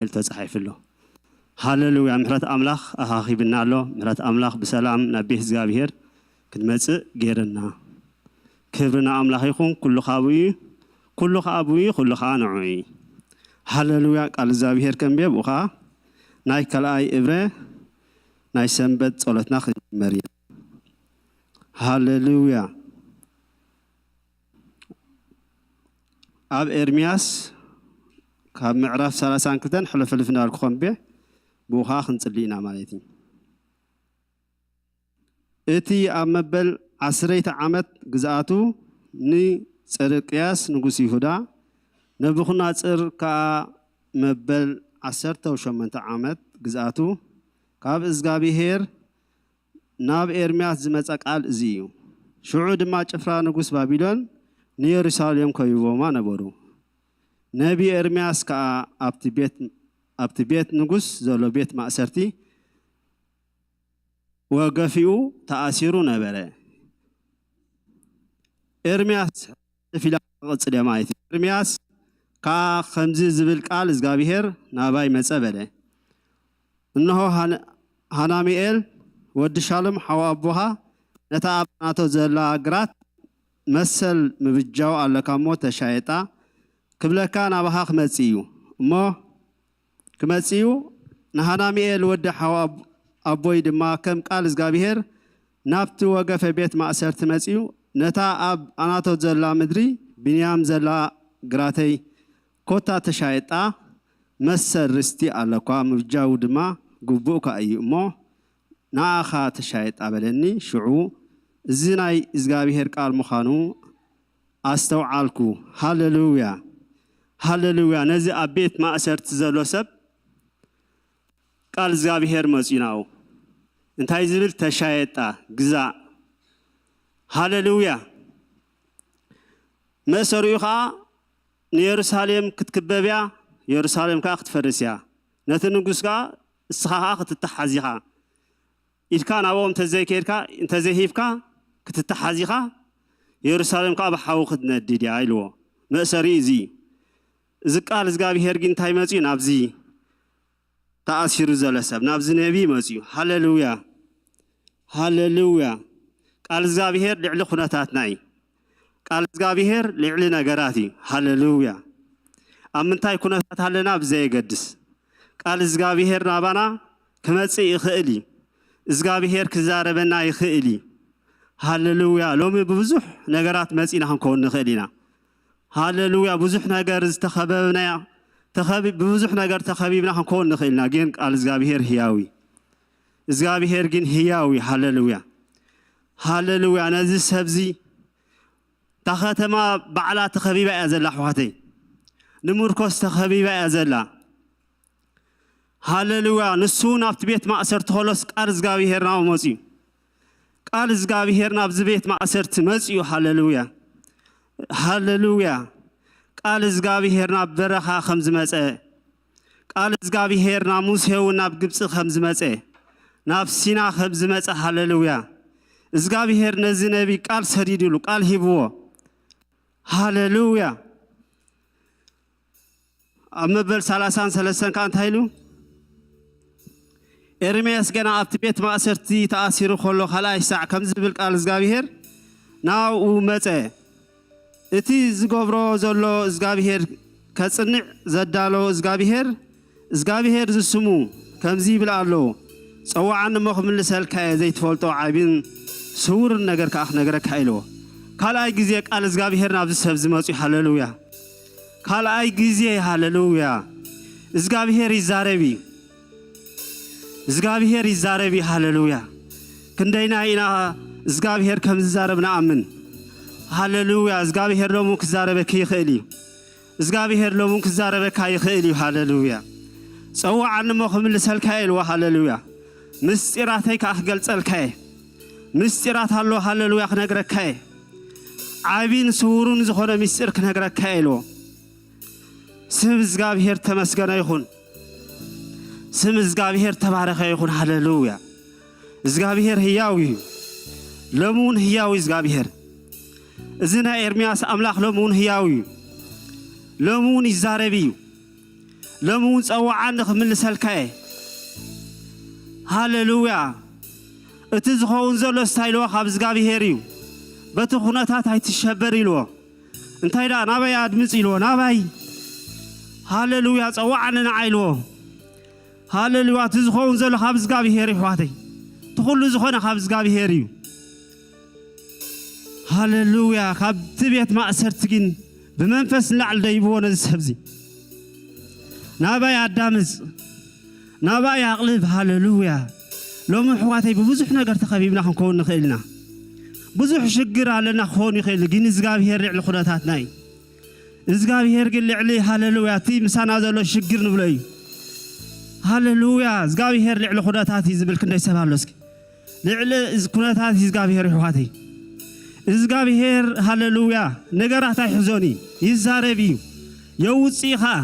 ኢሉ ተጻሒፉ ኣሎ። ሃሌሉያ! ምሕረት ኣምላኽ ኣኻኺብና ኣሎ። ምሕረት ኣምላኽ ብሰላም ናብ ቤት እግዚኣብሔር ክንመጽእ ገይርና። ክብሪ ንኣምላኽ ይኹን። ኩሉ ካብኡ እዩ፣ ኩሉ ከኣ ብኡ እዩ፣ ኩሉ ከኣ ንዕኡ እዩ። ሃሌሉያ! ቃል እግዚኣብሔር ከንብብ፣ ብኡ ከኣ ናይ ካልኣይ እብረ ናይ ሰንበት ጸሎትና ክንጅመር ኢና። ሃሌሉያ! ኣብ ኤርምያስ ካብ ምዕራፍ ሰላሳን ክልተን ሕልፍልፍ እንዳልኩ ከንብብ፣ ብኡ ከኣ ክንጽሊ ኢና ማለት እዩ። እቲ ኣብ መበል ዓስረይቲ ዓመት ግዝኣቱ ንጸድቅያስ ንጉስ ይሁዳ፣ ነቡኽድነጽር ከኣ መበል ዓሰርተ ሸሞንተ ዓመት ግዝኣቱ፣ ካብ እግዚኣብሄር ናብ ኤርምያስ ዝመጸ ቃል እዚ እዩ። ሽዑ ድማ ጭፍራ ንጉስ ባቢሎን ንየሩሳሌም ከቢቦማ ነበሩ። ነቢ ኤርምያስ ከኣ ኣብቲ ቤት፣ ኣብቲ ቤት ንጉስ ዘሎ ቤት ማእሰርቲ ወገፊኡ ተኣሲሩ ነበረ። ኤርምያስ ፊላ ክቕጽል እየ ማለት እዩ። ኤርምያስ ከኣ ከምዚ ዝብል ቃል እግዚኣብሄር ናባይ መጸ በለ፣ እንሆ ሃን-፣ ሃናሚኤል ወዲ ሻሎም ሓው ኣቦኻ ነታ ኣብ ኣናቶ ዘላ ግራት መሰል ምብጃው ኣለካ እሞ ተሻየጣ ክብለካ ናባኻ ክመጽእ እዩ እሞ ክመጽእ እዩ። ንሃናሚኤል ወዲ ሓው ኣብ-፣ ኣቦይ ድማ ከም ቃል እግዚኣብሄር ናብቲ ወገፈ ቤት ማእሰርቲ መጺኡ፣ ነታ ኣብ ኣናቶት ዘላ ምድሪ ብንያም ዘላ ግራተይ ኮታ ተሻየጣ፣ መሰል ርስቲ ኣለኳ፣ ምብጃው ድማ ግቡእካ እዩ እሞ ንኣኻ ተሻየጣ በለኒ። ሽዑ እዚ ናይ እግዚኣብሄር ቃል ምዃኑ ኣስተውዓልኩ። ሃሌሉያ፣ ሃሌሉያ። ነዚ ኣብ ቤት ማእሰርቲ ዘሎ ሰብ ቃል እግዚኣብሄር መጺኡ ናብኡ። እንታይ ዝብል? ተሻየጣ፣ ግዛእ። ሃሌሉያ። መእሰሪኡ ኸኣ ንየሩሳሌም ክትክበብ እያ፣ የሩሳሌም ከኣ ክትፈርስ እያ። ነቲ ንጉስ ከኣ እስኻ ኸኣ ክትተሓዝ ኢኻ። ኢድካ ናብኦም እንተዘይከድካ፣ እንተዘይሂብካ ክትተሓዝ ኢኻ፣ የሩሳሌም ከኣ ብሓዊ ክትነድድ እያ ኢልዎ። መእሰሪኡ እዚ እዩ። እዚ ቃል እግዚኣብሄር ግን እንታይ መጺኡ ናብዚ ተኣሲሩ ዘሎ ሰብ፣ ናብዚ ነቢ መጺኡ። ሃሌሉያ፣ ሃሌሉያ። ቃል እግዚኣብሄር ልዕሊ ኩነታትና እዩ። ቃል እግዚኣብሄር ልዕሊ ነገራት እዩ። ሃሌሉያ። ኣብ ምንታይ ኩነታት ኣለና ብዘየገድስ፣ ቃል እግዚኣብሄር ናባና ክመጽእ ይኽእል እዩ። እግዚኣብሄር ክዛረበና ይኽእል እዩ። ሃሌሉያ። ሎሚ ብብዙሕ ነገራት መጺእና ክንከውን ንኽእል ኢና። ሃሌሉያ። ብዙሕ ነገር ዝተኸበብናያ፣ ተኸቢ-፣ ብብዙሕ ነገር ተኸቢብና ክንከውን ንኽእል ኢና፣ ግን ቃል እግዚኣብሄር ህያው እዩ። እግዚኣብሄር ግን ህያው እዩ። ሃሌሉያ። ሃሌሉያ። ነዚ ሰብዚ፣ እታ ከተማ ባዕላ ተኸቢባ እያ ዘላ፣ ኣሕዋተይ። ንምርኮስ ተኸቢባ እያ ዘላ። ሃሌሉያ። ንሱ ናብቲ ቤት ማእሰርቲ ከሎስ ቃል እግዚኣብሄር ናብኡ መጺኡ። ቃል እግዚኣብሄር ናብዚ ቤት ማእሰርቲ መጺኡ። ሃሌሉያ። ሃሌሉያ። ቃል እግዚኣብሄር ናብ በረኻ ከም ዝመጸ፣ ቃል እግዚኣብሄር ናብ ሙሴ እውን ናብ ግብጺ ከም ዝመጸ፣ ናብ ሲና ከም ዝመጸ፣ ሃሌሉያ። እግዚኣብሄር ነዚ ነቢ ቃል ሰዲዱሉ፣ ቃል ሂብዎ። ሃሌሉያ። ኣብ መበል ሰላሳን ሰለስተን ከኣ እንታይ ኢሉ? ኤርምያስ ገና ኣብቲ ቤት ማእሰርቲ ተኣሲሩ ከሎ ካልኣይ ሳዕ ከምዚ ዝብል ቃል እግዚኣብሄር ናብኡ መጸ። እቲ ዝገብሮ ዘሎ እግዚኣብሄር ከጽንዕ ዘዳሎ እግዚኣብሄር፣ እግዚኣብሄር ዝስሙ ከምዚ ይብል ኣሎ፣ "ጸውዓኒ እሞ ክምልሰልካ እየ፣ ዘይትፈልጦ ዓቢን ስዉርን ነገር ከኣ ክነግረካ" ኢልዎ። ካልኣይ ግዜ ቃል እግዚኣብሄር ናብዚ ሰብ ዝመጽኡ። ሃሌሉያ። ካልኣይ ግዜ፣ ሃሌሉያ፣ እግዚኣብሄር ይዛረብ እዩ። እግዚኣብሄር ይዛረብ እዩ። ሃሌሉያ። ክንደይና ኢና እግዚኣብሄር ከም ዝዛረብ ንኣምን። ሃሌሉያ። እግዚኣብሄር ሎሚ እውን ክዛረበኪ ይኽእል እዩ። እግዚኣብሄር ሎሚ እውን ክዛረበካ ይኽእል እዩ። ሃሌሉያ። "ጸውዓኒ እሞ ክምልሰልካ እየ" ኢልዎ። ሃሌሉያ። "ምስጢራተይ ከኣ ክገልጸልካ እየ። ምስጢራት ኣሎ፣ ሃሌሉያ፣ ክነግረካ እየ። ዓቢን ስውሩን ዝኾነ ምስጢር ክነግረካ እየ" ኢልዎ። ስም እግዚኣብሄር ተመስገነ ይኹን። ስም እግዚኣብሄር ተባረኸ ይኹን። ሃሌሉያ። እግዚኣብሄር ህያው እዩ። ሎሚ እውን ህያው እዩ እግዚኣብሄር። እዚ ናይ ኤርምያስ ኣምላኽ ሎሚ እውን ህያው እዩ። ሎሚ እውን ይዛረብ እዩ። ሎሚ እውን ጸዋዓኒ ክምልሰልካ እየ። ሃሌሉያ። እቲ ዝኸውን ዘሎ ስታይ ኢልዎ ካብ እግዚኣብሄር እዩ። በቲ ኩነታት ኣይትሸበር ኢልዎ። እንታይ ደኣ ናባይ ኣድምጽ ኢልዎ፣ ናባይ። ሃሌሉያ፣ ጸዋዓኒ ንዓ ኢልዎ። ሃሌሉያ፣ እቲ ዝኸውን ዘሎ ካብ እግዚኣብሄር እዩ፣ ኣሕዋተይ። እቲ ኩሉ ዝኾነ ካብ እግዚኣብሄር እዩ። ሃሌሉያ፣ ካብቲ ቤት ማእሰርቲ ግን ብመንፈስ ንላዕሊ ደይብዎ ነዚ ሰብዚ። ናባይ ኣዳምጽ፣ ናባይ ኣቕልብ። ሃሌሉያ። ሎሚ ኣሕዋተይ ብብዙሕ ነገር ተኸቢብና ክንከውን ንኽእል ኢና። ብዙሕ ሽግር ኣለና ክኸውን ይኽእል፣ ግን እግዚኣብሄር ልዕሊ ኩነታትና እዩ። እግዚኣብሄር ግን ልዕሊ፣ ሃሌሉያ፣ እቲ ምሳና ዘሎ ሽግር ንብሎ እዩ። ሃሌሉያ፣ እግዚኣብሄር ልዕሊ ኩነታት እዩ ዝብል ክንደይ ሰብ ኣሎ እስኪ? ልዕሊ እዚ ኩነታት እግዚኣብሄር ኣሕዋተይ። እግዚኣብሄር፣ ሃሌሉያ፣ ነገራት ኣይሕዞን እዩ፣ ይዛረብ እዩ፣ የውጽእ እዩ ኸኣ።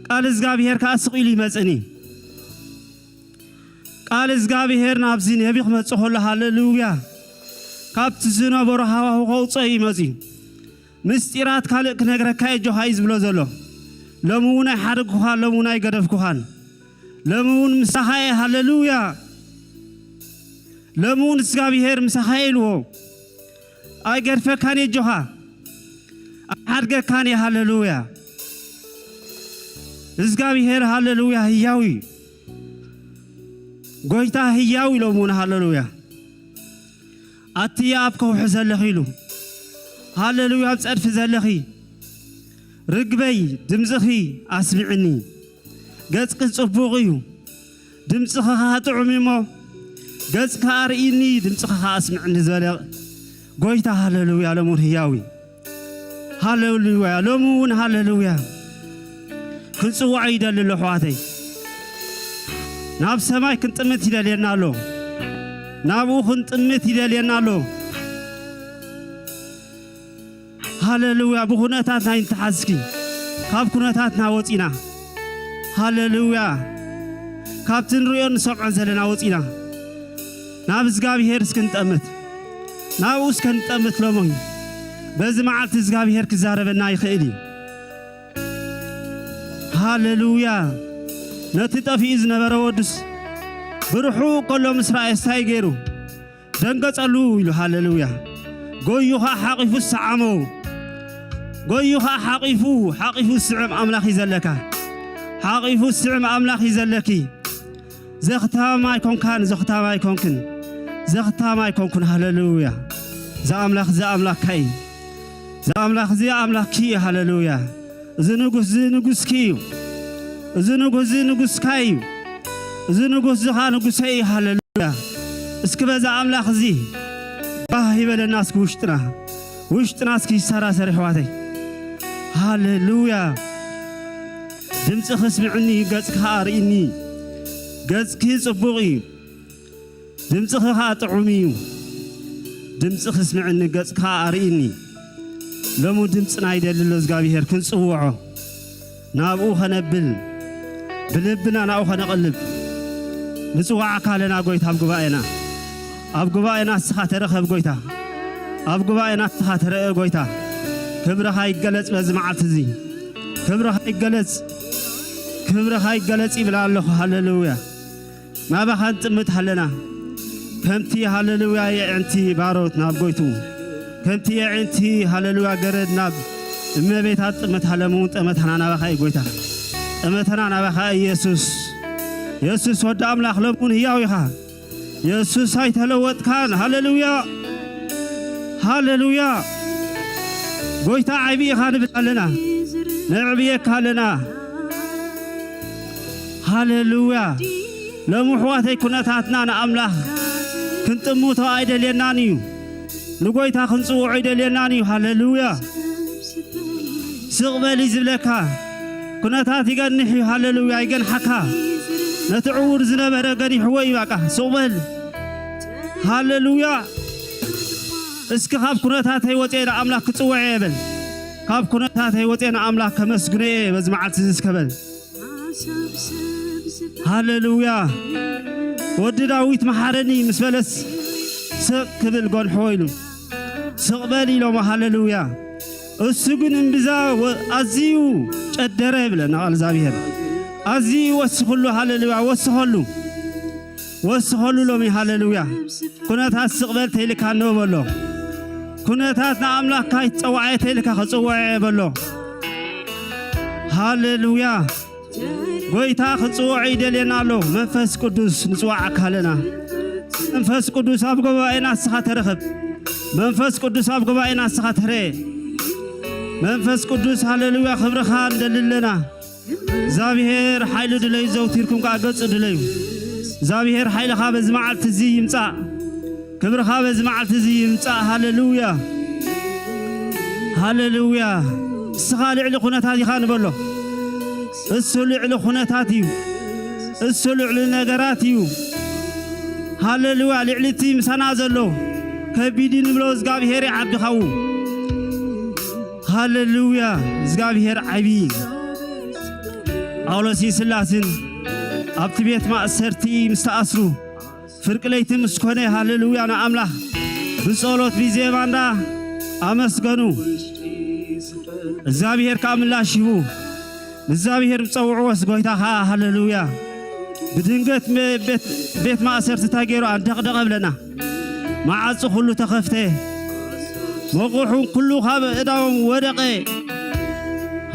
ቃል እግዚኣብሄር ከኣ ስቕ ኢሉ ይመጽእን እዩ። ቃል እግዚኣብሄር ናብዚ ነቢ ክመጽእ ከሎ፣ ሃሌሉያ፣ ካብቲ ዝነበሮ ሃዋሁ ከውጽኦ እዩ መጽኡ። ምስጢራት ካልእ ክነግረካ እየ ኣጆኻ እዩ ዝብሎ ዘሎ። ሎሚ እውን ኣይሓደግኩኻን፣ ሎሚ እውን ኣይገደፍኩኻን። ሎሚ እውን ምሳኻ እየ፣ ሃሌሉያ። ሎሚ እውን እግዚኣብሄር ምሳኻ እየ ኢልዎ። ኣይገድፈካን እየ ኣጆኻ። ኣይሓድገካን እየ፣ ሃሌሉያ። እግዚኣብሄር፣ ሃሌሉያ፣ ህያው እዩ። ጎይታ ህያው እዩ ሎሚ እውን፣ ሃሌሉያ። ኣቲ ኣብ ከውሒ ዘለኺ ኢሉ፣ ሃሌሉያ፣ ኣብ ጸድፊ ዘለኺ ርግበይ ድምጽኺ ኣስምዕኒ። ገጽኪ ጽቡቕ እዩ፣ ድምጽኺ ኸኣ ጥዑም እዩ እሞ፣ ገጽኪ ኣርእይኒ፣ ድምጽኺ ኸኣ ኣስምዕኒ ዝበለ ጎይታ፣ ሃሌሉያ፣ ሎሚ እውን ህያው እዩ። ሃሌሉያ፣ ሎሚ እውን ሃሌሉያ፣ ክንጽውዖ ይደሊ ኣሎ፣ ኣሕዋተይ። ናብ ሰማይ ክንጥምት ይደልየና ኣሎ፣ ናብኡ ክንጥምት ይደልየና ኣሎ። ሃሌሉያ፣ ብኹነታትና ይንተሓዝኪ፣ ካብ ኩነታትና ወጺና። ሃሌሉያ፣ ካብቲ ንርእዮን ንሰምዖን ዘለና ወጺና፣ ናብ እግዚኣብሄር እስክንጠምት፣ ናብኡ እስከንጠምት ሎሚ በዚ መዓልቲ እግዚኣብሄር ክዛረበና ይኽእል እዩ። ሃሌሉያ፣ ነቲ ጠፊኡ ዝነበረ ወዱስ ብርሑቕ ከሎ ምስ ረኣየ እንታይ ገይሩ? ደንገጸሉ ኢሉ፣ ሃሌሉያ። ጎዩ ኸኣ ሓቒፉ ሰዓሞ። ጎዩ ኸኣ ሓቒፉ፣ ሓቒፉ ዝስዕም ኣምላኽ እዩ ዘለካ። ሓቒፉ ዝስዕም ኣምላኽ እዩ ዘለኪ። ዘኽታም ኣይኮንካን፣ ዘኽታም ኣይኮንክን። ዘኽታም ኣይኮንኩን፣ ሃሌሉያ። እዛ ኣምላኽ፣ እዛ ኣምላኽካ እዩ። እዛ ኣምላኽ፣ እዚ ኣምላኽኪ እዩ፣ ሃሌሉያ። እዚ ንጉስ፣ እዚ ንጉስኪ እዩ። እዚ ንጉስ፣ እዚ ንጉስካ እዩ። እዚ ንጉስ፣ እዚ ኸኣ ንጉሰይ እዩ፣ ሃሌሉያ። እስኪ በዛ ኣምላኽ እዚ ባህ ይበለና፣ እስኪ ውሽጥና፣ ውሽጥና እስኪ ይሰራሰር፣ ኣሕዋተይ። ሃሌሉያ። ድምፅኺ ስምዕኒ፣ ገፅኪ ኸኣ ርእይኒ። ገፅኪ ፅቡቕ እዩ፣ ድምፅኺ ኸኣ ጥዑም እዩ። ድምፅኺ ስምዕኒ፣ ገፅኪ ኸኣ ኣርእይኒ። ሎሚ ድምፅና ይደሊ ኣሎ እግዚኣብሄር፣ ክንፅውዖ፣ ናብኡ ኸነብል፣ ብልብና ናብኡ ኸነቕልብ። ንፅውዓካ ኣለና ጎይታ፣ ኣብ ጉባኤና፣ ኣብ ጉባኤና እስኻ ተረኸብ ጎይታ፣ ኣብ ጉባኤና እስኻ ተረአ ጎይታ። ክብርኻ ይገለጽ በዚ መዓልቲ እዚ፣ ክብርኻ ይገለጽ፣ ክብርኻ ይገለጽ ይብል ኣለኹ። ሃሌሉያ። ናባኻ ንጥምት ኣለና። ከምቲ ሃሌሉያ የዕንቲ ባሮት ናብ ጎይቱ፣ ከምቲ የዕንቲ ሃሌሉያ ገረድ ናብ እመቤታ ጥምት ሃለሙ ጠመታና ናባኻ እዩ ጎይታ። ጠመተና ናባኻ ኢየሱስ። ኢየሱስ ወዲ ኣምላኽ ለሙን ህያው ኢኻ። ኢየሱስ ኣይተለወጥካን። ሃሌሉያ። ሃሌሉያ። ጎይታ ዓቢ ኢኻ ንብል ኣለና። ነዕብየካ ኣለና። ሃሌሉያ። ሎም ኣሕዋተይ ኩነታትና ንኣምላኽ ክንጥምቶ ኣይደልየናን እዩ። ንጎይታ ክንጽውዖ ኣይደልየናን እዩ። ሃሌሉያ። ስቕ በል እዩ ዝብለካ። ኩነታት ይገንሕ እዩ። ሃሌሉያ። ይገንሓካ። ነቲ ዕዉር ዝነበረ ገኒሕዎ እዩ። በቃ ስቕ በል። ሃሌሉያ። እስኪ ካብ ኩነታተይ ወፅየ ንኣምላኽ ክጽውዕ እየ በል። ካብ ኩነታተይ ወፅየ ንኣምላኽ ከመስግኖ እየ በዚ መዓልቲ እዚ እስከ በል። ሃሌሉያ። ወዲ ዳዊት መሓረኒ ምስ በለስ ስቕ ክብል ጎንሕዎ ኢሉ። ስቕ በል ኢሎሞ። ሃሌሉያ። እሱ ግን እምብዛ ወ-፣ ኣዝዩ ቀደረ ይብለና ቃል እግዚኣብሔር። ኣዝዩ ወስኽሉ፣ ሃሌሉያ፣ ወስኸሉ፣ ወስኸሉ ሎሚ፣ ሃሌሉያ። ኩነታት ስቕ በል ተይልካ እነሆ በሎ። ኩነታት ንኣምላኽካ ይትጸዋዐ ተይልካ ክጽውዐ በሎ። ሃሌሉያ። ጎይታ ክጽውዖ ይደልየና ኣሎ። መንፈስ ቅዱስ ንጽዋዓካ ኣለና። መንፈስ ቅዱስ ኣብ ጉባኤና ንስኻ ተረኸብ። መንፈስ ቅዱስ ኣብ ጉባኤና ንስኻ ተረየ። መንፈስ ቅዱስ፣ ሃሌሉያ፣ ክብርኻ ንደሊ ኣለና። እግዚኣብሔር ሓይሉ ድለዩ፣ ዘውቲርኩም ከኣ ገጹ ድለዩ። እግዚኣብሔር ሓይልኻ በዚ መዓልቲ እዚ ይምጻእ። ክብርኻ በዚ መዓልቲ እዚ ይምጻእ። ሃሌሉያ፣ ሃሌሉያ። እስኻ ልዕሊ ኩነታት ኢኻ ንበሎ። እሱ ልዕሊ ኩነታት እዩ። እሱ ልዕሊ ነገራት እዩ። ሃሌሉያ። ልዕሊ እቲ ምሳና ዘሎ ከቢድ እዩ ንብሎ፣ እግዚኣብሔር ይዓቢ ካብኡ። ሃሌሉያ። እግዚኣብሔር ዓቢ እዩ። ጳውሎስን ስላስን ኣብቲ ቤት ማእሰርቲ ምስ ተኣስሩ፣ ፍርቂ ለይቲ ምስ ኮነ፣ ሃሌሉያ ንኣምላኽ ብጸሎት ብዜማ እንዳ ኣመስገኑ፣ እግዚኣብሔር ከኣ ምላሽ ሂቡ። ንእግዚኣብሔር ዝጸውዕዎስ ጎይታ ከኣ፣ ሃሌሉያ፣ ብድንገት መ-፣ ቤት፣ ቤት ማእሰርቲ እንታይ ገይሩ? ኣንደቕደቐ ብለና። መዓጹ ኩሉ ተኸፍተ፣ መቑሑ ኩሉ ካብ እዳዎም ወደቐ።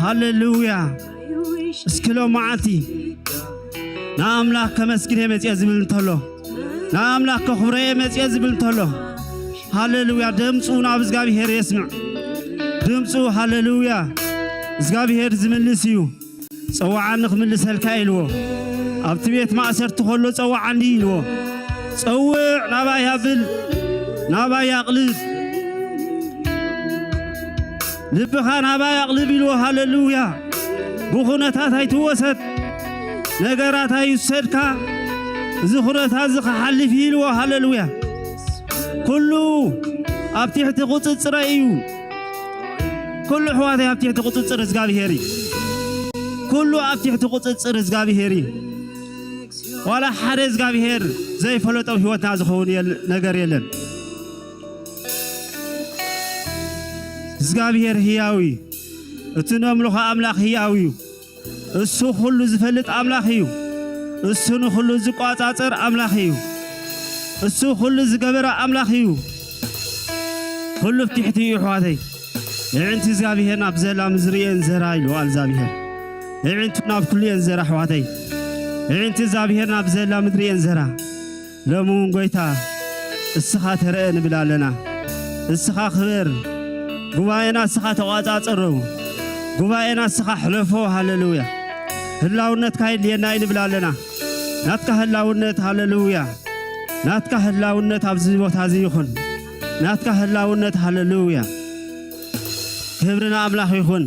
ሃሌሉያ። እስኪ ሎም መዓልቲ ንኣምላኽ ከመስግን እየ መጽየ ዝብል እንተሎ፣ ንኣምላኽ ከኽብሮ እየ መጽየ ዝብል እንተሎ፣ ሃሌሉያ፣ ድምፁ ናብ እግዚኣብሔር የስምዕ። ድምፁ፣ ሃሌሉያ፣ እግዚኣብሔር ዝምልስ እዩ። ጸዋዓኒ ክምልሰልካ ኢልዎ። ኣብቲ ቤት ማእሰርቲ ከሎ ጸዋዓኒ ኢልዎ። ጸውዕ፣ ናባይ ኣብል፣ ናባይ ኣቕልብ። ልብኻ ናባይ ኣቕልብ ኢልዎ። ሃሌሉያ። ብኹነታት ኣይትወሰድ፣ ነገራት ኣይውሰድካ። እዚ ኩነታት እዚ ክሓልፍ እዩ ኢልዎ። ሃሌሉያ። ኩሉ ኣብ ትሕቲ ቁጽጽረይ እዩ። ኩሉ ኣሕዋተይ ኣብ ትሕቲ ቁጽጽር እግዚኣብሔር እዩ። ኩሉ ኣብ ትሕቲ ቁጽጽር እግዚኣብሔር እዩ። ዋላ ሓደ እግዚኣብሔር ዘይፈለጦ ኣብ ህይወትና ዝኸውን የል-፣ ነገር የለን። እግዚኣብሔር ህያው እዩ። እቲ ነምልኾ ኣምላኽ ህያው እዩ። እሱ ኩሉ ዝፈልጥ ኣምላኽ እዩ። እሱ ንኹሉ ዝቋጻጸር ኣምላኽ እዩ። እሱ ኩሉ ዝገበረ ኣምላኽ እዩ። ኩሉ ኣብ ትሕቲ እዩ ኣሕዋተይ። ኣዒንቲ እግዚኣብሔር ናብ ዘላ ምድሪ እየን ዘራ ኢሉ ቃል እግዚኣብሔር። ኣዒንቱ ናብ ኩሉ እየን ዘራ ኣሕዋተይ። ኣዒንቲ እግዚኣብሔር ናብ ዘላ ምድሪ እየን ዘራ። ሎሚ እውን ጎይታ እስኻ ተረአ ንብል ኣለና። እስኻ ክበር። ጉባኤና እስኻ ተቋጻጸሮ። ጉባኤና እስኻ ሕለፎ። ሃሌሉያ። ህላውነትካ የድልየና እዩ ንብል ኣለና። ናትካ ህላውነት፣ ሃሌሉያ። ናትካ ህላውነት ኣብዚ ቦታ እዚ ይኹን። ናትካ ህላውነት፣ ሃሌሉያ። ክብሪ ንኣምላኽ ይኹን።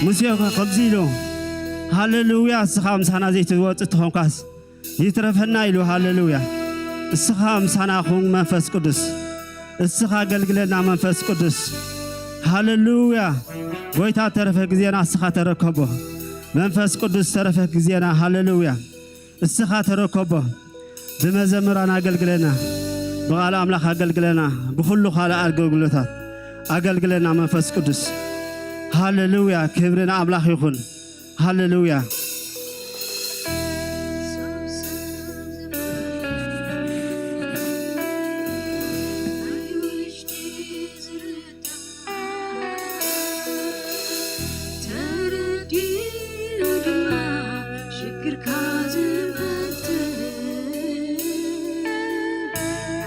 ሙሴ ከምዚ ኢሉ፣ ሃሌሉያ፣ እስኻ ምሳና ዘይትወጽእ ተኾንካስ ይትረፈና ኢሉ። ሃሌሉያ። እስኻ ምሳና ኩን መንፈስ ቅዱስ። እስኻ ኣገልግለና መንፈስ ቅዱስ። ሃሌሉያ። ጎይታ ተረፈ ግዜና እስኻ ተረከቦ። መንፈስ ቅዱስ ተረፈ ግዜና። ሃሌሉያ። እስኻ ተረከቦ። ብመዘምራን ኣገልግለና፣ ብቓል ኣምላኽ ኣገልግለና፣ ብኹሉ ካልእ ኣገልግሎታት ኣገልግለና መንፈስ ቅዱስ። ሃሌሉያ። ክብሪ ንኣምላኽ ይኹን። ሃሌሉያ። ተረዲኡ ድማ ሽግርካ ዝፈትሕ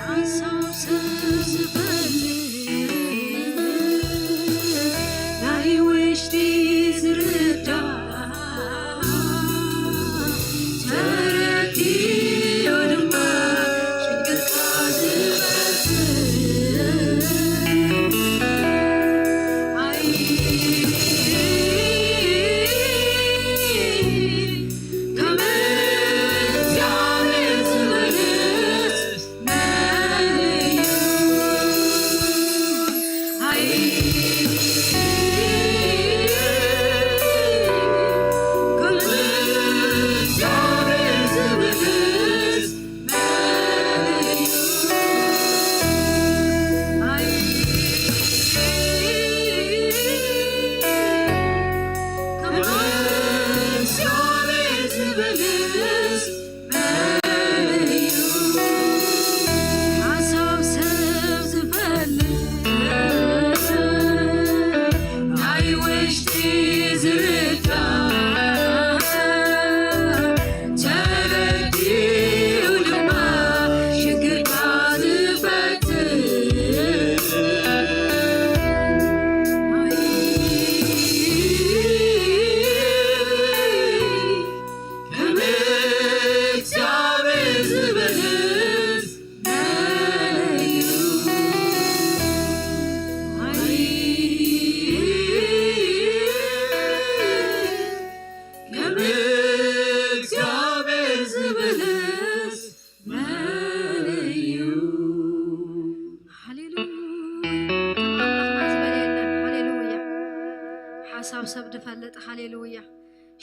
ሓንሳብ ሰብ ዝፈልጥ ናይ ውሽጢ ዝርዳእ ተረዲኡ ድማ ሽግርካ ዝፈትሕ ኣይ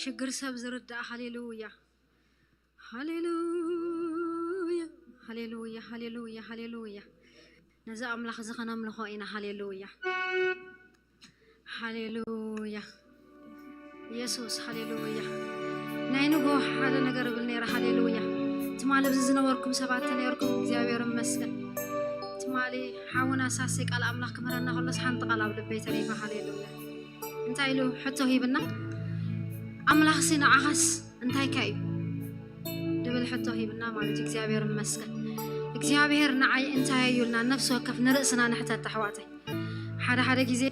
ችግር ሰብ ዝርዳእ። ሃሌሉያ፣ ሃሌሉያ፣ ሃሌሉያ፣ ሃሌሉያ፣ ሃሌሉያ። ነዚ ኣምላኽ እዚ ከነምልኾ ኢና። ሃሌሉያ፣ ሃሌሉያ፣ ኢየሱስ፣ ሃሌሉያ። ናይ ንጎ ሓደ ነገር እብል ነይረ። ሃሌሉያ። ትማሊ ኣብዚ ዝነበርኩም ሰባት ተነይርኩም፣ እግዚኣብሔር ይመስገን። ትማሊ ሓውና ሳሴ ቃል ኣምላኽ ክምህረና ከሎስ ሓንቲ ቃል ኣብ ልበይ ተሪፋ። ሃሌሉያ። እንታይ ኢሉ ሕቶ ሂብና? ኣምላኽሲ ንዓኻስ እንታይካ እዩ? ድብል ሕቶ ሂብና ማለት እዩ። እግዚኣብሔር ይመስገን። እግዚኣብሔር ንዓይ እንታይ እዩ ኢልና ነፍሲ ወከፍ ንርእስና ንሕተት ኣሕዋተይ። ሓደ ሓደ ግዜ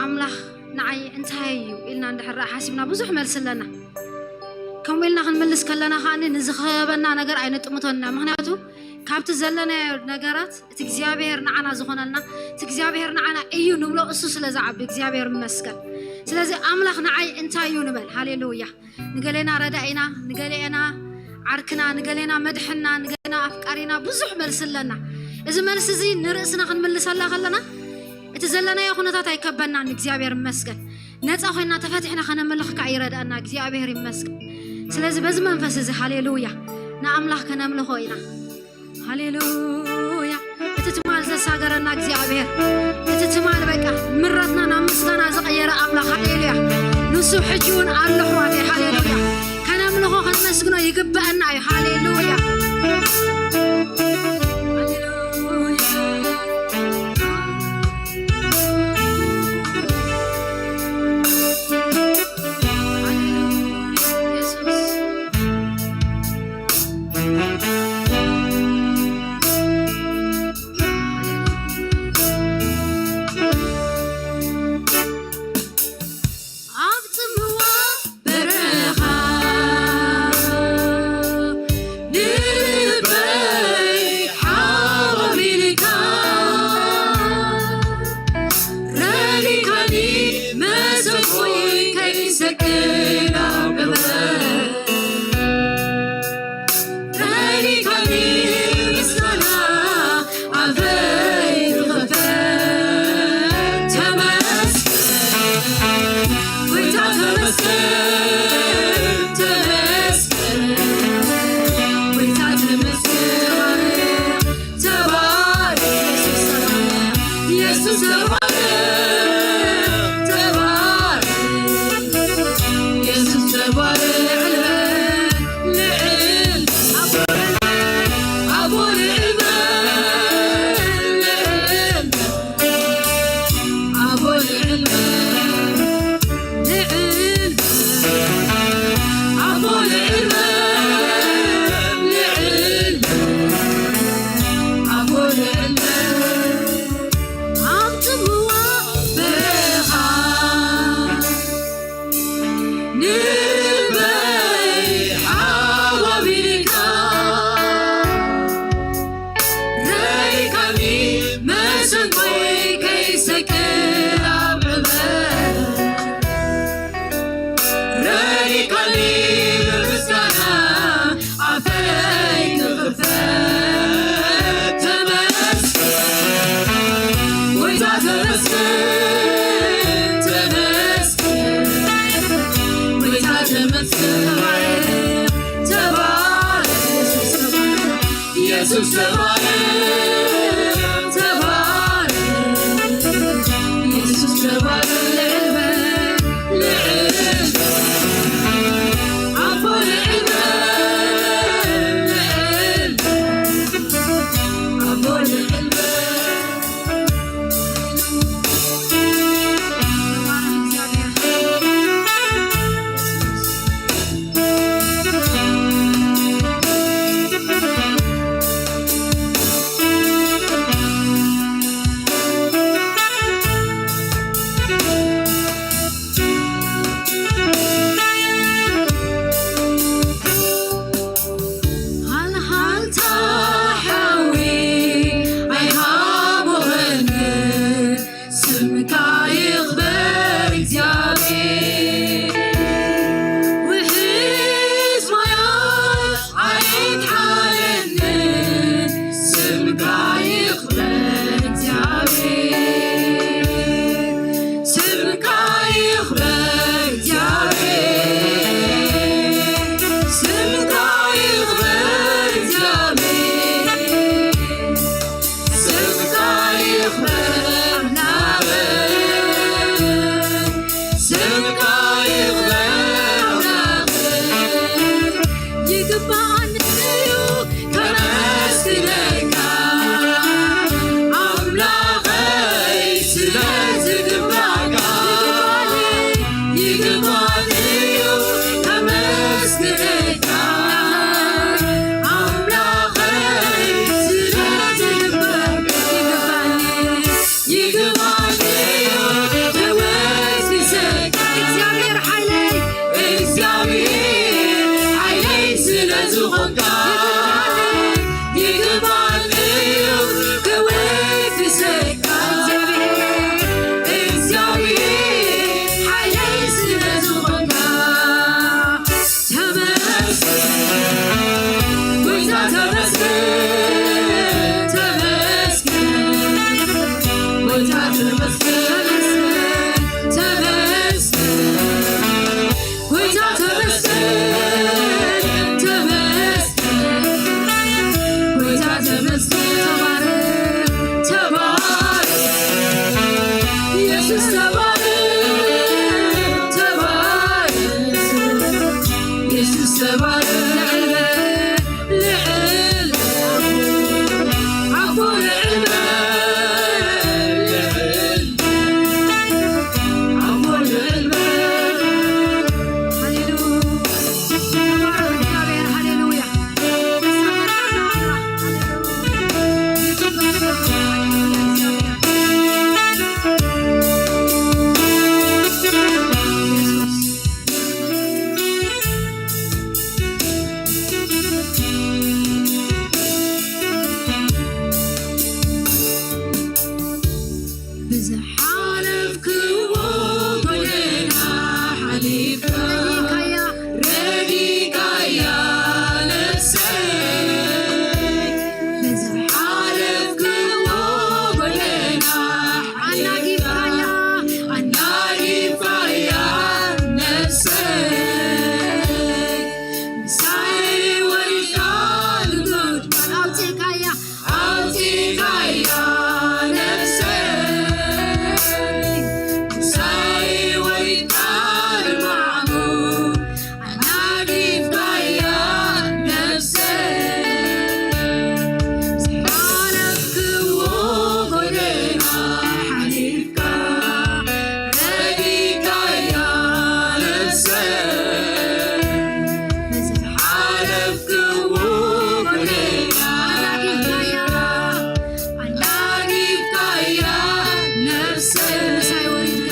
ኣምላኽ ንዓይ እንታይ እዩ ኢልና እንድሕር ደኣ ሓሲብና ብዙሕ መልሲ ኣለና። ከምኡ ኢልና ክንምልስ ከለና ከኣኒ ንዝኸበና ነገር ኣይነጥምቶን ኢና። ምኽንያቱ ካብቲ ዘለናዮ ነገራት እቲ እግዚኣብሔር ንዓና ዝኾነልና፣ እቲ እግዚኣብሔር ንዓና እዩ ንብሎ እሱ ስለ ዝዓቢ እግዚኣብሔር ይመስገን። ስለዚ ኣምላኽ ንዓይ እንታይ እዩ ንበል። ሃሌሉያ። ንገሌና ረዳኢና፣ ንገሌና ዓርክና፣ ንገሌና መድሕና፣ ንገሌና ኣፍቃሪና ብዙሕ መልሲ ኣለና። እዚ መልሲ እዚ ንርእስና ክንምልሰላ ከለና እቲ ዘለናዮ ኩነታት ኣይከበናን። እግዚኣብሔር ይመስገን። ነፃ ኮይና ተፈቲሕና ከነምልኽ ከዓ ይረድኣና። እግዚኣብሔር ይመስገን። ስለዚ በዚ መንፈስ እዚ ሃሌሉያ ንኣምላኽ ከነምልኾ ኢና። ሃሌሉያ። እቲ ትማል ዘሳገረና እግዚኣብሔር፣ እቲ ትማል በቃ ምረትና ናብ ምስጋና ዝቐየረ ኣምላኽ፣ ሃሌሉያ። ንሱ ሕጂ እውን ኣሎ ኣሕዋተይ፣ ሃሌሉያ። ከነምልኾ ከነመስግኖ ይግብአና እዩ። ሃሌሉያ። ሃሌሉያ። ኣብ ጽምዋ በረኻ ልበይ ሓወቢልካ ረዲካኒ መሰኮይ ከይሰክር ኣብ ዕበር ረዲካኒ ምስጋና ኣፈይ ክኸፈት ተመስገን፣ ጎይታ ተመስገን፣ ተመስገን፣ ጎይታ ተመስገን። ተባረክ ኢየሱስ ተባረክ፣ ኢየሱስ ተባረክ፣ ተባረክ ኢየሱስ ተባረክ። ልዕል፣ ልዕል ኣቦ ልዕል በል፣ ኣቦ ልዕል በል፣ ልዕል በል፣ ኣቦ ልዕል በል፣ ልዕል በል፣ ኣቦ ልዕል በል። ኣብ ጽምዋ በረኻ ልበይ ሓዋዊልካ ረዲካኒ መሰንቆይ ከይሰክር ኣብ ዕበር ረዲካኒ ብምስጋና ኣፈይ ክኽፈት ተመስገን፣ ጎይታ ተመስገን፣ ተመስገን፣ ጎይታ ተመስገን፣ ተባረክ፣ ተባረክ፣ ኢየሱስ ተባረክ፣ ኢየሱስ ተባረክ፣ ተባረክ፣ ኢየሱስ ተባረክ፣ ልዕል በል፣ ልዕል በል፣ ኣቦ ልዕል በል፣ ልዕል በል፣ ኣቦ ልዕል በል። ዝኾንካ ይግባኒ እዩ ክወድሰካ። እግዚኣብሔር፣ እግዚኣብሔር ሓይለይ ስለ ዝኾንካ። ተመስገን፣ ጎይታ ተመስገን፣ ተመስገን፣ ጎይታ ተመስገን፣ ተመስገን። ጎይታ ተመስገን፣ ተመስገን፣ ጎይታ ተመስገን። ተባረክ፣ ተባረክ፣ ኢየሱስ ተባረክ፣ ተባረክ፣ ኢየሱስ ተባረክ። ልዕል፣ ልዕል፣ ኣቦ ልዕል በል፣ ልዕል፣ ኣቦ ልዕል በል። ሃሌሉያ። ተባረክ እግዚኣብሔር። ሃሌሉያ። ብዝሓለፍክዎ ጎደና ሓሊፍካ ረዲእካያ ነፍሰይ። ብዝሓለፍክዎ ጎደና ሓሊፍካ ኣናጊፍካያ፣ ኣናጊፍካያ ነፍሰይ። ምሳይ ወሪድካ ንጉድጓድ ኣውጺእካያ፣ ኣውጺእካያ ነፍሰይ። ምሳይ ወሪድካ ንማዕበል ኣናጊፍካያ ነፍሰይ። ዝሓለፍክዎ ጎደና ሓሊፍካ ረዲእካያ ነፍሰይ። ዝሓለፍክዎ ጎደና ኣናጊፍካያ፣ ኣናጊፍካያ ነፍሰይ። ምሳይ ወሪድካ፣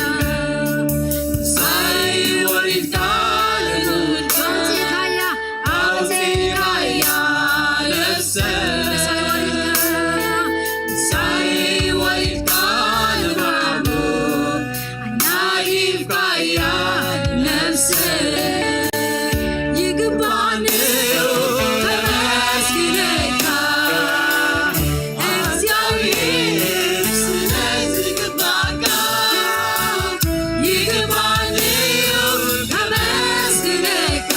ምሳይ ወሪድካ ንጉድጓድ ኣውጺእካያ፣ ኣውጺእካያ ነፍሰይ። ምሳይ ወሪድካ፣ ምሳይ ወሪድካ ንማዕበል ኣናጊፍካያ ነፍሰይ። ይግባኒ እዩ ከመስግነካ እግዚኣብሔር ስለ ዝግባካ። ይግባኒ እዩ ከመስግነካ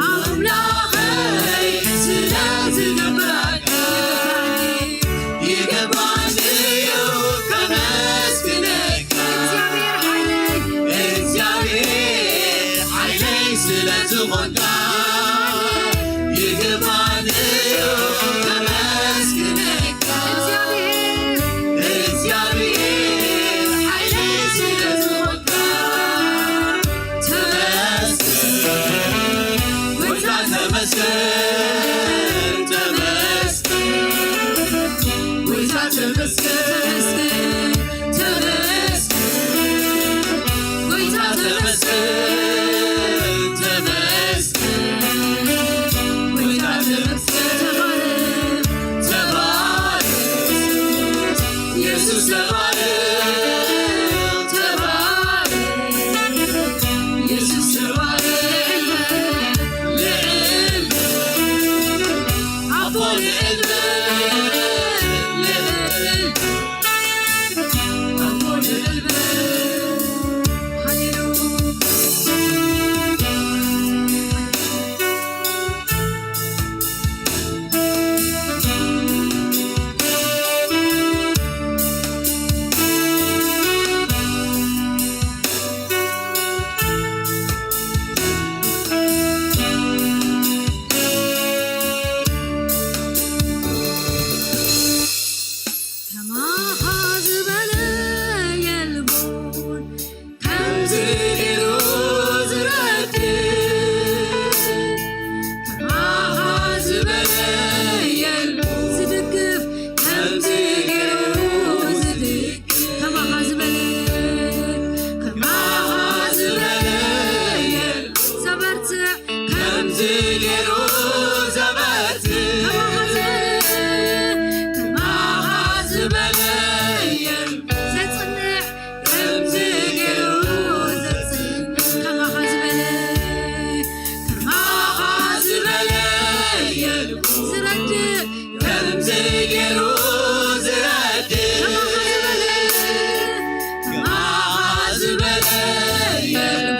ኣምላኸይ ስለ ዝግባካ። ይግባኒ እዩ ከመስግነካ እግዚኣብሔር ሓይለይ። እግዚኣብሔር ሓይለይ ስለ ዝኾንካ። ይግባኒ እዩ ከመስግነካ እግዚኣብሔር። እግዚኣብሔር ሓይለይ ስለ ዝኾንካ። ተመስገን ጎይታ ተመስገን፣ ተመስገን ጎይታ ተመስገን፣ ተመስገን፣ ተመስገን ጎይታ ተመስገን፣ ተመስገን ጎይታ ተመስገን። ተባረክ፣ ተባረክ ኢየሱስ፣ ተባረክ፣ ተባረክ ኢየሱስ፣ ተባረክ፣ ልዕል ገይሩ ዘመጽእ ከማኻ ዝበለ ከማኻ ዝበለ የለን። ዘጽንዕ ከምዚ ገይሩ ዘጽንዕ ከማኻ ዝበለ ከማኻ ዝበለ የለን። ዝረድእ ከምዚ ገይሩ ዝረድእ ከማኻ ዝበለ ከማኻ ዝበለ የለን።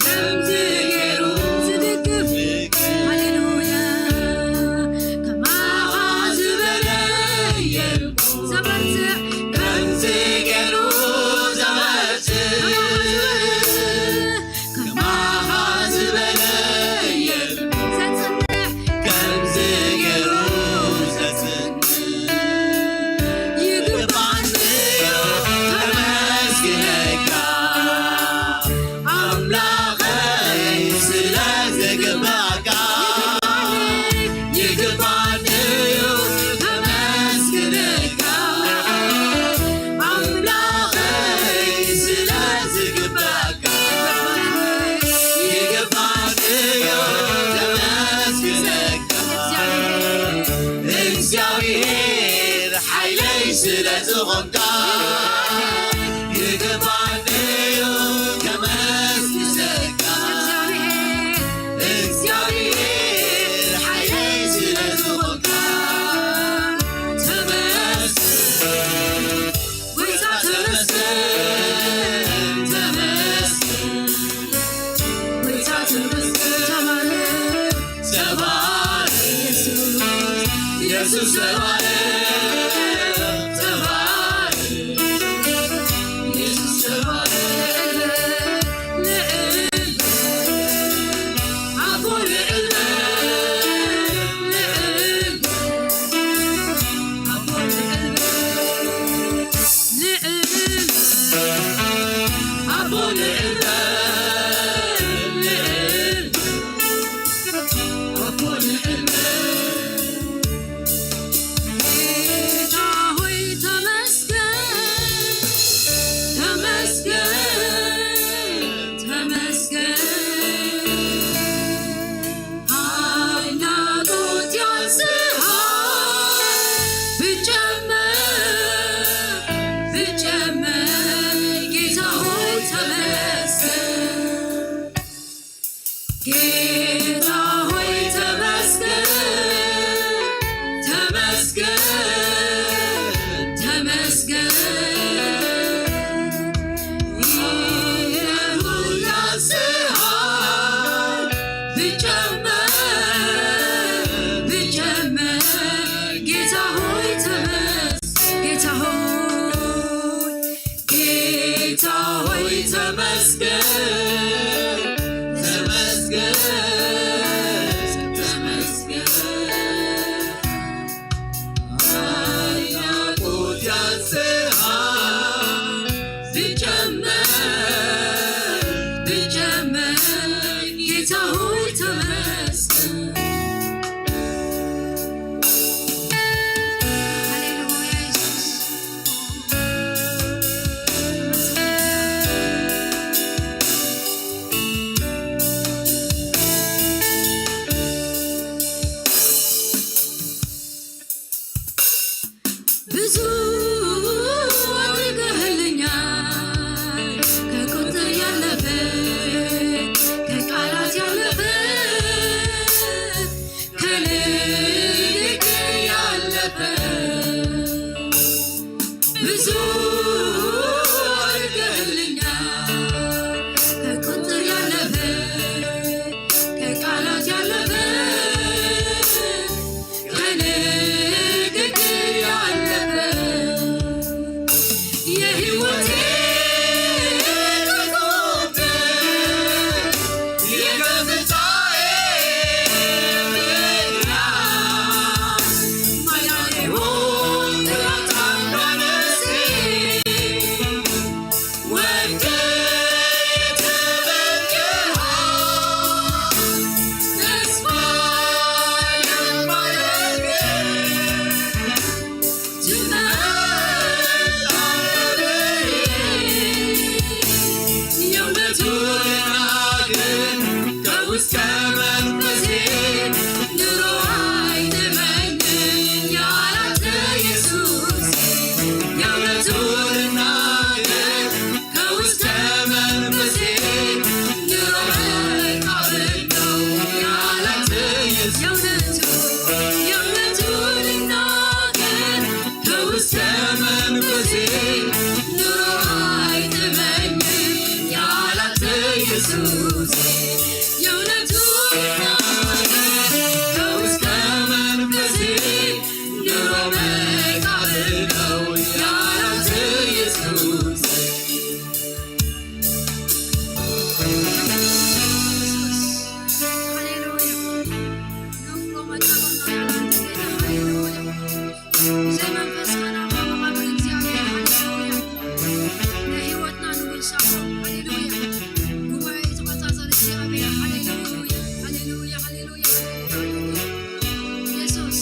ከምዚ ገይሩ ዝድግፍ፣ ሃሌሉያ፣ ከማኻ ዝበለ የለን። ዘበርትዕ፣ ከምዚ ገይሩ ዘበርትዕ፣ ከማኻ ዝበለ፣ ከማኻ ዝበለ የለን። ዘጽንዕ፣ ከምዚ ገይሩ ዘጽንዕ። ይግባእኒ እዩ ከመስግነካ ኣምላኸይ ስለ ዝግባእካ። ይግባእኒ እዩ ከመስግነካ ኣምላኸይ ስለ ዝግባእካ። ይግባእኒ እዩ ከመስግነካ እግዚኣብሔር ሓይለይ ስለ ዝኾንካ። ይግባእኒ እዩ ከመስግነካ እግዚኣብሔር ሓይለይ ስለ ዝኾንካ። ተመስገን ጎይታ ተመስገን፣ ተመስገን ጎይታ ተመስገን። ተባረክ፣ ተባረክ ኢየሱስ፣ ኢየሱስ ተባረክ፣ ተባረክ ኢየሱስ ተባረክ። ልዕል በል፣ ኣቦ ልዕል በል፣ ልዕል በል፣ ኣቦ ልዕል በል፣ ልዕል በል፣ ኣቦ ልዕል በል፣ ልዕል በል፣ ኣቦ ልዕል በል። ጌታ ሆይ ተመስገን፣ ተመስገን፣ ተመስገን። ኣድናቆት ያንስሃል ብጨመር፣ ብጨመር። ጌታ ሆይ ተመስገን። ጌታ ሆይ ተመስገን፣ ተመስገን፣ ተመስገን። ይህ ሁሉ ያንስሃል ብጨመር፣ ብጨመር። ጌታ ሆይ ተመስገን፣ ጌታ ሆይ ጌታ ሆይ ተመስገን፣ ተመስገን፣ ተመስገን። አድናቆት ያንስሃል ብጨመር፣ ብጨመር። ጌታ ሆይ ተመስገን። ሃሌሉያ ኢየሱስ። ብዙ አድርገህልኛል፣ ከቁጥር ያለፈ፣ ከቃላት ያለፈ ውስጥ ከመንፈሴ ኑሮ አይጥመኝም ያላት ኢየሱስ። የእውነቱን እናገር ከውስጥ ከመንፈሴ ኑሮ መቃብር ነው ያላት ኢየሱስ። የእውነቱ፣ የእውነቱ ልናገር ከውስጥ ከመንፈሴ ኑሮ አይጥመኝም ያላት ኢየሱስ። የእውነቱ ልናገር ከውስጥ ከመንፈሴ ኑሮ መቃብር ነው ያላት ኢየሱስ። ሃሌሉያ። ንፍሮ መቃብርና ያላንተ ጌታ፣ ሃሌሉያ። ብዘይ መንፈስካ ናብራ መቓብር እግዚኣብሔር፣ ሃሌሉያ። ናይ ህይወትና ንጉስ ኣቦ፣ ሃሌሉያ። ጉባኤ ትቆጻጸር እግዚኣብሔር፣ ሃሌሉያ፣ ሃሌሉያ፣ ሃሌሉያ፣ ሃሌሉያ። ኢየሱስ።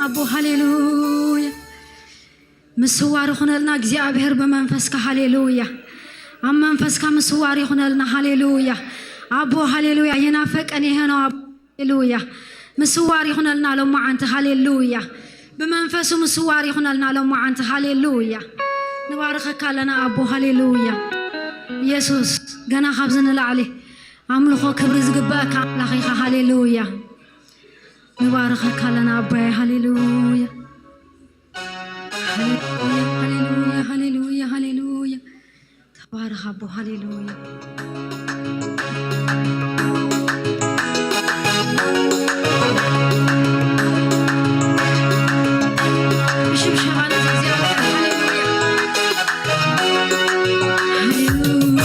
ኣቦ ሃሌሉያ። ምስዋር ይኹነልና እግዚኣብሔር ብመንፈስካ። ሃሌሉያ። ኣብ መንፈስካ ምስዋር ይኹነልና። ሃሌሉያ። ኣቦ ሃሌሉያ። ይናፈቀን ይሄ ነው። ኣቦ ሃሌሉያ። ምስዋር ይኹነልና ሎማዓንቲ። ሃሌሉያ። ብመንፈሱ ምስዋር ይኹነልና ሎማዓንቲ። ሃሌሉያ። ንባርኸካ ኣለና ኣቦ። ሃሌሉያ። ኢየሱስ፣ ገና ካብዚ ንላዕሊ ኣምልኾ ክብሪ ዝግበኣካ ኣምላኽ ኢኻ። ሃሌሉያ። ንባርኸካ ኣለና ኣቦይ። ሃሌሉያ። ሃሌሉያ፣ ሃሌሉያ፣ ሃሌሉያ፣ ሃሌሉያ። ተባረኽ ኣቦ። ሃሌሉያ። ብሽብሸባ ነቲ እግዚኣብሔር። ሃሌሉያ። ሃሌሉያ።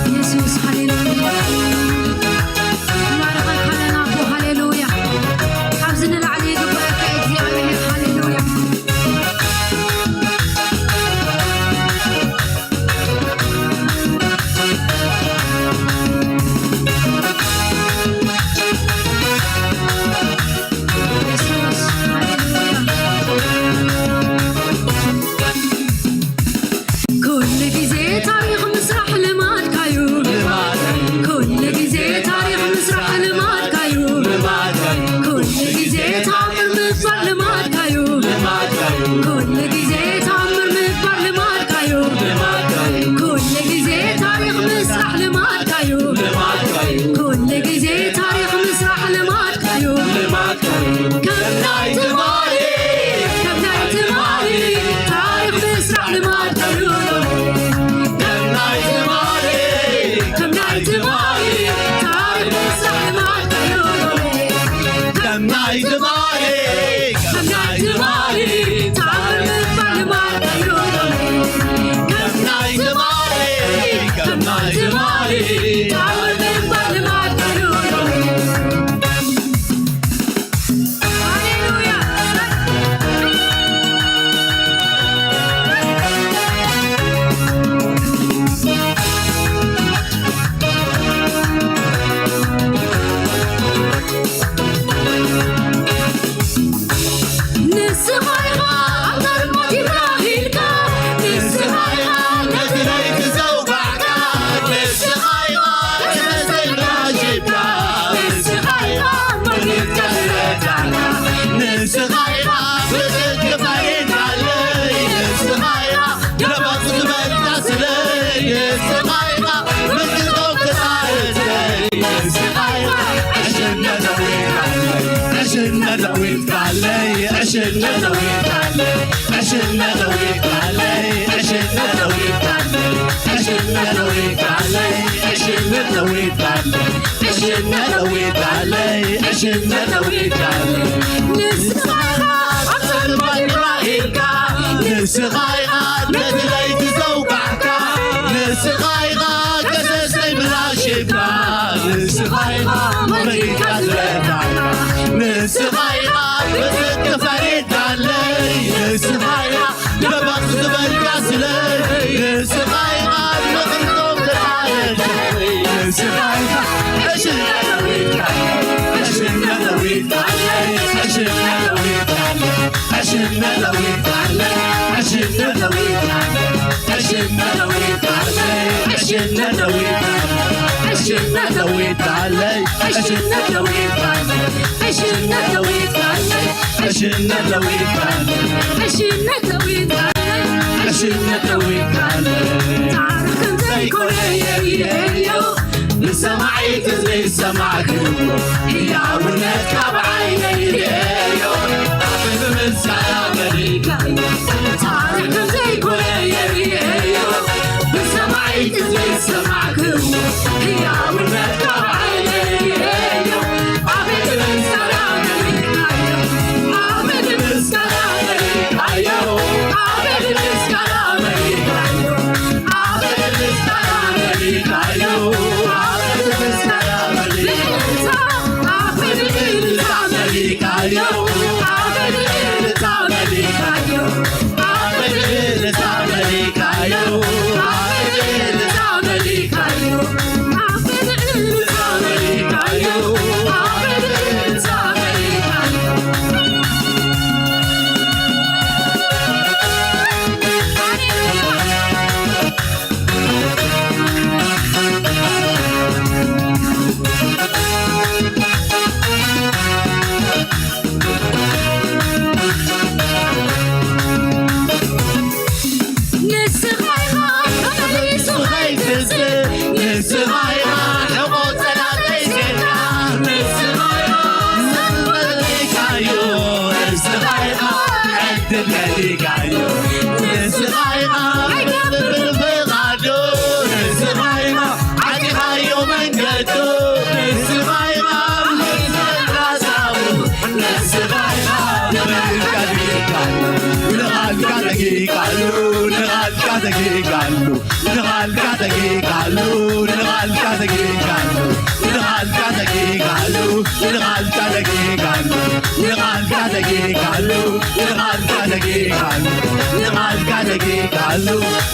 ኢየሱስ፣ ሃሌሉያ። ንባርኸካ ኣለና ኣቦ። ሃሌሉያ። ካብዚ ንላዕሊ ይግበረካ እግዚኣብሔር። ሃሌሉያ። ኩሉ ግዜ ታሪኽ ምስራሕ ልማድካዩ። ኩሉ ግዜ ታሪኽ ምስራሕ ልማድካዩ። ኩሉ ግዜ ተኣምር ምግባር ልማድካዩ። ኩሉ ግዜ ተኣምር ምግባር ልማድካዩ። ኩሉ ግዜ ታሪኽ ምስራሕ ልማድካዩ። ኩሉ ግዜ ታሪኽ ምስራሕ ልማድካዩ። ከም ናይ ትማሊ፣ ከም ናይ ትማሊ ታሪኽ ምስራሕ ልማድካዩ። ከም ናይ ትማሊ፣ ከም ናይ ትማሊ ታሪኽ ምስራሕ ልማድካዩ። ከም ናይ ትማሊ፣ ከም ናይ ትማሊ ተኣምር ምግባር ልማድካዩ። ከም ናይ ትማሊ፣ ከም ናይ ትማሊ ተኣምር ምግባር ልማድካዩ። ሃሌሉያ። ንስኻ ኢኻ ኣብ ጸልማት ይብራህ ኢልካ፣ ንስኻ ኢኻ ነቲ ለይቲ ዘውጋዕካ፣ ንስኻ ኢኻ ተሰይዳ ጅብካ፣ ንስኻ ኢኻ መሪትካ ዝረታዕካ፣ ንስኻ ኢኻ ብጽድቂ ፈሪድካለይ፣ ንስኻ ኢኻ ደባቕ ዝበልካ ስለይ፣ ንስኻ ኢኻ ምክቶም ክሳረተይ፣ ንስኻ ኢኻ ዕሽነት ኣዊትካለይ፣ ዕሽነት ኣዊትካለይ፣ ዕሽነት ኣዊትካለይ፣ ዕሽነት ኣዊትካለይ፣ ዕሽነት ኣዊትካለይ፣ ዕሽነት ኣዊትካለይ፣ ዕሽነት ኣዊትካለይ፣ ዕሽነት ኣዊትካለይ፣ ዕሽነት ኣዊትካለይ። ንስኻ ኢኻ ኣብ ጸልማት ይብራህ ኢልካ፣ ንስኻ ኢኻ ነቲ ለይቲ ዘውጋዕካ፣ ንስኻ ኢኻ ገሰሰይ ብላሽ ኢልካ፣ ንስኻ ኢኻ መሪሕካ ዝረታዕካ፣ ንስኻ ኢኻ ብጽድቂ ፈሪድካለይ፣ ንስኻ ኢኻ ደባቕ ዝበልካ ስለይ፣ ንስኻ ኢኻ ምኽርቶም ተታለልካለይ፣ ንስኻ ኢኻ ዕሽነት ኣዊትካለይ፣ ዕሽነት ኣዊትካለይ፣ ዕሽነት ኣዊትካለይ፣ ዕሽነት ኣዊትካለይ፣ ዕሽነት ኣዊትካለይ፣ ዕሽነት ኣዊትካለይ፣ ዕሽነት ኣዊትካለይ፣ ዕሽነት ኣዊትካለይ፣ ዕሽነት ኣዊትካለይ። ዕሽነት ለዊጥካለይ፣ ዕሽነት ለዊጥካለይ፣ ዕሽነት ለዊጥካለይ። ታሪኽ ከም ዘይኮነ የርእየዮ፣ ብሰማዒት ህዝቢ ዝሰማዕክዎ፣ ህያውነትካ ብዓይነይ ይርእየዮ። ኣፌ ብምስጋና መሊእካዮ፣ ታሪኽ ከም ዘይኮነ የርእየዮ፣ ብሰማዒት ህዝቢ ዝሰማዕክዎ፣ ህያውነትካ ብዓይነይ ይርእየዮ። ኣፌ ብምስጋና መሊእካዮ፣ ደቂቃሉ ንቓልካ ደቂቃሉ ንቓልካ ደቂቃሉ ንቓልካ ደቂቃሉ ንቓልካ ደቂቃሉ ንቓልካ ደቂቃሉ ንቓልካ ደቂቃሉ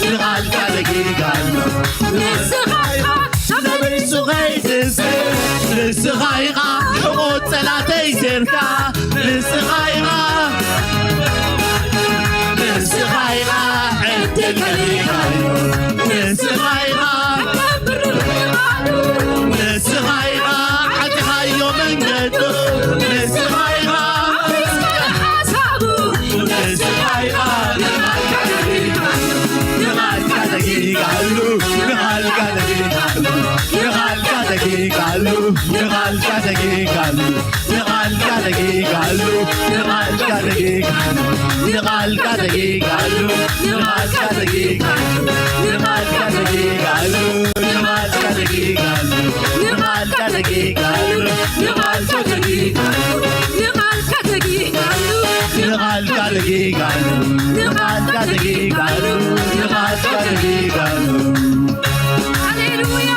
ንቓልካ ደቂቃሉ ንስኻ ኢኻ ሰበይቱ ኸይትስእ ንስኻ ኢኻ ሕቖ ጸላተይ ሴርካ ንስኻ ኢኻ ንስኻ ኢኻ ዕድል ከሊኻዮ ንስኻ ኢኻ ንስኻ ኢኻ ዓጢኻዮ መንገዱ ንስኻ ኢኻ ንስኻ ኢኻ ንቓልካ ደቂቃሉ ንቓልካ ደቂቃሉ ንቓልካ ደቂቃሉ ንቓልካ ደቂቃሉ ንቓልካ ደቂቃሉ ንቓልካ ደቂቃሉ ንቓልካ ደቂቃሉ ንቓልካ ደቂቃሉ ንቓልካ ደቂቃሉ ንቓልካ ደቂቃሉ ንቓልካ ደቂቃሉ ንቓልካ ደቂቃሉ ንቓልካ ደቂቃሉ ንቓልካ ደቂቃሉ ንቓልካ ደቂቃሉ ንቓልካ ደቂቃሉ ሃሌሉያ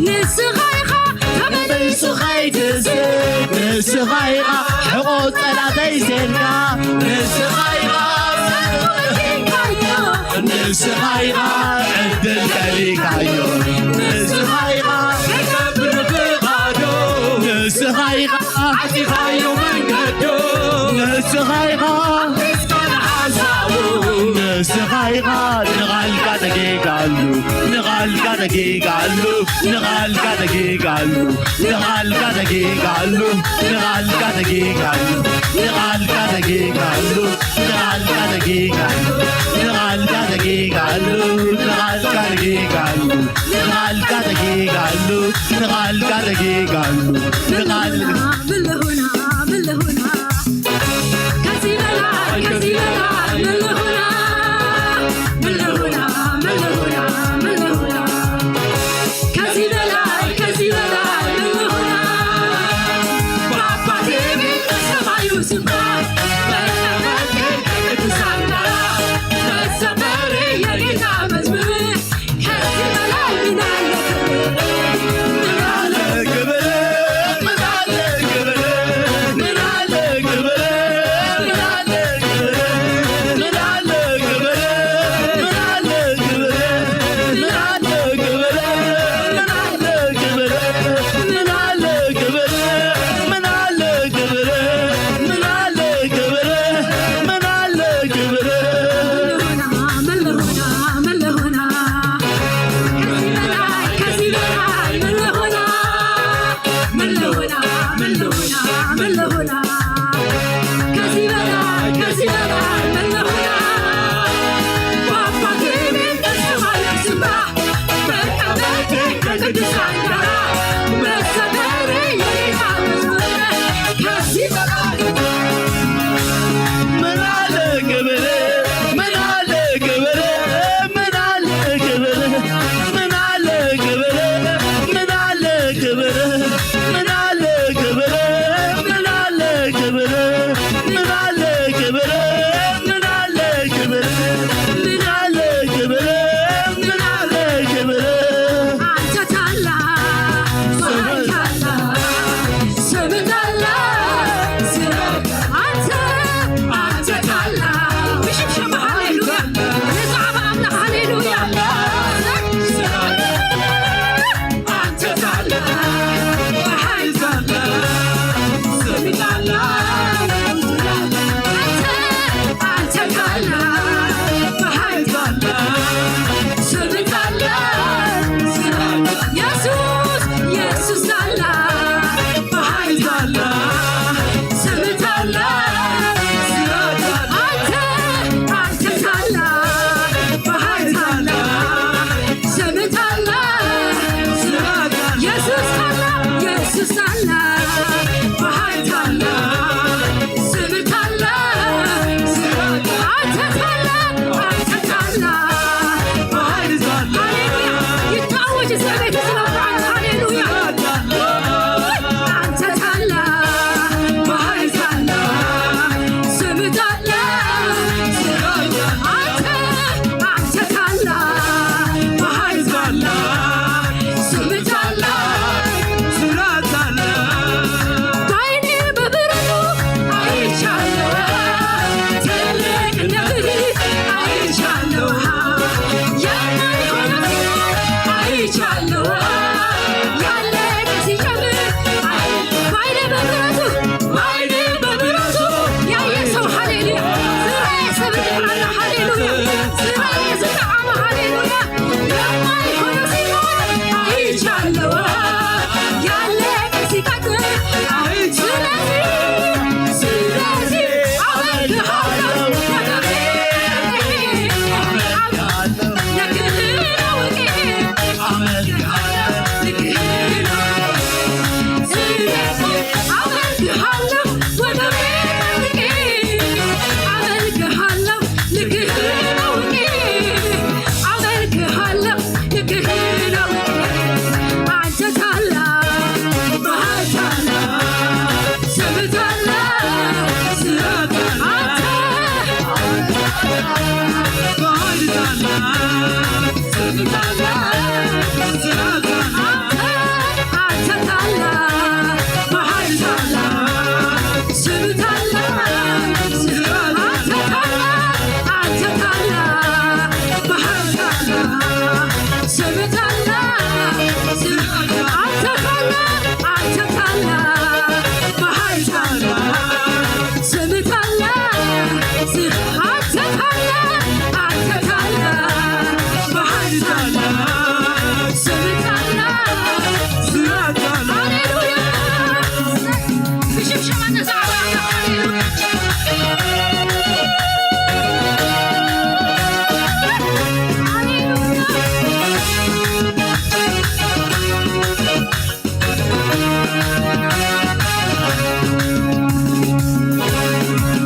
ንስኻ ኢኻ ተመሊሱ ኸይትስእ ንስኻ ኢኻ ሕቖ ጸላተይ ሴርካ ንስኻ ኢኻ ንስኻ ኢኻ ዕድል ከሊካዮ ንስኻ ኢኻ ንስኻ ኢኻ ዓጢኻዮ መንገዱ ንስኻ ኢኻ ንስኻ ኢኻ ንቓልካ ደቂቃሉ ንቓልካ ደቂቃሉ ንቓልካ ደቂቃሉ ንቓልካ ደቂቃሉ ንቓልካ ደቂቃሉ ንቓልካ ደቂቃሉ ንቓልካ ደቂቃሉ ንቓልካ ደቂቃሉ ንቓልካ ደቂቃሉ ንቓልካ ደቂቃሉ ንቓልካ ደቂቃሉ ንቓል ብልሁና ብልሁና ከዚህ በላይ ከዚህ በላይ ብልሁና ብልሁና ብልሁና ብልሁና ከዚህ በላይ ከዚህ በላይ ብልሁና በአባቴ ቤት በሰማዩ ስፍራ በተቀመጥከኝ ከቅዱሳን ጋራ መዘመሬ የጌታ መዝሙር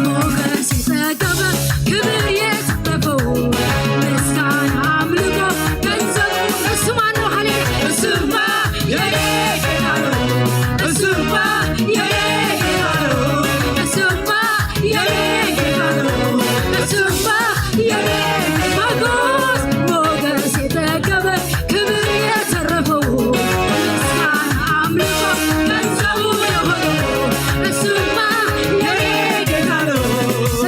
ሞገስ የጸገበ ክብር የተረፈው ምስጋና አምልኮ ገንዘቡ እሱ ማን ነው? ሃሌ እሱማ የኔ ጌታ ነው። እሱማ የኔ ጌታ ነው። እሱማ የኔ ጌታ ነው። እሱማ የኔ ሞገስ ሞገስ የጠገበ ክብር የተረፈው ምስጋና አምልኮ ገንዘቡ የሆነው እሱማ የኔ ጌታ ነው።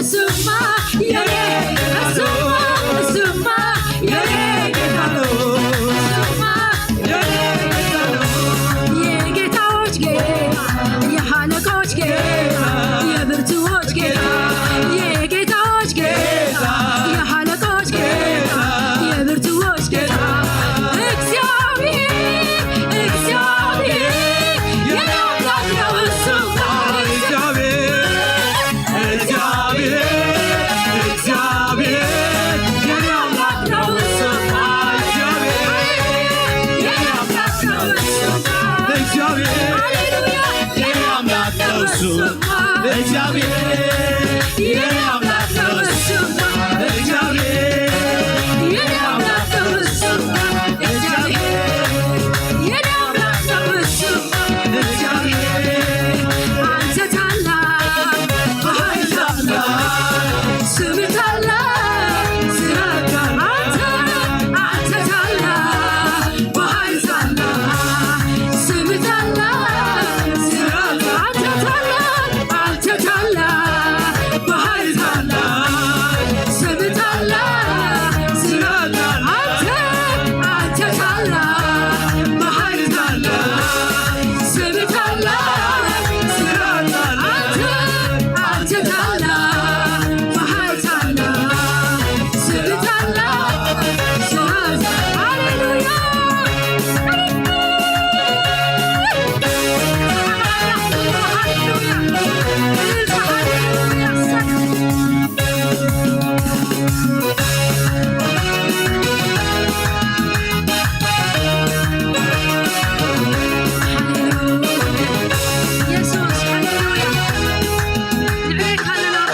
እሱማ የኔ እሱማ እሱማ የኔ ጌታ ነው። እሱማ የኔ ጌታ ነው። የጌታዎች ጌታ የሃለቆች ጌታ የብርቱዎች ጌታ የጌታዎች ጌታ የሃለቆች ጌታ የብርቱዎች ጌታ እግዚአብሔር እግዚአብሔር የኔ አምላክ ነው እሱ እግዚአብሔር እግዚአብሔር እግዚአብሔር የኔ አምላክ ነው እሱ እግዚአብሔር የኔ አምላክ ነው እሱ እግዚአብሔር ሃሌሉያ የኔ አምላክ ነው እሱ እግዚአብሔር የኔ አምላክ ነው እሱ እግዚአብሔር የኔ አምላክ ነው እሱ እግዚአብሔር የኔ አምላክ ነው እሱ እግዚአብሔር አንተ ታላቅ በኃይል ታላቅ ስምህ ታላቅ ስራህ አንተ አንተ ታላቅ በኃይል ታላቅ ስምህ ታላቅ ስራህ አንተ ታላቅ አንተ ታላቅ በኃይል ታላቅ ስምህ ታላቅ ስራህ አንተ አንተ ታላቅ በኃይል ታላቅ ስምህ ታላቅ ስራህ አንተ አንተ ታላቅ በኃይል ታላቅ ስምህ ታላቅ ስራህ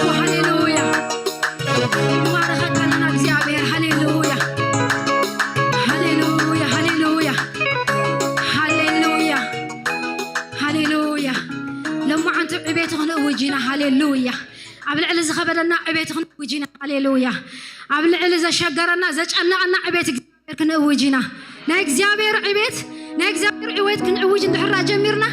ሃሌሉያ ሃሌሉያ ሃሌሉያ ሃሌሉያ ሃሌሉያ ሃሌሉያ ሃሌሉያ ሎማዓንቲ ዕቤቱ ክንእውጅ ኢና። ሃሌሉያ ኣብ ልዕሊ ዝኸበደና ዕቤት ክንእውጅ ኢና። ሃሌሉያ ኣብ ልዕሊ ዘሸገረና ዘጨነቐና ዕቤት እግዚኣብሔር ክንእውጅ ኢና። ናይ እግዚኣብሔር ዕቤት ናይ እግዚኣብሔር ዕቤት ክንእውጅ እንድሕራ ጀሚርና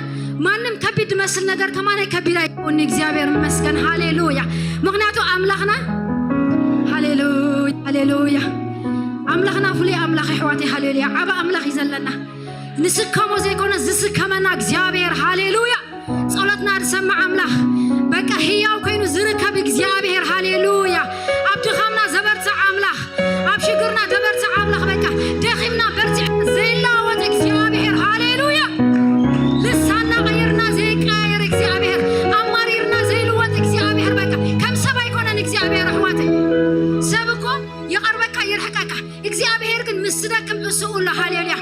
ማንም ከቢድ ዝመስል ነገር ከማናይ ከቢድ ኣይኮን እግዚኣብሔር ይመስገን ሃሌሉያ ምክንያቱ ኣምላኽና ሃሌሉያ ሃሌሉያ ኣምላኽና ፍሉይ ኣምላኽ ኣሕዋተይ ሃሌሉያ ዓብ ኣምላኽ እዩ ዘለና ንስከሞ ዘይኮነ ዝስከመና እግዚኣብሔር ሃሌሉያ ጸሎትና ዝሰምዕ ኣምላኽ በቃ ህያው ኮይኑ ዝርከብ እግዚኣብሔር ሃሌሉያ ኣብ ድኻምና ዘበርትዕ ኣምላኽ ኣብ ሽግርና ዘበርትዕ ኣምላኽ በቃ ደኺምና በርቲዕና ዘይለዋወጥ እግዚኣብሔር ሃሌሉያ ልሳና ቀይርና ዘይቀያየር እግዚኣብሔር ኣማሪርና ዘይልወጥ እግዚኣብሔር በቃ ከም ሰብ ኣይኮነን እግዚኣብሔር ኣሕዋተይ ሰብ እኮ ይቐርበካ ይርሕቀካ እግዚኣብሔር ግን ምስ ትደክም እሱ ኣሎ ሃሌሉያ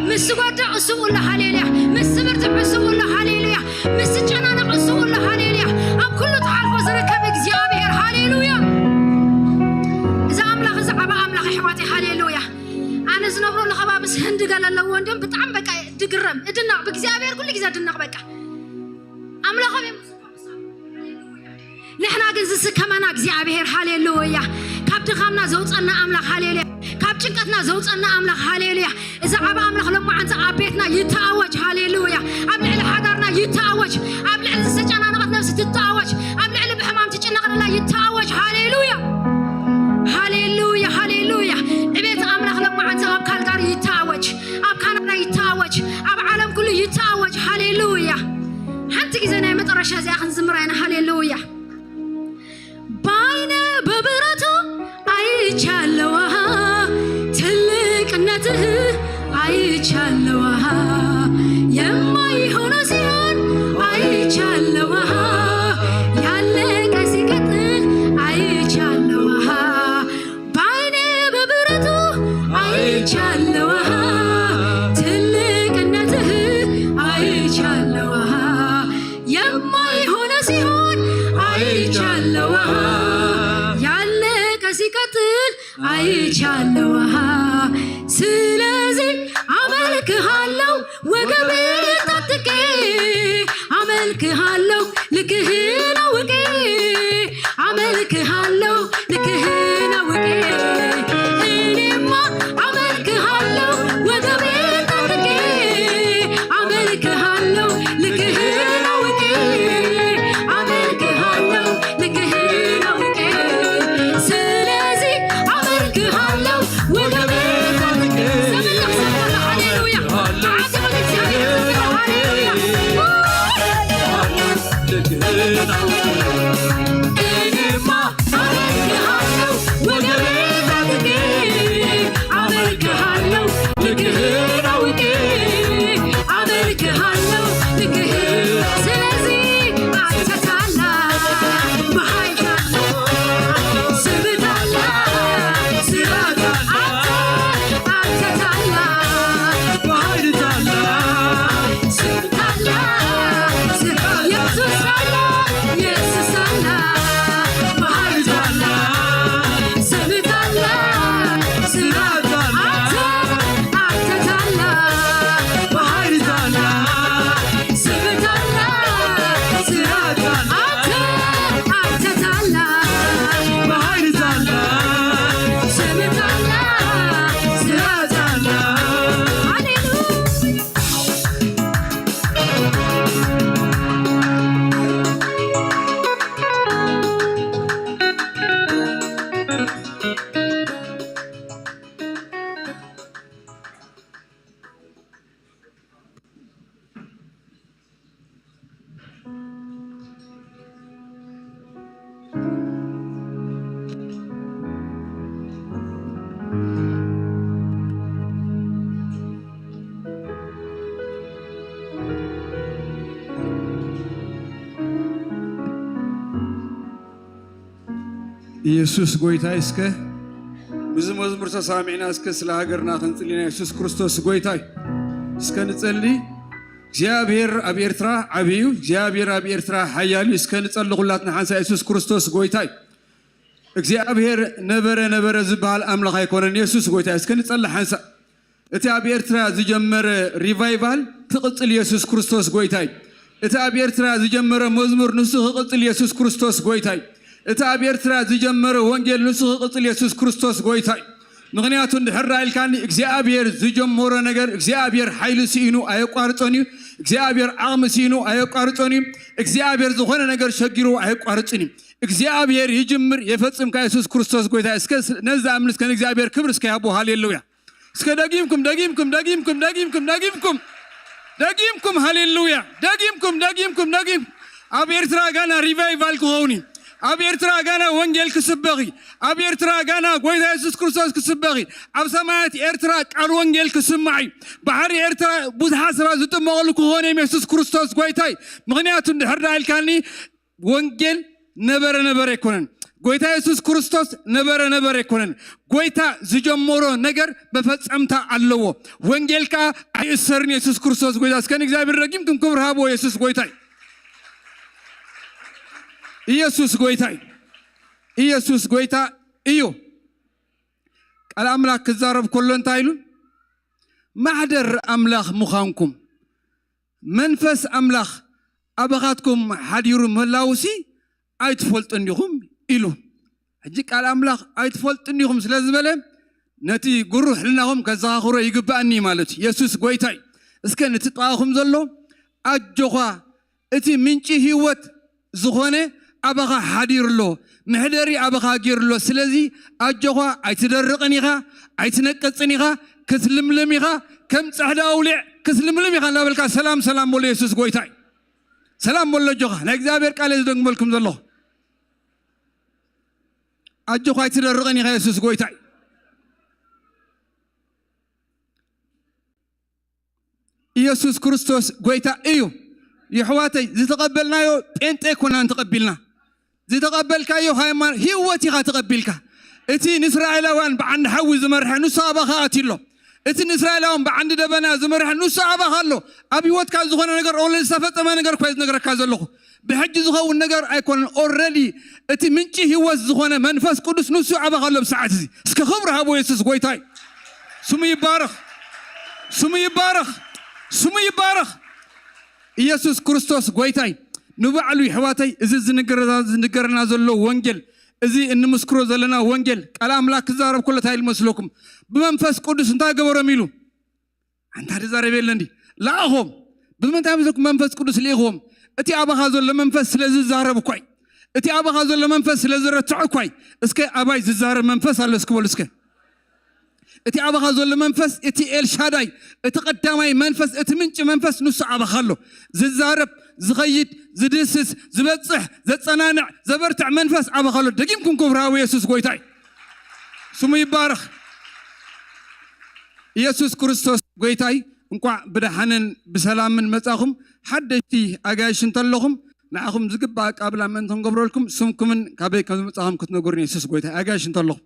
ምስ ትጎድእ እሱ ኣሎ ሃሌሉያ ምስ ትብርትዕ እሱ ኣሎ ሃሌሉያ ምስ ትጨናነቕ እሱ ኣሎ ሃሌሉያ ኣብ ኩሉ ተሓልፎ ዝርከብ እግዚኣብሔር ሃሌሉያ እዚ ኣምላኽ እዚ ዓብ ኣምላኽ ኣሕዋተይ ሃሌሉያ ኣነ ዝነብረሉ ከባብስ ህንዲ ገለ ኣለዎ እንዲም ብጣዕሚ በቃ ድግረም እድነቕ ብእግዚኣብሔር ኩሉ ግዜ ድነቕ በቃ ኣምላኾም እዮም ንሕና ግን ዝስከመና እግዚኣብሔር ሃሌሉያ ካብ ድኻምና ዘውፀና ኣምላኽ ሃሌሉያ ካብ ጭንቀትና ዘውፀና ኣምላኽ ሃሌሉያ እዚ ዓብ ኣምላኽ ሎማዓንቲ ኣብ ቤትና ይተኣወጅ ሃሌሉያ ኣብ ልዕሊ ሓዳርና ይተኣወጅ ኣብ ልዕሊ ዝተጨናነቐት ነብሲ ትተኣወጅ ኣብ ልዕሊ ብሕማም ትጭነቕ ዘላ ይተኣወጅ ሃሌሉያ ሃሌሉያ ሃሌሉያ ዕቤት ኣምላኽ ሎማዓንቲ ኣብ ካልጋሪ ይተኣወጅ ኣብ ካናዳ ይተኣወጅ ኣብ ዓለም ኩሉ ይተኣወጅ ሃሌሉያ ሓንቲ ግዜ ናይ መጠረሻ እዚኣ ክንዝምራ ኢና ሃሌሉያ ባይነ በብረቱ አይቻለዋ ትልቅነትህ አይቻለዋ የማይሆነ ሲሆን አይቻለዋ አይቻለሁ፣ አሃ፣ ያለቀ ሲቀጥል አይቻለሁ፣ አሃ። ስለዚህ አመልክሃለሁ፣ ወገቤ ታጥቄ አመልክሃለሁ፣ ልክህን አውቄ አመልክሃለሁ፣ ልክህን አውቄ። እኔማ አመልክሃለሁ፣ ወገቤ ታጥቄ አመልክሃለሁ፣ ልክህን አውቄ አመልክሃለሁ፣ ልክህን አውቄ። ስለዚህ አመልክሃለሁ፣ ወገቤ ታጥቄ። ዘመን ለእግዚአብሔር፣ ሃሌሉያ። አጨብጭቡ ለእግዚአብሔር፣ ሃሌሉያ። እኔማ አመልክሃለሁ፣ ወገቤ ታጥቄ አመልክሃለሁ፣ ልክህን አውቄ አመልክሃለሁ፣ ልክህን። ስለዚህ አንተ ታላቅ፣ በኃይል ታላቅ፣ ስምህ ታላቅ፣ ስራህ ታላቅ፣ አንተ ታላቅ፣ በኃይል ታላቅ፣ ስምህ ታላቅ፣ ስራህ ኢየሱስ ታላቅ፣ ኢየሱስ ታላቅ፣ በኃይል ታላቅ፣ ስምህ ታላቅ፣ ስራህ ታላቅ፣ አንተ፣ አንተ ታላቅ፣ በኃይል ታላቅ፣ ስምህ ታላቅ፣ ስራህ ታላቅ፣ አንተ፣ አንተ ታላቅ፣ በኃይል ታላቅ፣ ስምህ ታላቅ፣ ስራህ ታላቅ። ሃሌሉያ። ኢየሱስ ጎይታይ። እስከ ምስዚ መዝሙር ተሳሚዕና እስከ ስለ ሃገርና ክንጽሊ ኢና። ኢየሱስ ክርስቶስ ጎይታይ። እስከ ንጸሊ። እግዚኣብሔር ኣብ ኤርትራ ዓቢ እዩ። እግዚኣብሔር ኣብ ኤርትራ ሓያል እዩ። እስከ ንጸሊ ኩላትና ሓንሳእ። ኢየሱስ ክርስቶስ ጎይታይ። እግዚኣብሔር ነበረ ነበረ ዝበሃል ኣምላኽ ኣይኮነን። ኢየሱስ ጎይታይ። እስከ ንጸሊ ሓንሳእ። እቲ ኣብ ኤርትራ ዝጀመረ ሪቫይቫል ክቕጽል ኢየሱስ ክርስቶስ ጎይታይ። እቲ ኣብ ኤርትራ ዝጀመረ መዝሙር ንሱ ክቕጽል ኢየሱስ ክርስቶስ ጎይታይ። እቲ ኣብ ኤርትራ ዝጀመረ ወንጌል ንሱ ክቕጽል ኢየሱስ ክርስቶስ ጎይታይ። ምኽንያቱ እንድሕር ደኣ ኢልካኒ እግዚኣብሔር ዝጀመሮ ነገር እግዚኣብሔር ሓይሊ ስኢኑ ኣየቋርጾን እዩ። እግዚኣብሔር ዓቕሚ ስኢኑ ኣየቋርጾን እዩ። እግዚኣብሔር ዝኾነ ነገር ሸጊሩ ኣየቋርጽን እዩ። እግዚኣብሔር ይጅምር የፈጽም። ኢየሱስ ክርስቶስ ጎይታ። እስከ ነዚ ኣምልስ ከን እግዚኣብሔር ክብር እስከ ያቦ። ሃሌሉያ። እስከ ደጊምኩም ደጊምኩም ደጊምኩም ደጊምኩም ደጊምኩም ደጊምኩም ሃሌሉያ። ደጊምኩም ደጊምኩም ደጊምኩም። ኣብ ኤርትራ ጋና ሪቫይቫል ክኸውን እዩ። ኣብ ኤርትራ ጋና ወንጌል ክስበኽ እዩ። ኣብ ኤርትራ ጋና ጎይታ የሱስ ክርስቶስ ክስበኽ እዩ። ኣብ ሰማያት ኤርትራ ቃል ወንጌል ክስማዕ እዩ። ባሕሪ ኤርትራ ብዙሓት ሰባት ዝጥመቐሉ ክኾን እዮም። የሱስ ክርስቶስ ጎይታይ። ምኽንያቱ እንድሕር ዳ ኢልካኒ ወንጌል ነበረ ነበረ ኣይኮነን። ጎይታ የሱስ ክርስቶስ ነበረ ነበረ ኣይኮነን። ጎይታ ዝጀመሮ ነገር መፈጸምታ ኣለዎ። ወንጌል ከኣ ኣይእሰርን። የሱስ ክርስቶስ ጎይታ። እስከ ንእግዚኣብሔር ረጊምኩም ክብሪ ሃብዎ። የሱስ ጎይታይ። ኢየሱስ ጎይታይ። ኢየሱስ ጎይታ እዩ። ቃል ኣምላኽ ክዛረብ ከሎ እንታይ ኢሉ? ማሕደር ኣምላኽ ምዃንኩም መንፈስ ኣምላኽ ኣባኻትኩም ሓዲሩ ምህላውሲ ኣይትፈልጡን ዲኹም ኢሉ። ሕጂ ቃል ኣምላኽ ኣይትፈልጡን ዲኹም ስለ ዝበለ ነቲ ግሩህ ሕልናኹም ከዘኻኽሮ ይግባኣኒ ማለት እዩ። የሱስ ጎይታይ። እስከ ነቲ ጥቓኹም ዘሎ ኣጆኻ እቲ ምንጪ ህይወት ዝኾነ ኣባኻ ሓዲሩ ኣሎ፣ መሕደሪ ኣባኻ ገይሩ ኣሎ። ስለዚ ኣጆኻ ኣይትደርቕን ኢኻ፣ ኣይትነቅጽን ኢኻ፣ ክትልምልም ኢኻ፣ ከም ጻዕዳ ኣውሊዕ ክትልምልም ኢኻ እናበልካ ሰላም ሰላም በሎ። የሱስ ጎይታ እዩ። ሰላም በሎ ኣጆኻ። ናይ እግዚኣብሔር ቃል እየ ዝደግመልኩም ዘለኹ። ኣጆኻ ኣይትደርቕን ኢኻ። የሱስ ጎይታ እዩ። ኢየሱስ ክርስቶስ ጎይታ እዩ። የሕዋተይ፣ ዝተቐበልናዮ ጴንጤ ኣይኮናን ተቐቢልና። ዝተቐበልካዮ ሃይማኖት፣ ህይወት ኢኻ ተቐቢልካ። እቲ ንእስራኤላውያን ብዓንዲ ሓዊ ዝመርሐ ንሱ ኣባኻ ኣትዩ ኣሎ። እቲ ንእስራኤላውያን ብዓንዲ ደበና ዝመርሐ ንሱ ኣባኻ ኣሎ። ኣብ ህይወትካ ዝኾነ ነገር ኦለ ዝተፈጸመ ነገር እኳ ዝነግረካ ዘለኹ። ብሕጂ ዝኸውን ነገር ኣይኮነን። ኦረዲ እቲ ምንጪ ህይወት ዝኾነ መንፈስ ቅዱስ ንሱ ኣባኻ ኣሎ ብሰዓት እዚ። እስከ ክብሪ ሃቦ የሱስ ጎይታይ። ስሙ ይባረኽ። ስሙ ይባረኽ። ስሙ ይባረኽ። ኢየሱስ ክርስቶስ ጎይታይ ንባዕሉ ይሕዋተይ፣ እዚ ዝንገረና ዘሎ ወንጌል፣ እዚ እንምስክሮ ዘለና ወንጌል ቃል ኣምላኽ ክዛረብ ከሎ እንታይ ኢሉ መስለኩም? ብመንፈስ ቅዱስ እንታይ ገበሮም ኢሉ? ኣንታ ዝዛረብ የለ እንዲ ለኣኾም። ብምንታይ መስለኩም መንፈስ ቅዱስ ልኢኽዎም? እቲ ኣባኻ ዘሎ መንፈስ ስለ ዝዛረብ እኳይ፣ እቲ ኣባኻ ዘሎ መንፈስ ስለ ዝረትዕ እኳይ። እስከ ኣባይ ዝዛረብ መንፈስ ኣሎ እስኪ በሉ እስከ። እቲ ኣባኻ ዘሎ መንፈስ፣ እቲ ኤልሻዳይ፣ እቲ ቀዳማይ መንፈስ፣ እቲ ምንጪ መንፈስ ንሱ ኣባኻ ኣሎ። ዝዛረብ፣ ዝኸይድ፣ ዝድስስ፣ ዝበጽሕ፣ ዘጸናንዕ፣ ዘበርትዕ መንፈስ ኣባኻ ኣሎ። ደጊምኩም ክብርሃዊ የሱስ ጎይታይ ስሙ ይባረኽ። ኢየሱስ ክርስቶስ ጎይታይ። እንቋዕ ብደሓንን ብሰላምን መጻኹም። ሓደሽቲ ኣጋይሽ እንተለኹም፣ ንዓኹም ዝግባእ ኣቃብላ ምእንቲ ክንገብረልኩም፣ ስምኩምን ካበይ ከም ዝመጻኹም ክትነግሩኒ። ኢየሱስ ጎይታይ። ኣጋይሽ እንተለኹም፣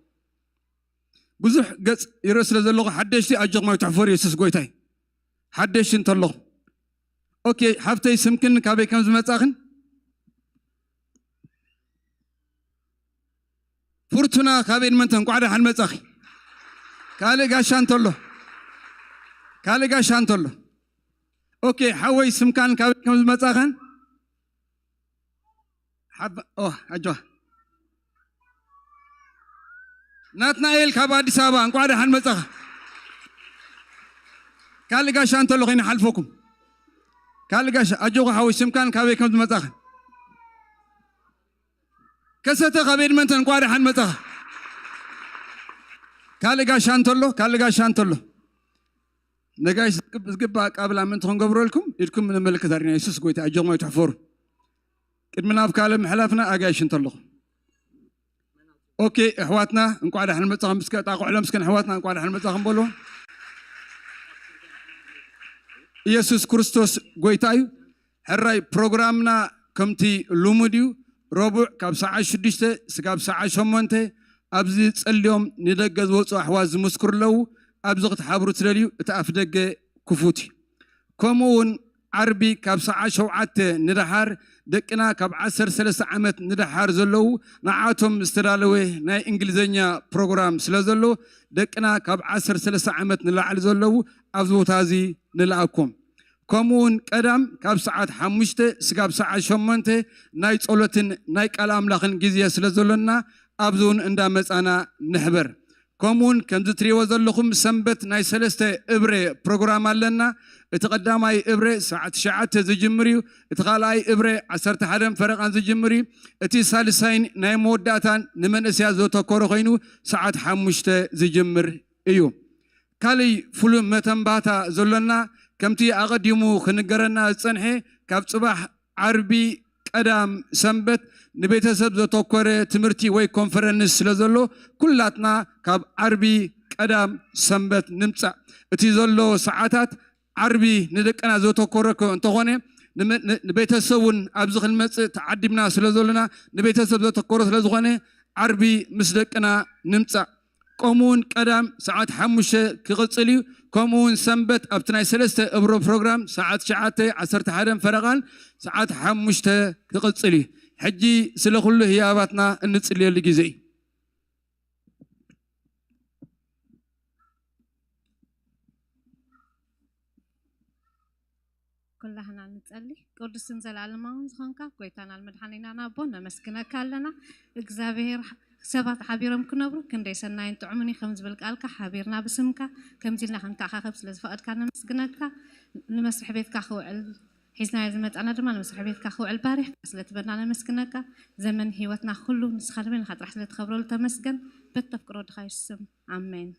ብዙሕ ገጽ ይርኢ ስለ ዘለኹ፣ ሓደሽቲ ኣጆኹም ኣይትሕፈሩ። ኢየሱስ ጎይታይ። ሓደሽቲ እንተለኹም፣ ኦኬ፣ ሓፍተይ ስምክን ካበይ ከም ዝመጻኽን። ፍርቱና ካብ ኤድመንተን እንቋዕ ደሓን መጻኺ። ካልእ ጋሻ እንተሎ፣ ካልእ ጋሻ እንተሎ። ኦኬ፣ ሓወይ ስምካን ካበይ ከም ዝመጻኻን። ሓባ-፣ ኦ፣ ኣጆኻ። ናትናኤል ካብ ኣዲስ ኣበባ እንቋዕ ደሓን መጻኻ። ካልእ ጋሻ እንተሎ ከይንሓልፈኩም። ካልእ ጋሻ፣ ኣጆኻ ሓወይ ስምካን ካበይ ከም ዝመጻኻን። ከሰተ ካብ ኤድመንተን እንቋዕ ደሓን መጻኻ። ካልእ ጋሻ እንተሎ፣ ካልእ ጋሻ እንተሎ። ነጋሽ ዝግብ-፣ ዝግባእ ኣቃብላ ምእንቲ ክንገብረልኩም ኢድኩም ንምልክት ኣሪና። የሱስ ጎይታ። ኣጆኹም ኣይትሕፈሩ። ቅድሚ ናብ ካልእ ምሕላፍና ኣጋይሽ እንተለኹም። ኦኬ፣ ኣሕዋትና እንቋዕ ደሓን መጻኹም። እስከ ጣቕዕሎም እስከ ንኣሕዋትና እንቋዕ ደሓን መጻኹም በልዎም። ኢየሱስ ክርስቶስ ጎይታ እዩ። ሕራይ ፕሮግራምና ከምቲ ልሙድ እዩ። ረቡዕ ካብ ሰዓት ሽዱሽተ ስጋብ ሰዓት ሸሞንተ ኣብዚ ጸልዮም ንደገ ዝወጹ ኣሕዋት ዝምስክሩ ኣለዉ። ኣብዚ ክትሓብሩ ትደልዩ፣ እቲ ኣፍ ደገ ክፉት እዩ። ከምኡ እውን ዓርቢ ካብ ሰዓት ሸውዓተ ንደሓር ደቅና ካብ ዓሰርተ ሰለስተ ዓመት ንደሓር ዘለዉ ንዓቶም ዝተዳለወ ናይ እንግሊዝኛ ፕሮግራም ስለ ዘሎ ደቅና ካብ ዓሰርተ ሰለስተ ዓመት ንላዕሊ ዘለዉ ኣብዚ ቦታ እዚ ንልኣኮም። ከምኡ እውን ቀዳም ካብ ሰዓት ሓሙሽተ ስጋብ ሰዓት ሸሞንተ ናይ ጸሎትን ናይ ቃል ኣምላኽን ግዜ ስለ ዘሎና ኣብዚ እውን እንዳመጻና ንሕበር። ከምኡውን ከምዚ ትሪእዎ ዘለኹም ሰንበት ናይ ሰለስተ እብረ ፕሮግራም ኣለና። እቲ ቀዳማይ እብረ ሰዓት ትሽዓተ ዝጅምር እዩ። እቲ ካልኣይ እብረ ዓሰርተ ሓደን ፈረቓን ዝጅምር እዩ። እቲ ሳልሳይን ናይ መወዳእታን ንመንእሰያት ዘተኮረ ኮይኑ ሰዓት ሓሙሽተ ዝጅምር እዩ። ካልእ ፍሉይ መተንባታ ዘሎና ከምቲ ኣቐዲሙ ክንገረና ዝጸንሐ ካብ ጽባሕ ዓርቢ ቀዳም ሰንበት ንቤተሰብ ዘተኮረ ትምህርቲ ወይ ኮንፈረንስ ስለ ዘሎ ኩላትና ካብ ዓርቢ ቀዳም ሰንበት ንምጻእ። እቲ ዘሎ ሰዓታት ዓርቢ ንደቅና ዘተኮረ ኮ-፣ እንተኾነ ንመ-፣ ን-፣ ንቤተሰብ እውን ኣብዚ ክንመጽእ ተዓዲምና ስለ ዘሎና ንቤተሰብ ዘተኮረ ስለ ዝኾነ ዓርቢ ምስ ደቅና ንምጻእ። ከምኡውን ቀዳም ሰዓት ሓሙሽተ ክቕጽል እዩ። ከምኡውን ሰንበት ኣብቲ ናይ ሰለስተ እብሮ ፕሮግራም ሰዓት ትሽዓተ ዓሰርተ ሓደን ፈረቓን ሰዓት ሓሙሽተ ክቕጽል እዩ። ሕጂ ስለ ኩሉ ህያባትና እንጽልየሉ ግዜ እዩ። ኩላህና ንጸሊ። ቅዱስን ዘላለማውን ዝኾንካ ጎይታናን መድሓኒናን ኣቦ ነመስግነካ ኣለና። እግዚኣብሔር ሰባት ሓቢሮም ክነብሩ ክንደይ ሰናይን ጥዑምን እዩ ከም ዝብል ቃልካ ሓቢርና ብስምካ ከምዚ ኢልና ክንተዓኻኸብ ስለ ዝፈቐድካ ነመስግነካ። ንመስርሒ ቤትካ ክውዕል ሒዝናዮ ዝመጻና ድማ ንመስርሒ ቤትካ ክውዕል ባሪኽካ ስለ ትበና ነመስግነካ። ዘመን ህይወትና ኩሉ ንስኻ ንበይንኻ ጥራሕ ስለ ትኸብረሉ ተመስገን። በተፍቅሮ ድኻ የሱስ ስም ኣሜን።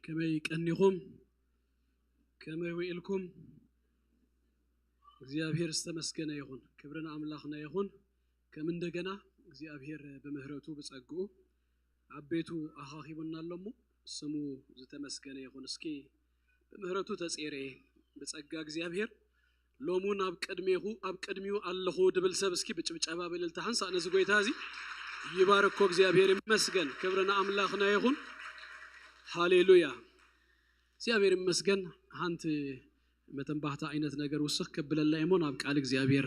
ከመይ ቀኒኹም? ከመይ ውዒልኩም? እግዚኣብሔር ዝተመስገነ ይኹን። ክብሪ ንኣምላኽና ይኹን። ከም እንደገና እግዚኣብሔር ብምህረቱ ብጸግኡ ኣብ ቤቱ ኣኻኺቡና ኣሎ እሞ ስሙ ዝተመስገነ ይኹን። እስኪ ብምህረቱ ተጼረ ብጸጋ እግዚኣብሔር ሎሙን ኣብ ቅድሜኹ ኣብ ቅድሚኡ ኣለኹ ድብል ሰብ እስኪ ብጭብጨባ ብልልታ ሓንሳእ ነዚ ጎይታ እዚ ይባርኮ። እግዚኣብሔር ይመስገን። ክብሪ ንኣምላኽና ይኹን። ሃሌሉያ። እግዚኣብሔር ይመስገን። ሓንቲ መተንባህታ ዓይነት ነገር ውስኽ ከብለላ እሞ ናብ ቃል እግዚኣብሔር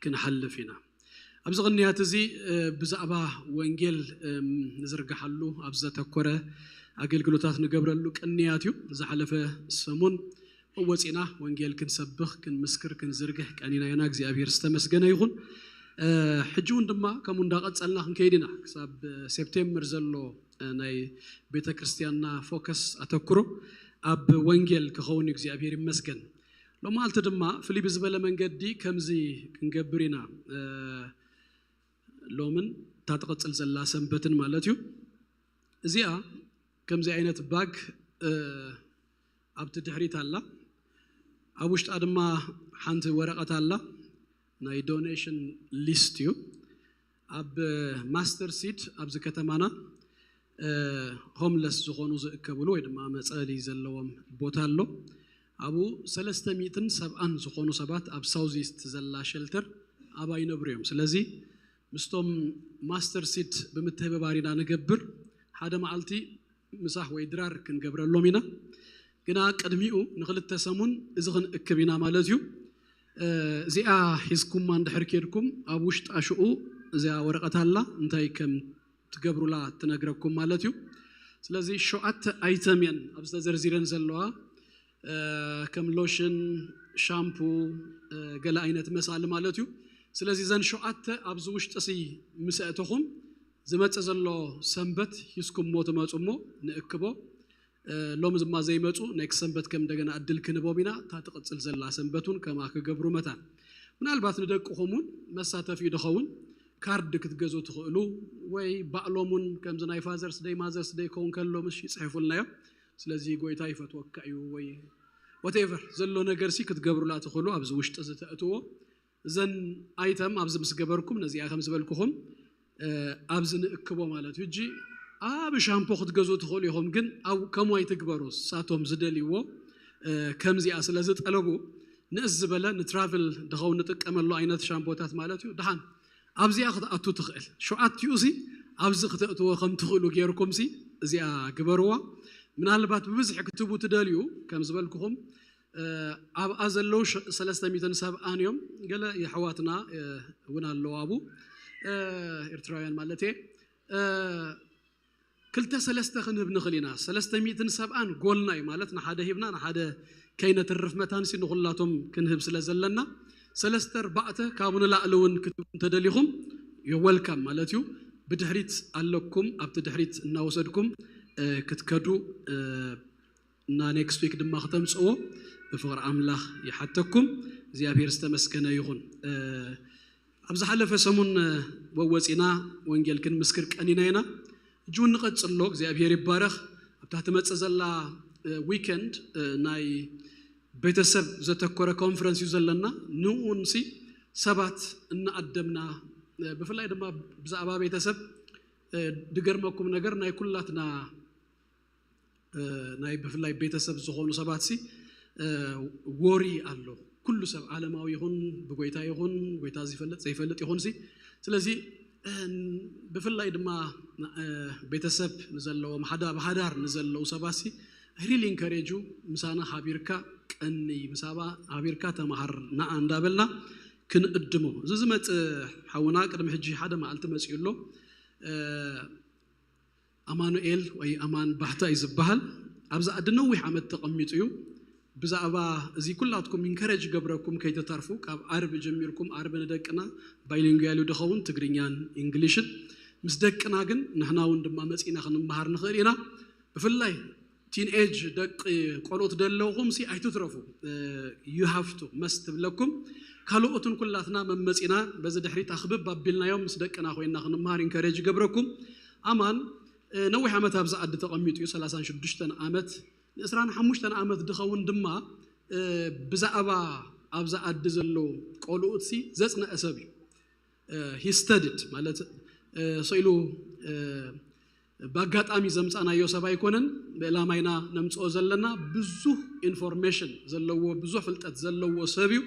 ክንሓልፍ ኢና። ኣብዚ ቅንያት እዚ ብዛዕባ ወንጌል ንዝርግሓሉ ኣብ ዘተኮረ ኣገልግሎታት ንገብረሉ ቅንያት እዩ። ዝሓለፈ ሰሙን ወፂና ወንጌል ክንሰብኽ ክንምስክር ክንዝርግሕ ቀኒና ኢና። እግዚኣብሔር ዝተመስገነ ይኹን። ሕጂ እውን ድማ ከምኡ እንዳቐፀልና ክንከይድ ኢና። ክሳብ ሴፕቴምበር ዘሎ ናይ ቤተ ክርስቲያንና ፎከስ ኣተኩሮ ኣብ ወንጌል ክኸውን እዩ። እግዚኣብሔር ይመስገን። ሎማልቲ ድማ ፍልይ ብዝበለ መንገዲ ከምዚ ክንገብር ኢና። ሎምን እታ ትቕፅል ዘላ ሰንበትን ማለት እዩ። እዚኣ ከምዚ ዓይነት ባግ ኣብቲ ድሕሪት ኣላ። ኣብ ውሽጣ ድማ ሓንቲ ወረቐት ኣላ። ናይ ዶኔሽን ሊስት እዩ። ኣብ ማስተር ሲድ ኣብዚ ከተማና ሆምለስ ዝኾኑ ዝእከብሉ ወይ ድማ መፀለሊ ዘለዎም ቦታ ኣሎ። ኣብኡ ሰለስተ ሚእትን ሰብዓን ዝኾኑ ሰባት ኣብ ሳውዝ ኢስት ዘላ ሸልተር ኣብኣ ይነብሩ እዮም። ስለዚ ምስቶም ማስተር ሲድ ብምትህብባር ኢና ንገብር። ሓደ መዓልቲ ምሳሕ ወይ ድራር ክንገብረሎም ኢና። ግና ቅድሚኡ ንክልተ ሰሙን እዚ ክንእክብ ኢና ማለት እዩ። እዚኣ ሒዝኩማ እንድሕር ኬድኩም ኣብ ውሽጣ ሽኡ እዚኣ ወረቐት ኣላ እንታይ ከም ትገብሩላ ትነግረኩም ማለት እዩ። ስለዚ ሸውዓተ ኣይተም እየን ኣብ ዝተዘርዚረን ዘለዋ ከም ሎሽን፣ ሻምፑ፣ ገለ ዓይነት መሳሊ ማለት እዩ። ስለዚ ዘን ሸውዓተ ኣብዚ ውሽጢ ሲ ምስ ኣእተኹም ዝመጽእ ዘሎ ሰንበት ሒዝኩሞ ትመጹ እሞ ንእክቦ። ሎሚ ድማ ዘይመጹ ኔክስት ሰንበት ከም እንደገና እድል ክንቦም ኢና። እታ ትቕጽል ዘላ ሰንበት እውን ከማ ክገብሩ መታን ምናልባት ንደቅኹም እውን መሳተፊ ድኸውን ካርድ ክትገዙ ትኽእሉ ወይ ባዕሎም እውን ከምዚ ናይ ፋዘርስ ደይ ማዘርስ ደይ ክኸውን ከሎ ምስ ይጽሕፉልና እዮም። ስለዚ ጎይታ ይፈትወካ እዩ ወይ ወቴቨር ዘሎ ነገር ሲ ክትገብሩላ ትኽእሉ ኣብዚ ውሽጢ ዝተእትዎ እዘን ኣይተም ኣብዚ ምስ ገበርኩም ነዚኣ ከም ዝበልኩኹም ኣብዚ ንእክቦ ማለት እዩ። ሕጂ ኣብ ሻምፖ ክትገዝኡ ትኽእሉ ኢኹም፣ ግን ኣብ ከምኡ ኣይትግበሩ። ሳቶም ዝደልይዎ ከምዚኣ ስለ ዝጠለቡ ንእስ ዝበለ ንትራቭል ድኸውን ንጥቀመሉ ዓይነት ሻምፖታት ማለት እዩ። ድሓን ኣብዚኣ ክትኣቱ ትኽእል ሸውዓቲኡ ሲ ኣብዚ ክተእትዎ ከም ትኽእሉ ጌርኩም ሲ እዚኣ ግበርዋ። ምናልባት ብብዝሒ ክትቡ ትደልዩ ከም ዝበልኩኹም ኣብኣ ዘለዉ ሰለስተ ሚእትን ሰብዓን እዮም። ገለ የሕዋትና እውን ኣለዉ ኣብኡ ኤርትራውያን ማለት እየ። ክልተ ሰለስተ ክንህብ ንኽእል ኢና። ሰለስተ ሚእትን ሰብዓን ጎልና እዩ ማለት ንሓደ ሂብና ንሓደ ከይነትርፍ መታንሲ ንኹላቶም ክንህብ ስለ ዘለና ሰለስተ ኣርባዕተ ካብኡ ንላዕሊ እውን ክትህቡ እንተደሊኹም ወልካም ማለት እዩ። ብድሕሪት ኣለኩም ኣብቲ ድሕሪት እናወሰድኩም ክትከዱ እና ኔክስት ዊክ ድማ ክተምፅዎ ብፍቕሪ ኣምላኽ ይሓተኩም። እግዚኣብሔር ዝተመስገነ ይኹን። ኣብ ዝሓለፈ ሰሙን ወወፂና ወንጌል ክንምስክር ቀኒና ኢና። እጅውን ንቐፅሎ እግዚኣብሔር ይባረኽ። ኣብታ ትመፅእ ዘላ ዊከንድ ናይ ቤተሰብ ዘተኮረ ኮንፈረንስ እዩ ዘለና። ንኡንሲ ሰባት እናኣደምና ብፍላይ ድማ ብዛዕባ ቤተሰብ ድገርመኩም ነገር ናይ ኩላትና ናይ ብፍላይ ቤተሰብ ዝኾኑ ሰባት ሲ ወሪ ኣሎ። ኩሉ ሰብ ዓለማዊ ይኹን ብጎይታ ይኹን ጎይታ ዝፈልጥ ዘይፈልጥ ይኹን ሲ ስለዚ ብፍላይ ድማ ቤተሰብ ንዘለዎም ሓደ ብሓዳር ንዘለዉ ሰባት ሲ ሪሊ ኢንከሬጁ ምሳና ሓቢርካ ቀኒ ምሳባ ሓቢርካ ተማሃር ንዓ እንዳበልና ክንእድሞ እዚ ዝመፅእ ሓውና ቅድሚ ሕጂ ሓደ መዓልቲ መፅኡ ኣሎ። ኣማኑኤል ወይ ኣማን ባህታ እዩ ዝበሃል። ኣብዚ ዓዲ ነዊሕ ዓመት ተቐሚጡ እዩ። ብዛዕባ እዚ ኩላትኩም ኢንከረጅ ገብረኩም ከይተተርፉ ካብ ዓርቢ ጀሚርኩም ዓርቢ ንደቅና ባይሊንጓል እዩ ድኸውን ትግርኛን ኢንግሊሽን ምስ ደቅና ግን ንሕና እውን ድማ መፂና ክንመሃር ንኽእል ኢና። ብፍላይ ቲን ኤጅ ደቂ ቆልኡት ደለውኹም ሲ ኣይትትረፉ። You have to must ትብለኩም ካልኦትን ኩላትና መመፂና በዚ ድሕሪት ኣኽብብ ኣቢልናዮም ምስ ደቅና ኮይና ክንመሃር ኢንከሬጅ ገብረኩም። ኣማን ነዊሕ ዓመት ኣብዚ ዓዲ ተቐሚጡ እዩ። ሰላሳን ሽዱሽተን ዓመት፣ ንዕስራን ሓሙሽተን ዓመት ድኸውን ድማ ብዛዕባ ኣብዚ ዓዲ ዘለዉ ቆልኡትሲ ዘጽንዐ ሰብ እዩ። He studied ማለት ስኢሉ ብኣጋጣሚ ዘምጻናዮ ሰብ ኣይኮነን። ብዕላማ ኢና ነምጽኦ ዘለና። ብዙሕ ኢንፎርሜሽን ዘለዎ፣ ብዙሕ ፍልጠት ዘለዎ ሰብ እዩ።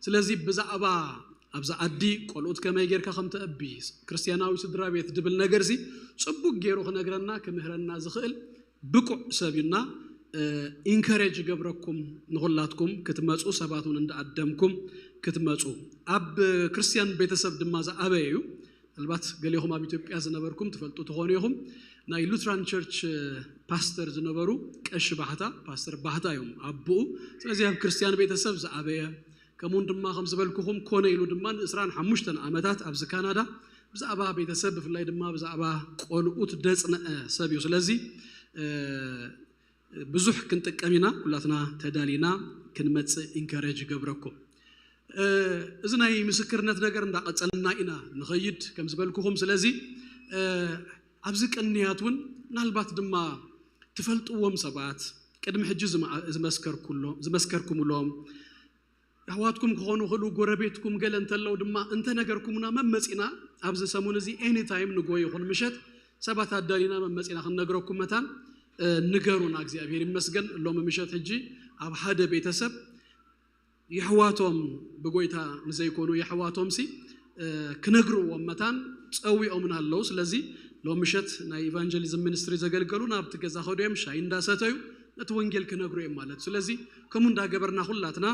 ስለዚ ብዛዕባ ኣብዚ ዓዲ ቆልኡት ከመይ ጌርካ ከም ተእቢ፣ ክርስትያናዊ ስድራ ቤት ድብል ነገርሲ ጽቡቅ ገይሩ ክነግረና ክምህረና ዝኽእል ብቁዕ ሰብ እዩና። ኢንከሬጅ ይገብረኩም ንኹላትኩም ክትመጹ፣ ሰባት እውን እንዳኣደምኩም ክትመጹ። ኣብ ክርስትያን ቤተሰብ ድማ ዝዓበየ እዩ። ምናልባት ገሊኹም ኣብ ኢትዮጵያ ዝነበርኩም ትፈልጡ ትኾኑ ኢኹም። ናይ ሉትራን ቸርች ፓስተር ዝነበሩ ቀሺ ባህታ፣ ፓስተር ባህታ እዮም ኣቦኡ። ስለዚ ኣብ ክርስትያን ቤተሰብ ዝዓበየ፣ ከምኡውን ድማ ከም ዝበልኩኹም ኮነ ኢሉ ድማ ንዕስራን ሓሙሽተን ዓመታት ኣብዚ ካናዳ ብዛዕባ ቤተሰብ፣ ብፍላይ ድማ ብዛዕባ ቆልኡት ደጽንዐ ሰብ እዩ። ስለዚ ብዙሕ ክንጥቀም ኢና። ኩላትና ተዳሊና ክንመጽእ ኢንከሬጅ ይገብረኩም። እዚ ናይ ምስክርነት ነገር እንዳቐጸልና ኢና ንኸይድ ከም ዝበልኩኹም። ስለዚ ኣብዚ ቅንያት እውን ምናልባት ድማ ትፈልጥዎም ሰባት፣ ቅድሚ ሕጂ ዝመ- ዝመስከርኩሎ- ዝመስከርኩምሎም ኣሕዋትኩም ክኾኑ ይኽእሉ፣ ጎረቤትኩም ገለ እንተለዉ ድማ እንተነገርኩምና፣ መመጺና ኣብዚ ሰሙን እዚ ኤኒ ታይም ንጎ ይኹን ምሸት ሰባት ኣዳሊና መመጺና ክንነግረኩም መታን ንገሩና። እግዚኣብሔር ይመስገን፣ ሎሚ ምሸት ሕጂ ኣብ ሓደ ቤተሰብ የሕዋቶም ብጎይታ ንዘይኮኑ የሕዋቶምሲ ክነግርዎም መታን ጸዊኦምና ኣለዉ። ስለዚ ሎም ምሸት ናይ ኢቫንጀሊዝም ሚኒስትሪ ዘገልገሉ ናብቲ ገዛ ከዱ እዮም፣ ሻይ እንዳሰተዩ ነቲ ወንጌል ክነግሩ እዮም ማለት። ስለዚ ከምኡ እንዳገበርና ኩላትና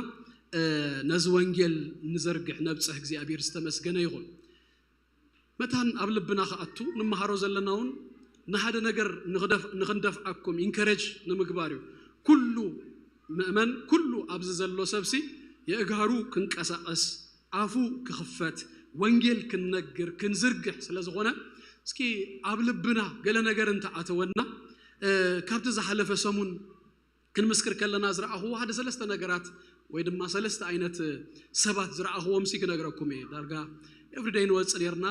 ነዚ ወንጌል ንዘርግሕ ነብጽሕ። እግዚኣብሔር ዝተመስገነ ይኹን። መታን ኣብ ልብና ክኣቱ፣ ንመሃሮ ዘለና እውን ንሓደ ነገር ንኽደፍ- ንኽንደፍዓኩም ኢንከሬጅ ንምግባር እዩ። ኩሉ ምእመን፣ ኩሉ ኣብዚ ዘሎ ሰብሲ የእጋሩ ክንቀሳቐስ፣ ኣፉ ክኽፈት፣ ወንጌል ክንነግር ክንዝርግሕ ስለ ዝኾነ፣ እስኪ ኣብ ልብና ገለ ነገር እንተኣተወና፣ ካብቲ ዝሓለፈ ሰሙን ክንምስክር ከለና ዝረኣኽዎ ሓደ ሰለስተ ነገራት ወይ ድማ ሰለስተ ዓይነት ሰባት ዝረኣኽዎም ሲ ክነግረኩም እየ። ዳርጋ ኤቭሪደይ ንወፅእ ነርና፣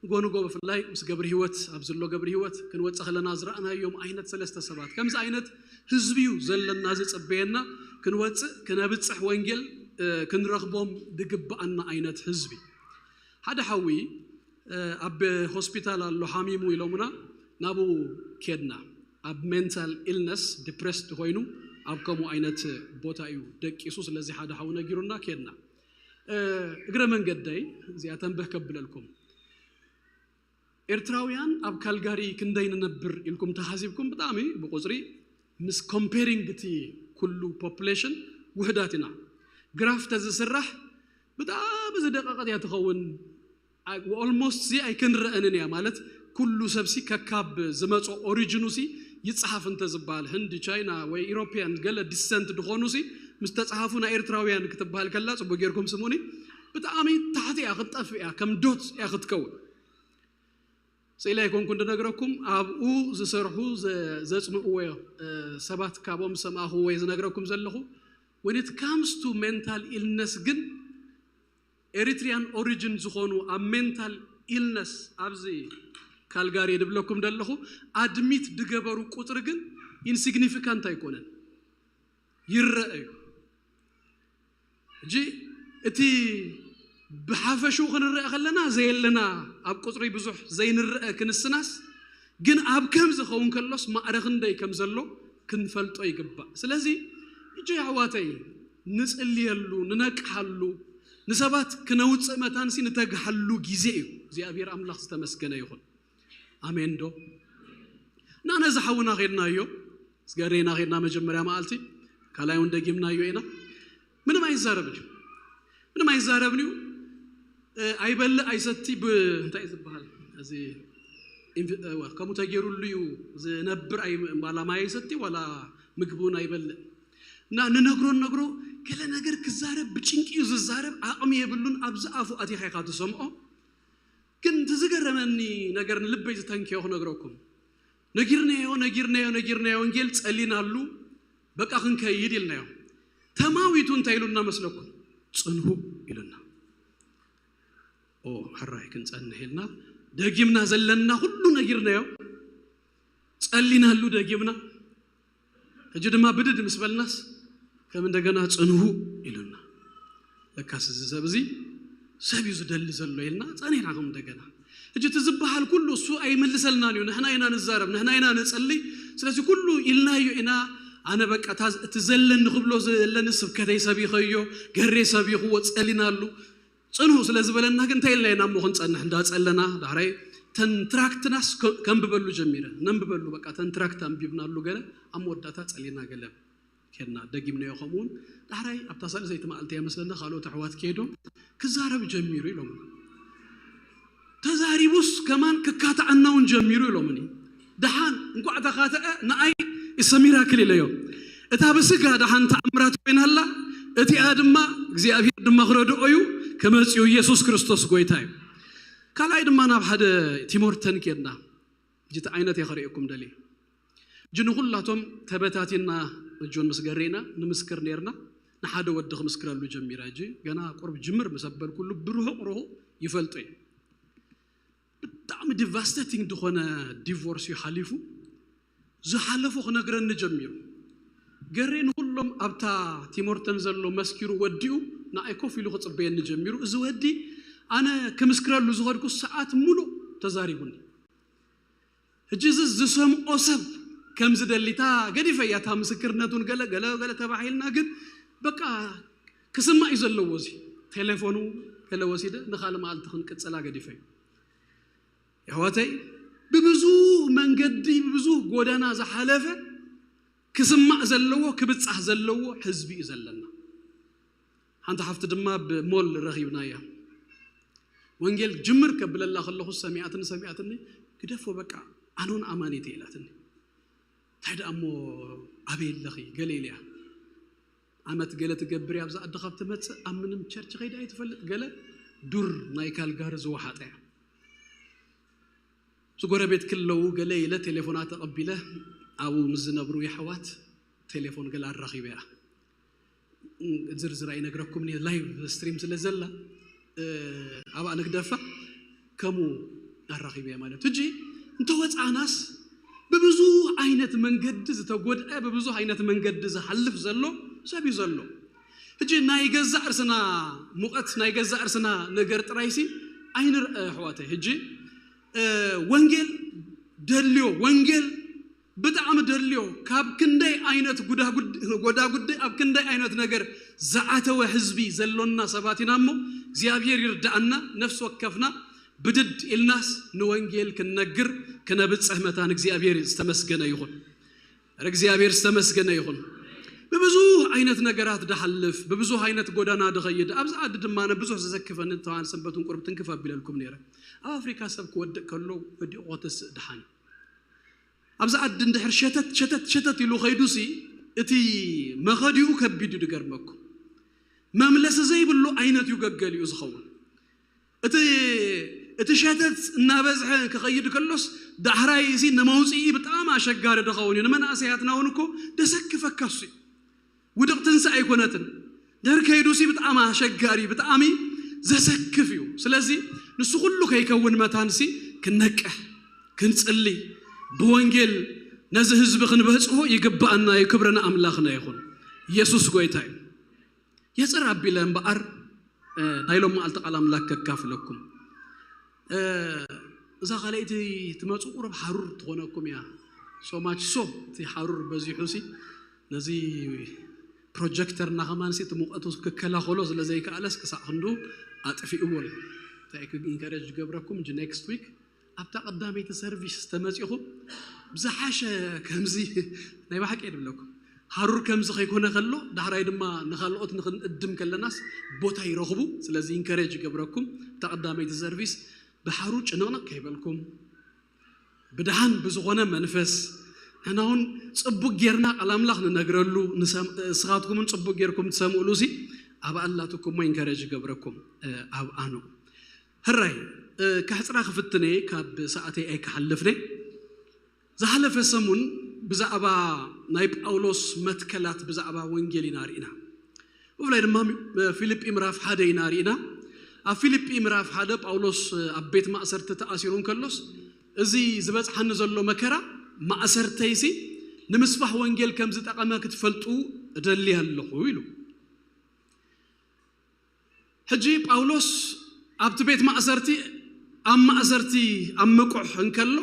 ንጎ ንጎ ብፍላይ ምስ ገብሪ ህይወት፣ ኣብዚ ዘሎ ገብሪ ህይወት ክንወፅእ ከለና ዝረኣናዮም ዓይነት ሰለስተ ሰባት። ከምዚ ዓይነት ህዝቢ እዩ ዘለና ዝፅበየና፣ ክንወፅእ ክነብፅሕ ወንጌል ክንረኽቦም ዝግብኣና ዓይነት ህዝቢ። ሓደ ሓዊ ኣብ ሆስፒታል ኣሎ ሓሚሙ ኢሎምና፣ ናብኡ ኬድና። ኣብ ሜንታል ኢልነስ ዲፕሬስድ ኮይኑ ኣብ ከምኡ ዓይነት ቦታ እዩ ደቂሱ። ስለዚ ሓደ ሓዊ ነጊሩና ኬድና። እግረ መንገደይ እዚኣ ተንብህ ከብለልኩም። ኤርትራውያን ኣብ ካልጋሪ ክንደይ ንነብር ኢልኩም ተሓሲብኩም፣ ብጣዕሚ ብቁፅሪ ምስ ኮምፔሪንግ እቲ ኩሉ ፖፕሌሽን ውሕዳት ኢና። ግራፍ ተዝስራሕ ብጣዕሚ ዝደቀቀት እያ ትኸውን። ኦልሞስት ዚ ኣይክንረአንን እያ ማለት፣ ኩሉ ሰብሲ ከካብ ዝመጾ ኦሪጅኑ ሲ ይጽሓፍ እንተ ዝበሃል፣ ህንዲ፣ ቻይና ወይ ኢሮፒያን ገለ ዲሰንት ድኾኑ ሲ ምስ ተጽሓፉ ናይ ኤርትራውያን ክትበሃል ከላ፣ ጽቡቅ ጌርኩም ስሙኒ፣ ብጣዕሚ ታሕቲ እያ ክትጠፍእ እያ፣ ከም ዶት እያ ክትከውን። ስኢለ ኣይኮንኩ እንድነግረኩም፣ ኣብኡ ዝሰርሑ ዘ- ዘጽንዕዎ ሰባት ካብኦም ዝሰማእኽዎ እየ ዝነግረኩም ዘለኹ። When it comes to mental illness ግን ኤሪትሪያን ኦሪጅን ዝኾኑ ኣብ ሜንታል ኢልነስ ኣብዚ ካልጋሪ ድብለኩም ደለኹ ኣድሚት ድገበሩ ቁፅሪ ግን ኢንሲግኒፊካንት ኣይኮነን፣ ይረአ እዩ። ሕጂ እቲ ብሓፈሽኡ ክንረአ ከለና ዘየለና ኣብ ቁፅሪ ብዙሕ ዘይንረአ ክንስናስ ግን ኣብ ከም ዝኸውን ከሎስ ማዕረ ክንደይ ከም ዘሎ ክንፈልጦ ይግባእ። ስለዚ ሕጂ ኣሕዋተይ ንጽልየሉ፣ ንነቅሓሉ፣ ንሰባት ክነውፅእ መታንሲ ንተግሓሉ ግዜ እዩ። እግዚኣብሔር ኣምላኽ ዝተመስገነ ይኹን። ኣሜን ዶ? እና ነዚ ሓውና ኸድናዮ፣ ስገሬና ኸድና መጀመርያ መዓልቲ፣ ካልኣይ እውን ደጊምናዮ ኢና። ምንም ኣይዛረብን እዩ፣ ምንም ኣይዛረብን እዩ። እ፣ ኣይበልዕ ኣይሰቲ ብ- እንታይ እዩ ዝበሃል እዚ ኢንፍ- እ፣ ከምኡ ተገይሩሉ እዩ ዝነብር። ኣይ- ዋላ ማይ ኣይሰቲ ዋላ ምግቢ እውን ኣይበልዕ። እና ንነግሮ ንነግሮ ገለ ነገር ክዛረብ ብጭንቂ እዩ ዝዛረብ፣ ዓቕሚ የብሉን። ኣብዚ ኣፉ ኣቲኻ ኢኻ ትሰምዖ። ግን እቲ ዝገረመኒ ነገር ንልበይ ዝተንከዮ ክነግረኩም። ነጊርናዮ ነጊርናዮ ነጊርናዮ ወንጌል ጸሊናሉ፣ በቃ ክንከይድ ኢልናዮ። ተማዊቱ እንታይ ኢሉና መስለኩም? ጽንሁ ኢሉና። ኦ ሕራይ ክንጸንሕ ኢልና ደጊምና ዘለና ኩሉ ነጊርናዮ። ጸሊናሉ ደጊምና። ሕጂ ድማ ብድድ ምስ በልናስ ከም እንደገና ጽንሁ ኢሉና። ለካስ እዚ ሰብ እዚ ሰብ እዩ ዝደሊ ዘሎ ኢልና ጸኒሕና ከም እንደገና። ሕጂ እቲ ዝበሃል ኩሉ እሱ ኣይምልሰልናን እዩ። ንሕና ኢና ንዛረብ፣ ንሕና ኢና ንጸሊ። ስለዚ ኩሉ ኢልናዮ ኢና። ኣነ በቃ እታ እቲ ዘለኒ ክብሎ ዘለኒ ስብከተይ ሰቢኸዮ፣ ገሬ ሰቢኽዎ ጸሊናሉ። ጽንሁ ስለ ዝበለና ግን እንታይ ኢልና ኢና እሞ ክንጸንሕ እንዳጸለና ዳሕራይ ተን ትራክትናስ ከ- ከንብበሉ ጀሚረ። ነንብበሉ በቃ ተን ትራክት ኣንቢብናሉ ገለ ኣብ መወዳእታ ጸሊና ገለ ከድና ደጊምናዮ። ከምኡውን ዳሕራይ ኣብታ ሳልሰይቲ መዓልቲ እያ መስለና ካልኦት ኣሕዋት ከይዶም ክዛረብ ጀሚሩ ኢሎም ተዛሪቡስ ከማን ክካትዓና እውን ጀሚሩ ኢሎምኒ። ደሓን እንኳዕ ተኻተዐ ንኣይ እሰ ሚራክል ኢለዮ። እታ ብስጋ ደሓን ተኣምራት ኮይናላ እቲኣ ድማ እግዚኣብሔር ድማ ክረድኦ እዩ። ከመፅኡ ኢየሱስ ክርስቶስ ጎይታ እዩ። ካልኣይ ድማ ናብ ሓደ ቲሞርተን ኬድና። ጅቲ ዓይነት እየ ከርእየኩም ደልየ። እጂ ንኹላቶም ተበታቲና እጆን ምስ ገሬና ንምስክር ነርና። ንሓደ ወዲ ክምስክረሉ ጀሚረ። እጂ ገና ቁርብ ጅምር ምስ ኣበልኩሉ ብርሑቕ ርሑቕ ይፈልጦ እዩ። ብጣዕሚ ዲቫስቴቲንግ ዝኾነ ዲቮርስ እዩ ሓሊፉ። ዝሓለፎ ክነግረኒ ጀሚሩ። ገሬ ንኹሎም ኣብታ ቲሞርተን ዘሎ መስኪሩ ወዲኡ ንኣይ ኮፍ ኢሉ ክጽበየኒ ጀሚሩ። እዚ ወዲ ኣነ ክምስክረሉ ዝኸድኩ ሰዓት ሙሉእ ተዛሪቡኒ። ሕጂ እዚ ዝሰምዖ ሰብ ከም ዝደሊታ ገዲፈያ እታ ምስክርነቱን ገለ ገለ ገለ ተባሂልና ግን በቃ ክስማዕ እዩ ዘለዎ። እዚ ቴሌፎኑ ገለ ወሲደ ንኻልእ መዓልቲ ክንቅጽላ ገዲፈ እዩ። የሕዋተይ ብብዙህ መንገዲ ብብዙህ ጎዳና ዝሓለፈ ክስማዕ ዘለዎ ክብጻሕ ዘለዎ ህዝቢ እዩ ዘለና። ሓንቲ ሓፍቲ ድማ ብሞል ረኺብናያ። ወንጌል ጅምር ከብለላ ከለኹ ሰሚኣትኒ ሰሚኣትኒ ግደፎ በቃ ኣኖን ኣማኒት ኢላትኒ። እንታይ ደኣ እሞ ኣበይ ኣለኺ ገለ ኢለያ። ዓመት ገለ ትገብር እያ ኣብዛ ዓዲ ካብ ትመጽእ ኣብ ምንም ቸርች ከይዳ ኣይትፈልጥ ገለ ዱር ናይ ካልጋሪ ዝወሓጠ እያ። ዝጎረቤት ክለዉ ገለ ኢለ ቴሌፎና ተቐቢለ ኣብኡ ምስ ዝነብሩ የሕዋት ቴሌፎን ገለ ኣራኺበ እያ። ዝርዝር ኣይነግረኩም ላይቭ ስትሪም ስለ ዘላ ኣብኣ ንግደፋ ከምኡ ኣራኺበ ማለት ሕጂ እንተወፃእናስ ብብዙ ዓይነት መንገዲ ዝተጎድአ ብብዙ ዓይነት መንገዲ ዝሓልፍ ዘሎ ሰብ እዩ ዘሎ። ሕጂ ናይ ገዛእ እርስና ሙቐት ናይ ገዛእ እርስና ነገር ጥራይሲ ኣይንርአ ኣሕዋተይ። ሕጂ ወንጌል ደልዮ ወንጌል ብጣዕሚ ደልዮ ካብ ክንደይ ዓይነት ጎዳጉዲ ኣብ ክንደይ ዓይነት ነገር ዝኣተወ ህዝቢ ዘሎና ሰባት ኢና እሞ እግዚኣብሔር ይርዳእና። ነፍሲ ወከፍና ብድድ ኢልናስ ንወንጌል ክንነግር ክነብፅሕ መታን እግዚኣብሔር ዝተመስገነ ይኹን። እግዚኣብሔር ዝተመስገነ ይኹን። ብብዙ ዓይነት ነገራት ድሓልፍ ብብዙ ዓይነት ጎዳና ድኸይድ ኣብዚ ዓዲ ድማ ብዙሕ ዘሰክፈኒ ተዋን ሰንበትን ቁርብ ትንክፍ ኣቢለልኩም ነይረ። ኣብ ኣፍሪካ ሰብ ክወድቅ ከሎ ወዲቑ ከተስእ ድሓን ኣብዚ ዓዲ እንድሕር ሸተት ሸተት ሸተት ኢሉ ኸይዱሲ እቲ መኸዲኡ ከቢድ እዩ ድገርመኩም። መምለሲ ዘይብሉ ዓይነት እዩ ገገሊኡ ዝኸውን። እቲ እቲ ሸተት እናበዝሐ ክኸይድ ከሎስ ዳሕራይ እዚ ንመውፅኢ ብጣዕሚ ኣሸጋሪ ድኸውን እዩ። ንመናእሰያትና እውን እኮ ደሰክፈካሱ እዩ። ውድቕትንሲ ኣይኮነትን። ድሕር ከይዱሲ ብጣዕሚ ኣሸጋሪ ብጣዕሚ ዘሰክፍ እዩ። ስለዚ ንሱ ኩሉ ከይከውን መታንሲ ክንነቅሕ ክንጽሊ ብወንጌል ነዚ ህዝቢ ክንበጽሖ ይግባኣና እዩ። ክብሪ ንኣምላኽና ይኹን። ኢየሱስ ጎይታ እዩ። የጽር ኣቢለ እምበኣር ናይ ሎም መዓልቲ ቃል ኣምላክ ከካፍለኩም። እዛ ካልኣይቲ ትመፁ ቁሩብ ሓሩር ትኾነኩም እያ። ሶማች ሶ እቲ ሓሩር በዚሑ ሲ ነዚ ፕሮጀክተርና ከማን ሲ እቲ ሙቐቱ ክከላኸሎ ስለ ዘይከኣለስ ክሳዕ ክንዱ ኣጥፊእዎ ኣሎ። እንታይ ኢንከሬጅ ገብረኩም እንጂ ኔክስት ዊክ ኣብታ ቀዳመይቲ ሰርቪስ ተመፂኹም ብዝሓሸ ከምዚ ናይ ብሓቂ ድብለኩም ሃሩር ከምዚ ከይኮነ ከሎ ዳሕራይ ድማ ንኻልኦት ንክንእድም ከለናስ ቦታ ይረኽቡ። ስለዚ ኢንከሬጅ ይገብረኩም እታ ቀዳመይቲ ሰርቪስ ብሓሩ ጭንቕንቕ ከይበልኩም ብድሓን ብዝኾነ መንፈስ ንሕና እውን ፅቡቅ ጌርና ቃል ኣምላኽ ንነግረሉ ንስኻትኩምን ፅቡቅ ጌርኩም ትሰምእሉ ሲ ኣብ ኣላትኩም ሞ ኢንከሬጅ ይገብረኩም። ኣብ ኣኑ ሕራይ ከሕፅራ ክፍትነ ካብ ሰዓተይ ኣይክሓልፍነ ዝሓለፈ ሰሙን ብዛዕባ ናይ ጳውሎስ መትከላት ብዛዕባ ወንጌል ኢና ርኢና። ብፍላይ ድማ ፊልጲ ምዕራፍ ሓደ ኢና ርኢና። ኣብ ፊልጲ ምዕራፍ ሓደ ጳውሎስ ኣብ ቤት ማእሰርቲ ተኣሲሩ እንከሎስ እዚ ዝበፅሓኒ ዘሎ መከራ ማእሰርተይሲ ንምስፋሕ ወንጌል ከም ዝጠቐመ ክትፈልጡ እደሊ ኣለኹ ኢሉ። ሕጂ ጳውሎስ ኣብቲ ቤት ማእሰርቲ ኣብ ማእሰርቲ ኣብ ምቁሕ እንከሎ፣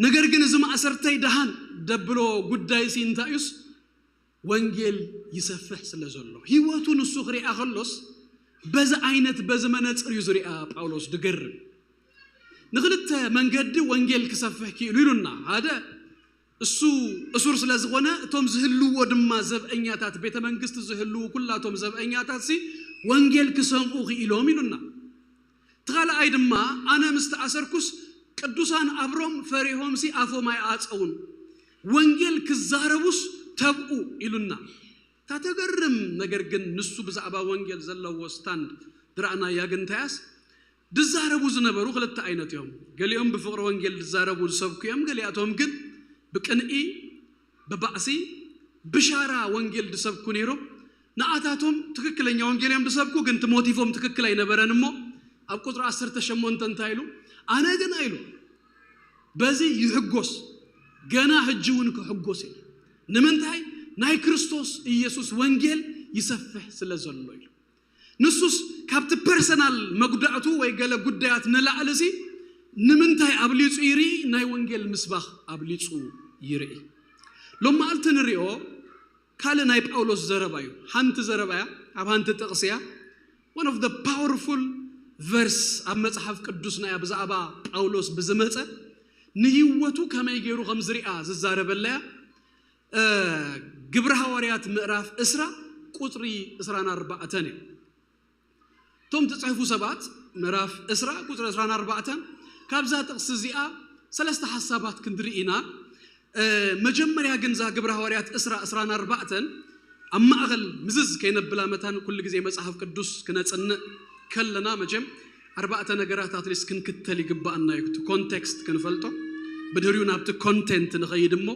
ነገር ግን እዚ ማእሰርተይ ደሃን ደብሎ ጉዳይሲ እንታይ እዩስ ወንጌል ይሰፍሕ ስለ ዘሎ፣ ህይወቱ ንሱ ክሪኣ ከሎስ በዚ ዓይነት በዚ መነፅር እዩ ዝሪኣ ጳውሎስ። ድገርም ንክልተ መንገዲ ወንጌል ክሰፍሕ ክኢሉ ኢሉና። ሓደ እሱ እሱር ስለ ዝኾነ እቶም ዝህልዎ ድማ ዘብአኛታት ቤተ መንግስቲ ዝህልዉ ኩላቶም ዘብአኛታት ሲ ወንጌል ክሰምዑ ክኢሎም ኢሉና። እቲ ካልኣይ ድማ ኣነ ምስ ተኣሰርኩስ ቅዱሳን ኣብ ሮም ፈሪሆምሲ ኣፎም ኣይኣጸውን፣ ወንጌል ክዛረቡስ ተብኡ ኢሉና። እታ ተገርም ነገር ግን ንሱ ብዛዕባ ወንጌል ዘለዎ ስታንድ ድረኣናያ ግን እንታያስ ድዛረቡ ዝነበሩ ክልተ ዓይነት እዮም። ገሊኦም ብፍቕሪ ወንጌል ዝዛረቡ ዝሰብኩ እዮም፣ ገሊኣቶም ግን ብቅንኢ ብባእሲ ብሻራ ወንጌል ድሰብኩ ነይሮም። ንኣታቶም ትክክለኛ ወንጌል እዮም ድሰብኩ፣ ግን እቲ ሞቲፎም ትክክል ኣይነበረን። እሞ ኣብ ቁፅሪ ዓሰርተ ሸሞንተ እንታይ ኢሉ? ኣነ ግን ኣይሉ በዚ ይሕጎስ፣ ገና ሕጂ እውን ክሕጎስ እየ። ንምንታይ? ናይ ክርስቶስ ኢየሱስ ወንጌል ይሰፍሕ ስለ ዘሎ ኢሉ። ንሱስ ካብቲ ፐርሰናል መጉዳእቱ ወይ ገለ ጉዳያት ንላዕሊ ሲ ንምንታይ ኣብሊጹ ይርኢ? ናይ ወንጌል ምስባኽ ኣብሊጹ ይርኢ። ሎም መዓልቲ ንሪኦ ካልእ ናይ ጳውሎስ ዘረባ እዩ። ሓንቲ ዘረባ እያ፣ ኣብ ሓንቲ ጥቕሲ እያ። One of the powerful verse ኣብ መጽሓፍ ቅዱስና እያ፣ ብዛዕባ ጳውሎስ ብዝመጸ ንህይወቱ ከመይ ገይሩ ከም ዝሪኣ ዝዛረበላ እያ። ግብሪ ሃዋርያት ምዕራፍ ዕስራ ቁፅሪ ዕስራን ኣርባዕተን እዩ። እቶም ትፅሕፉ ሰባት ምዕራፍ ዕስራ ቁፅሪ ዕስራን ኣርባዕተን ካብዛ ጥቕሲ እዚኣ ሰለስተ ሓሳባት ክንርኢ ኢና። መጀመርያ ግን እዛ ግብሪ ሃዋርያት ዕስራ ዕስራን ኣርባዕተን ኣብ ማእኸል ምዝዝ ከይነብላ መታን ኩሉ ግዜ መፅሓፍ ቅዱስ ክነፅንዕ ከለና መቸም ኣርባዕተ ነገራት ኣትሊስት ክንክተል ይግባኣና እዩ። እቲ ኮንቴክስት ክንፈልጦ፣ ብድሕሪኡ ናብቲ ኮንቴንት ንኸይድ እሞ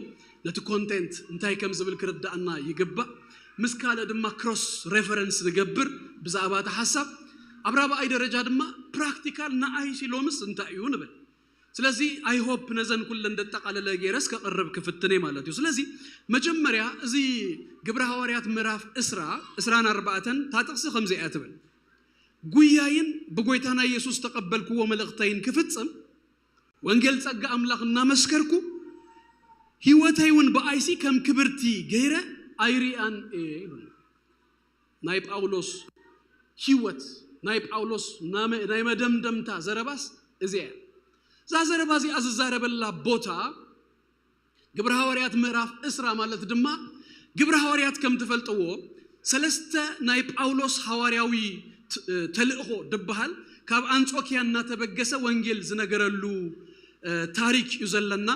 ነቲ ኮንቴንት እንታይ ከም ዝብል ክርዳእና ይግባእ። ምስ ካልእ ድማ ክሮስ ሬፈረንስ ንገብር ብዛዕባ እቲ ሓሳብ። ኣብ ራብኣይ ደረጃ ድማ ፕራክቲካል ንዓይሲ ሎምስ እንታይ እዩ ንብል። ስለዚ ኣይ ሆፕ ነዘን ኩለን ደጠቓለለ ገይረስ ከቕርብ ክፍትነ ማለት እዩ። ስለዚ መጀመርያ እዚ ግብረ ሃዋርያት ምዕራፍ ዕስራ ዕስራን ኣርባዕተን እታ ጥቕሲ ከምዚ እያ ትብል፣ ጉያይን ብጎይታና ኢየሱስ ተቐበልክዎ መልእኽተይን ክፍጽም ወንጌል ጸጋ ኣምላኽ እናመስከርኩ ህይወተይ እውን ብኣይሲ ከም ክብርቲ ገይረ ኣይሪኣን እየ ኢሉና። ናይ ጳውሎስ ህይወት፣ ናይ ጳውሎስ ናይ መደምደምታ ዘረባስ እዚኣ እያ። እዛ ዘረባ እዚኣ ዝዛረበላ ቦታ ግብረ ሃዋርያት ምዕራፍ ዕስራ ማለት ድማ ግብረ ሃዋርያት ከም ትፈልጥዎ ሰለስተ ናይ ጳውሎስ ሃዋርያዊ ተልእኾ ድበሃል ካብ ኣንጾኪያ እናተበገሰ ወንጌል ዝነገረሉ ታሪክ እዩ ዘለና።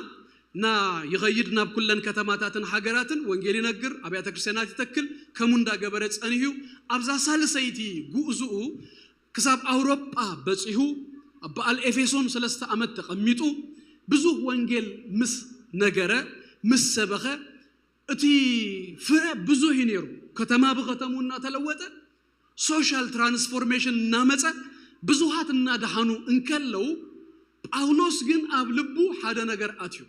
እና ይኸይድ ናብ ኩለን ከተማታትን ሃገራትን ወንጌል ይነግር፣ ኣብያተ ክርስቲያናት ይተክል፣ ከምኡ እንዳገበረ ጸኒሑ ኣብዛ ሳልሰይቲ ጉዕዝኡ ክሳብ ኣውሮጳ በጺሑ ኣብ በዓል ኤፌሶን ሰለስተ ዓመት ተቐሚጡ ብዙህ ወንጌል ምስ ነገረ ምስ ሰበኸ እቲ ፍረ ብዙህ እዩ ነይሩ። ከተማ ብከተሙ እናተለወጠ ሶሻል ትራንስፎርሜሽን እናመፀ ብዙሃት እናደሓኑ እንከለዉ ጳውሎስ ግን ኣብ ልቡ ሓደ ነገር ኣትዩ።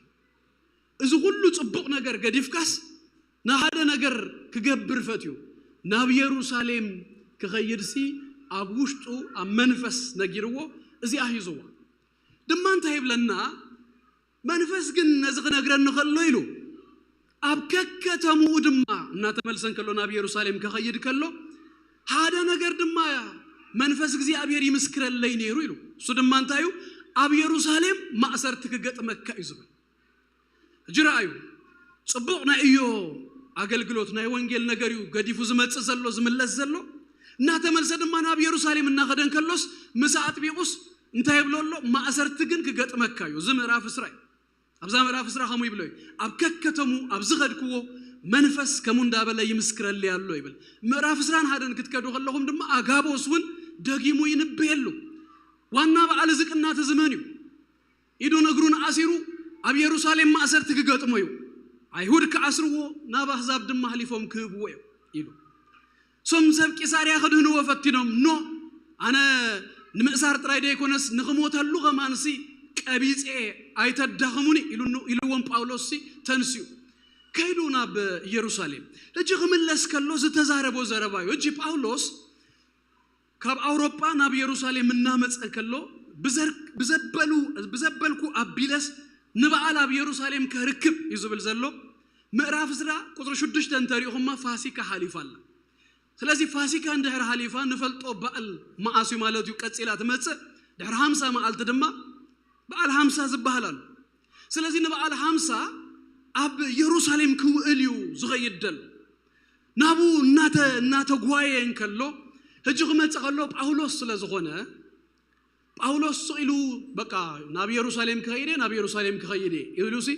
እዚ ኩሉ ጽቡቕ ነገር ገዲፍካስ ንሓደ ነገር ክገብር ፈትዩ ናብ የሩሳሌም ክኸይድሲ ኣብ ውሽጡ ኣብ መንፈስ ነጊርዎ እዚኣ ሂዝዋ ድማ እንታይ ይብለና? መንፈስ ግን ነዚ ክነግረኒ ከሎ ኢሉ ኣብ ከከተምኡ ድማ እናተመልሰ እንከሎ ናብ የሩሳሌም ክኸይድ ከሎ ሓደ ነገር ድማ መንፈስ እግዚኣብሔር ይምስክረለይ ነይሩ ኢሉ። እሱ ድማ እንታይ እዩ? ኣብ የሩሳሌም ማእሰርቲ ክገጥመካ እዩ ዝብል። ሕጂ ረኣዩ፣ ጽቡቕ ናይ እዮ ኣገልግሎት ናይ ወንጌል ነገር እዩ ገዲፉ ዝመጽእ ዘሎ ዝምለስ ዘሎ። እናተመልሰ ድማ ናብ የሩሳሌም እናኸደ እንከሎስ ምስ ኣጥቢቑስ እንታይ ይብሎ ኣሎ? ማእሰርቲ ግን ክገጥመካ እዩ። እዚ ምዕራፍ እስራ እዩ። ኣብዛ ምዕራፍ እስራ ከምኡ ይብሎ እዩ፣ ኣብ ከከተሙ ኣብ ዝኸድክዎ መንፈስ ከምኡ እንዳበለ ይምስክረሊ ኣሎ ይብል። ምዕራፍ እስራን ሓደን ክትከዱ ከለኹም ድማ ኣጋቦስ እውን ደጊሙ ይንበየሉ። ዋና በዓል እዚ ቅናት እዚ መን እዩ? ኢዱን እግሩን ኣሲሩ ኣብ የሩሳሌም ማእሰርቲ ክገጥሞ እዩ። ኣይሁድ ክኣስርዎ ናብ ኣህዛብ ድማ ኣሕሊፎም ክህብዎ እዮም ኢሉ። እሶም ሰብ ቂሳርያ ክድህንዎ ፈቲኖም ኖ ኣነ ንምእሳር ጥራይ ደይኮነስ ንኽሞተሉ ከማንሲ ቀቢፀ ኣይተዳኽሙኒ ኢሉ ኢልዎም ጳውሎስ ሲ ተንስኡ ከይዱ ናብ ኢየሩሳሌም። ሕጂ ክምለስ ከሎ ዝተዛረቦ ዘረባ እዩ። ሕጂ ጳውሎስ ካብ ኣውሮጳ ናብ ኢየሩሳሌም እናመፀ ከሎ ብዘር- ብዘበሉ ብዘበልኩ ኣቢለስ ንበዓል ኣብ ኢየሩሳሌም ከርክብ እዩ ዝብል ዘሎ። ምዕራፍ ዕስራ ቁፅሪ ሽዱሽተ እንተሪእኹማ ፋሲካ ሓሊፋ ኣላ። ስለዚ ፋሲካ እንድሕር ሓሊፋ ንፈልጦ በዓል መዓስ እዩ ማለት እዩ ቀፂላ ትመፅእ። ድሕሪ ሓምሳ መዓልቲ ድማ በዓል ሓምሳ ዝበሃል ኣሎ። ስለዚ ንበዓል ሓምሳ ኣብ ኢየሩሳሌም ክውእል እዩ ዝኸይድ ዘሎ። ናብኡ እናተ እናተጓየ እንከሎ ሕጂ ክመፅእ ከሎ ጳውሎስ ስለ ዝኾነ ጳውሎስ ስቕ ኢሉ በቃ ናብ ኢየሩሳሌም ክኸይድ እየ ናብ ኢየሩሳሌም ክኸይድ እየ ኢሉ ሲ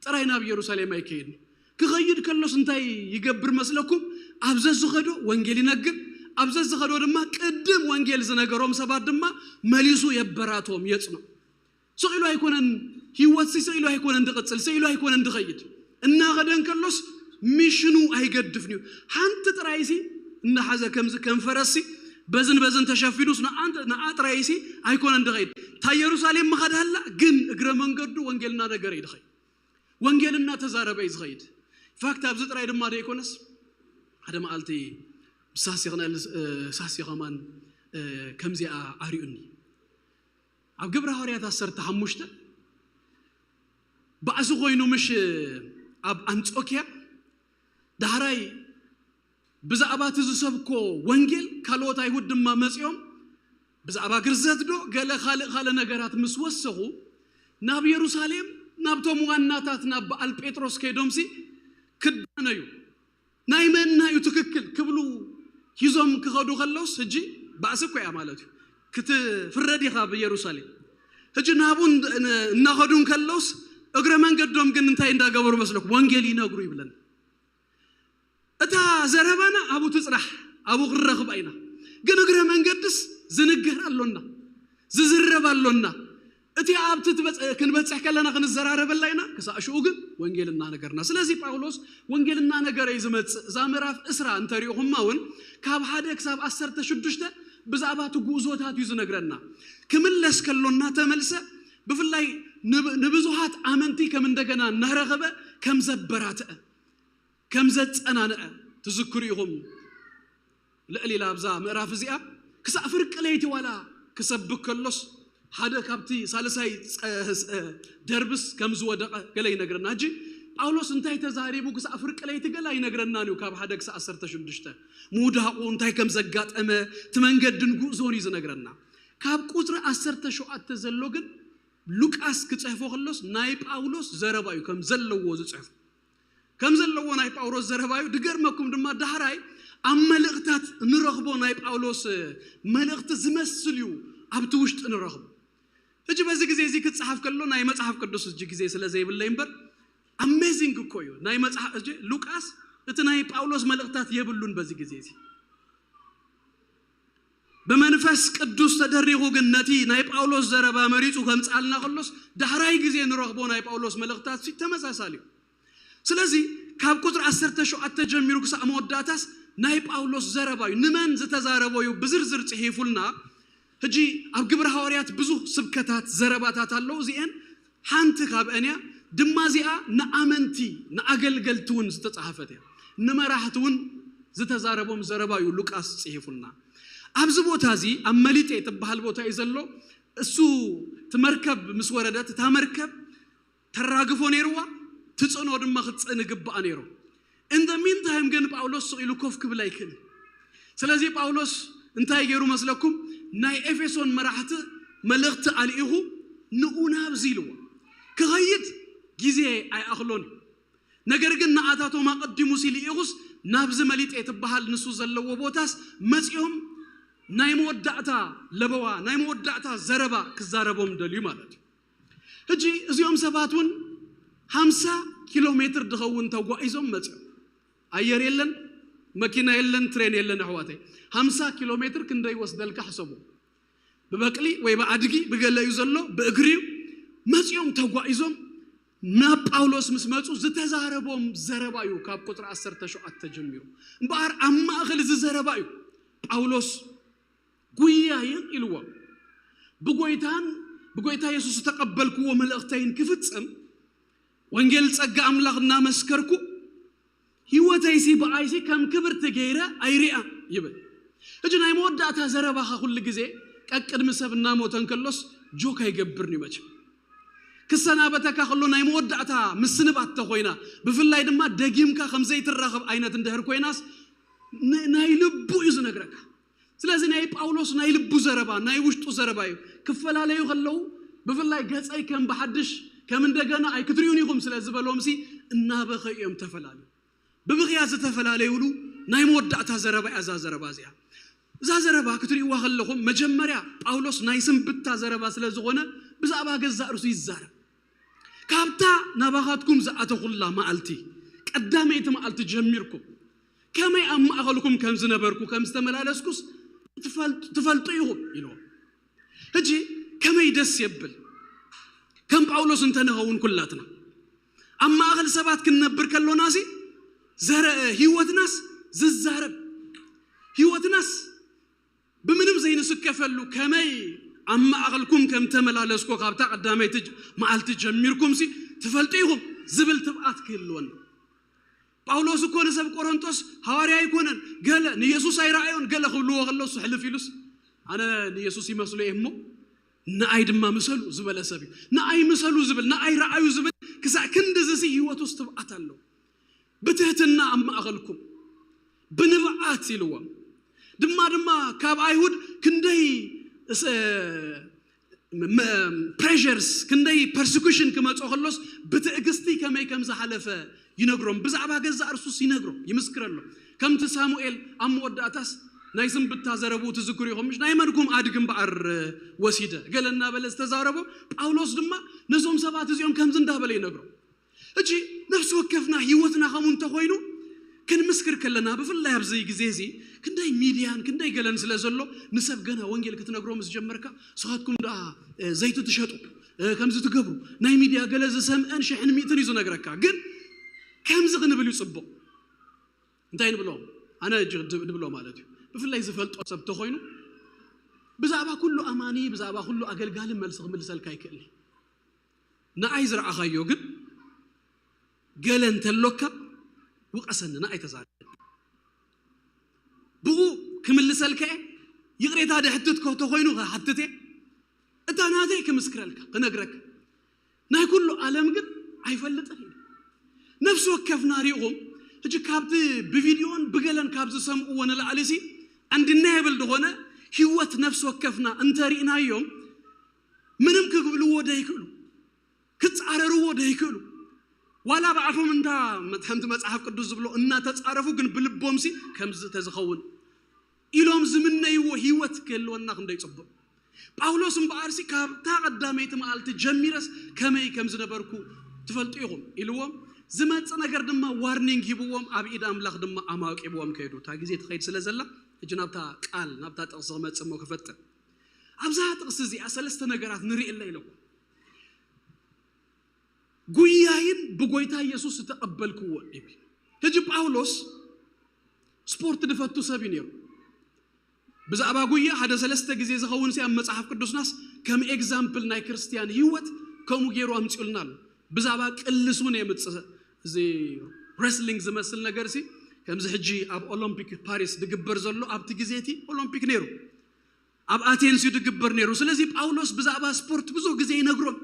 ጥራይ ናብ ኢየሩሳሌም ኣይከይድን። ክኸይድ ከሎስ እንታይ ይገብር መስለኩም? ኣብ ዘዝኸዶ ወንጌል ይነግር። ኣብ ዘዝኸዶ ድማ ቅድም ወንጌል ዝነገሮም ሰባት ድማ መሊሱ የበራቶም የጽኖ። ስቕ ኢሉ ኣይኮነን ህይወት ሲ ስቕ ኢሉ ኣይኮነን ድቕጽል ስቕ ኢሉ ኣይኮነን ድኸይድ። እናኸደ እንከሎስ ሚሽኑ ኣይገድፍን እዩ። ሓንቲ ጥራይሲ እናሓዘ ከምዚ ከም ፈረስሲ በዝን በዝን ተሸፊኑስ ንኣ ጥራይሲ ኣይኮነን ድኸይድ። እታ ኢየሩሳሌም ምኸድ ሃላ ግን እግረ መንገዱ ወንጌል እናነገረ እዩ ድኸይድ። ወንጌል እናተዛረበ እዩ ዝኸይድ። ፋክት ኣብዚ ጥራይ ድማ ደይኮነስ ሓደ መዓልቲ ብሳሲ ክነል ሳሲ ከማን ከምዚኣ ኣሪኡኒ። ኣብ ግብረ ሃዋርያት ዓሰርተ ሓሙሽተ ባእሲ ኮይኑ ምሽ ኣብ ኣንጾኪያ ዳሕራይ ብዛዕባ እቲ ዝሰብኮ ወንጌል ካልኦት ኣይሁድ ድማ መጺኦም ብዛዕባ ግርዘት ዶ ገለ ካልእ ካልእ ነገራት ምስ ወሰኹ ናብ የሩሳሌም ናብቶም ዋናታት ናብ በዓል ጴጥሮስ ከይዶምሲ ክዳነዩ ናይ መና እዩ ትክክል ክብሉ ሂዞም ክኸዱ ከለውስ ሕጂ ባእሲ እኮ እያ ማለት እዩ ክትፍረድ ኢኻ ብየሩሳሌም ሕጂ ናብኡ እናኸዱ ከለውስ እግረ መንገዶም ግን እንታይ እንዳገበሩ መስለኩም ወንጌል ይነግሩ ይብለን እታ ዘረባና ኣብኡ ትፅናሕ ኣብኡ ክረኽባ ኢና ግን እግረ መንገድስ ዝንገር ኣሎና ዝዝረብ ኣሎና እቲ ኣብቲ ክንበፅሕ ከለና ክንዘራረበላ ኢና ክሳዕ ሽኡ ግን ወንጌል እናነገርና ስለዚ ጳውሎስ ወንጌል እናነገረ እዩ ዝመፅእ እዛ ምዕራፍ እስራ እንተሪእኹማ እውን ካብ ሓደ ክሳብ ዓሰርተ ሽዱሽተ ብዛዕባ እቲ ጉዕዞታት እዩ ዝነግረና ክምለስ ከሎ እናተመልሰ ብፍላይ ንብዙሃት ኣመንቲ ከም እንደገና እናረኸበ ከም ዘበራትዐ ከም ዘጸናንዐ ትዝክሩ ኢኹም። ልዕል ኢላ ኣብዛ ምዕራፍ እዚኣ ክሳዕ ፍርቂ ለይቲ ዋላ ክሰብክ ከሎስ ሓደ ካብቲ ሳልሳይ ደርብስ ከም ዝወደቐ ገለ ይነግረና። ሕጂ ጳውሎስ እንታይ ተዛሪቡ ክሳዕ ፍርቂ ለይቲ ገለ ኣይነግረናን እዩ። ካብ ሓደ ክሳዕ ዓሰርተ ሽዱሽተ ምውዳቑ እንታይ ከም ዘጋጠመ እቲ መንገድን ጉዕዞን እዩ ዝነግረና። ካብ ቁፅሪ ዓሰርተ ሸውዓተ ዘሎ ግን ሉቃስ ክፅሕፎ ከሎስ ናይ ጳውሎስ ዘረባ እዩ ከም ዘለዎ ዝፅሕፎ ከም ዘለዎ ናይ ጳውሎስ ዘረባ እዩ። ድገርመኩም ድማ ዳሕራይ ኣብ መልእኽታት ንረኽቦ ናይ ጳውሎስ መልእኽቲ ዝመስል እዩ ኣብቲ ውሽጢ ንረኽቦ። ሕጂ በዚ ግዜ እዚ ክፀሓፍ ከሎ ናይ መፅሓፍ ቅዱስ ሕጂ ግዜ ስለ ዘይብለይ እምበር ኣሜዚንግ እኮ እዩ ናይ መፅሓፍ ሕጂ ሉቃስ እቲ ናይ ጳውሎስ መልእኽታት የብሉን በዚ ግዜ እዚ ብመንፈስ ቅዱስ ተደሪኹ ግን ነቲ ናይ ጳውሎስ ዘረባ መሪጹ ከምጽኣልና ከሎስ ዳሕራይ ግዜ ንረኽቦ ናይ ጳውሎስ መልእኽታት ተመሳሳሊ እዩ። ስለዚ ካብ ቁፅሪ ዓሰርተ ሸውዓተ ጀሚሩ ክሳዕ መወዳእታስ ናይ ጳውሎስ ዘረባ እዩ። ንመን ዝተዛረቦ እዩ ብዝርዝር ጽሒፉልና። ሕጂ ኣብ ግብረ ሃዋርያት ብዙህ ስብከታት ዘረባታት ኣለዉ። እዚአን ሓንቲ ካብአን እያ። ድማ እዚኣ ንኣመንቲ ንኣገልገልቲ እውን ዝተፃሓፈት እያ። ንመራሕቲ እውን ዝተዛረቦም ዘረባ እዩ ሉቃስ ፅሒፉልና። ኣብዚ ቦታ እዚ ኣብ መሊጤ ትበሃል ቦታ እዩ ዘሎ። እሱ እቲ መርከብ ምስ ወረደት እታ መርከብ ተራግፎ ነይርዋ ትፅዕኖ ድማ ክትፅዕን ይግባኣ ነይሩ። In the meantime ግን ጳውሎስ ስቕ ኢሉ ኮፍ ክብል ኣይክእልን። ስለዚ ጳውሎስ እንታይ ገይሩ መስለኩም? ናይ ኤፌሶን መራሕቲ መልእኽቲ ኣልኢኹ ንኡ ናብዚ ኢልዎ ክኸይድ ግዜ ኣይኣኽሎን እዩ። ነገር ግን ንኣታቶም ኣቐዲሙ ሲልኢኹስ ናብዚ መሊጤ ትበሃል ንሱ ዘለዎ ቦታስ መፂኦም ናይ መወዳእታ ለበዋ ናይ መወዳእታ ዘረባ ክዛረቦም ደልዩ ማለት እዩ። ሕጂ እዚኦም ሰባት እውን ሓምሳ ኪሎ ሜትር ድኸውን ተጓዒዞም መፂኦም ኣየር የለን መኪና የለን ትሬን የለን ኣሕዋተይ ሓምሳ ኪሎ ሜትር ክንደይ ወስደልካ ሕሰቡ ብበቅሊ ወይ ብኣድጊ ብገለ እዩ ዘሎ ብእግሪ እዩ መፂኦም ተጓዒዞም ናብ ጳውሎስ ምስ መፁ ዝተዛረቦም ዘረባ እዩ ካብ ቁፅሪ ዓሰርተ ሸውዓተ ጀሚሩ እምበኣር ኣብ ማእኸል እዚ ዘረባ እዩ ጳውሎስ ጉያይን ኢልዎም ብጎይታን ብጎይታ የሱስ ዝተቐበልክዎ መልእኽተይን ክፍጽም፣ ወንጌል ጸጋ ኣምላኽ እናመስከርኩ፣ ህይወተይሲ ብኣይሲ ከም ክብርቲ ገይረ ኣይሪኣ ይብል። ሕጂ ናይ መወዳእታ ዘረባኻ ኩሉ ግዜ ቀቅድሚ ሰብ እናሞተ እንከሎስ ጆክ ኣይገብርን እዩ መቸም። ክሰናበተካ ከሎ ናይ መወዳእታ ምስንባት ተኾይና፣ ብፍላይ ድማ ደጊምካ ከም ዘይትራኸብ ዓይነት እንድሕር ኮይናስ፣ ን- ናይ ልቡ እዩ ዝነግረካ። ስለዚ ናይ ጳውሎስ ናይ ልቡ ዘረባ፣ ናይ ውሽጡ ዘረባ እዩ። ክፈላለዩ ከለዉ፣ ብፍላይ ገጸይ ከም ብሓድሽ ከም እንደገና ኣይክትሪኡን ኢኹም ስለ ዝበሎምሲ፣ እናበኸ እዮም ተፈላለዩ። ብብኽያ ዝተፈላለዩሉ ናይ መወዳእታ ዘረባ እያ እዛ ዘረባ እዚኣ። እዛ ዘረባ ክትርእይዋ ከለኹም፣ መጀመርያ ጳውሎስ ናይ ስንብታ ዘረባ ስለ ዝኾነ፣ ብዛዕባ ገዛእ ርእሱ ይዛረብ። ካብታ ናባኻትኩም ዝኣተኹላ መዓልቲ፣ ቀዳመይቲ መዓልቲ ጀሚርኩም፣ ከመይ ኣብ ማእኸልኩም ከም ዝነበርኩ፣ ከም ዝተመላለስኩስ ትፈልጡ፣ ትፈልጡ ኢኹም ኢልዎም። ሕጂ ከመይ ደስ የብል፣ ከም ጳውሎስ እንተንኸውን ኩላትና ኣብ ማእኸል ሰባት ክንነብር ከሎናሲ፣ ዘረ ህይወትናስ ዝዛረብ፣ ህይወትናስ ብምንም ዘይንስከፈሉ፣ ከመይ ኣብ ማእኸልኩም ከም ተመላለስኩ፣ ካብታ ቀዳመይቲ ጀ- መዓልቲ ጀሚርኩምሲ ትፈልጡ ኢኹም ዝብል ትብኣት ክህልወና። ጳውሎስ እኮ ንሰብ ቆሮንቶስ ሃዋርያ ኣይኮነን፣ ገለ ንየሱስ ኣይረኣዮን፣ ገለ ክብልዎ ከለሱ ሕልፍ ኢሉስ፣ ኣነ ንየሱስ ይመስሎ እየ እሞ ንኣይ ድማ ምሰሉ ዝበለ ሰብ እዩ። ንኣይ ምሰሉ ዝብል፣ ንኣይ ረኣዩ ዝብል፣ ክሳዕ ክንድዝሲ ህይወቱስ ትብኣት ኣሎ። ብትህትና ኣብ ማእኸልኩም ብንብዓት ኢልዎም። ድማ ድማ ካብ ኣይሁድ ክንደይ ስ- ም- ፕሬሸርስ፣ ክንደይ ፐርሲኩሽን ክመጾ ከሎስ ብትዕግስቲ ከመይ ከም ዝሓለፈ ይነግሮም። ብዛዕባ ገዛእ እርሱስ ይነግሮም፣ ይምስክረሎም። ከምቲ ሳሙኤል ኣብ መወዳእታስ ናይ ስንብታ ዘረብኡ ትዝክሩ ኢኹም፣ ምሽ ናይ መንኩም ኣድግ እምበኣር ወሲደ ገለ እናበለ ዝተዛረቦ፣ ጳውሎስ ድማ ነዞም ሰባት እዚኦም ከምዚ እንዳበለ ይነግሮም። ሕጂ ነፍሲ ወከፍና ህይወትና ከምኡ እንተኾይኑ ክንምስክር ከለና፣ ብፍላይ ኣብዚ ግዜ እዚ ክንደይ ሚድያን ክንደይ ገለን ስለ ዘሎ፣ ንሰብ ገና ወንጌል ክትነግሮ ምስ ጀመርካ፣ ንስኻትኩም ደኣ እ፣ ዘይቲ ትሸጡ፣ እ፣ ከምዚ ትገብሩ፣ ናይ ሚድያ ገለ ዝሰምዐን ሽሕን ሚእትን እዩ ዝነግረካ። ግን ከምዚ ክንብል እዩ ጽቡቕ። እንታይ ንብሎ? ኣነ እጅ ድ- ንብሎ ማለት እዩ። ብፍላይ ዝፈልጦ ሰብ ተኾይኑ፣ ብዛዕባ ኩሉ ኣማኒ፣ ብዛዕባ ኩሉ ኣገልጋሊ መልሲ ክምልሰልካ ይክእል እዩ። ንኣይ ዝረኣኻዮ ግን፣ ገለ እንተሎካ ውቐሰኒ፣ ንኣይ ተዛረብ። ብኡ ክምልሰልካ እየ። ይቕሬታ ደሕትት ከ ተኾይኑ ክሓትት እየ። እታ ናተይ ክምስክረልካ፣ ክነግረካ። ናይ ኩሉ ዓለም ግን ኣይፈልጥን እዩ። ነፍሲ ወከፍና ሪኢኹም፣ ሕጂ ካብቲ ብቪድዮን ብገለን ካብ ዝሰምዕዎ ንላዕሊ ሲ፣ ኣንድና የብል ዝኾነ ህይወት ነፍሲ ወከፍና እንተሪእናዮም፣ ምንም ክብልዎ ደይክእሉ፣ ክጻረርዎ ደይክእሉ። ዋላ ብኣፎም እንታ መት- ከምቲ መጽሓፍ ቅዱስ ዝብሎ እናተጻረፉ፣ ግን ብልቦምሲ ከምዚ ተዝኸውን ኢሎም ዝምነይዎ ህይወት ክህልወና ክንደይ ጽቡቕ። ጳውሎስ እምበኣርሲ ካብታ ቀዳመይቲ መዓልቲ ጀሚረስ ከመይ ከም ዝነበርኩ ትፈልጡ ኢኹም ኢልዎም። ዝመጽእ ነገር ድማ ዋርኒንግ ሂብዎም፣ ኣብ ኢድ ኣምላኽ ድማ ኣማቂብዎም ከይዱ። እታ ግዜ ትኸይድ ስለ ዘላ፣ ሕጂ ናብታ ቃል፣ ናብታ ጥቕሲ ክመጽእ እሞ ክፈጥን። ኣብዛ ጥቕሲ እዚኣ ሰለስተ ነገራት ንርኢ ኣለ ኢለኩም። ጉያይን ብጎይታ ኢየሱስ ዝተቐበልክዎ ይብል። ሕጂ ጳውሎስ ስፖርት ድፈቱ ሰብ እዩ ነይሩ። ብዛዕባ ጉያ ሓደ ሰለስተ ግዜ ዝኸውን ሲ ኣብ መጽሓፍ ቅዱስናስ ከም ኤግዛምፕል ናይ ክርስትያን ህይወት ከምኡ ገይሩ ኣምጺኡልና ኣሎ። ብዛዕባ ቅልስ እውን የምጽእ። እዚ ረስሊንግ ዝመስል ነገር ሲ ከምዚ ሕጂ ኣብ ኦሎምፒክ ፓሪስ ድግበር ዘሎ ኣብቲ ግዜ እቲ ኦሎምፒክ ነይሩ። ኣብ ኣቴንስ እዩ ድግበር ነይሩ። ስለዚ ጳውሎስ ብዛዕባ ስፖርት ብዙሕ ግዜ ይነግሮም።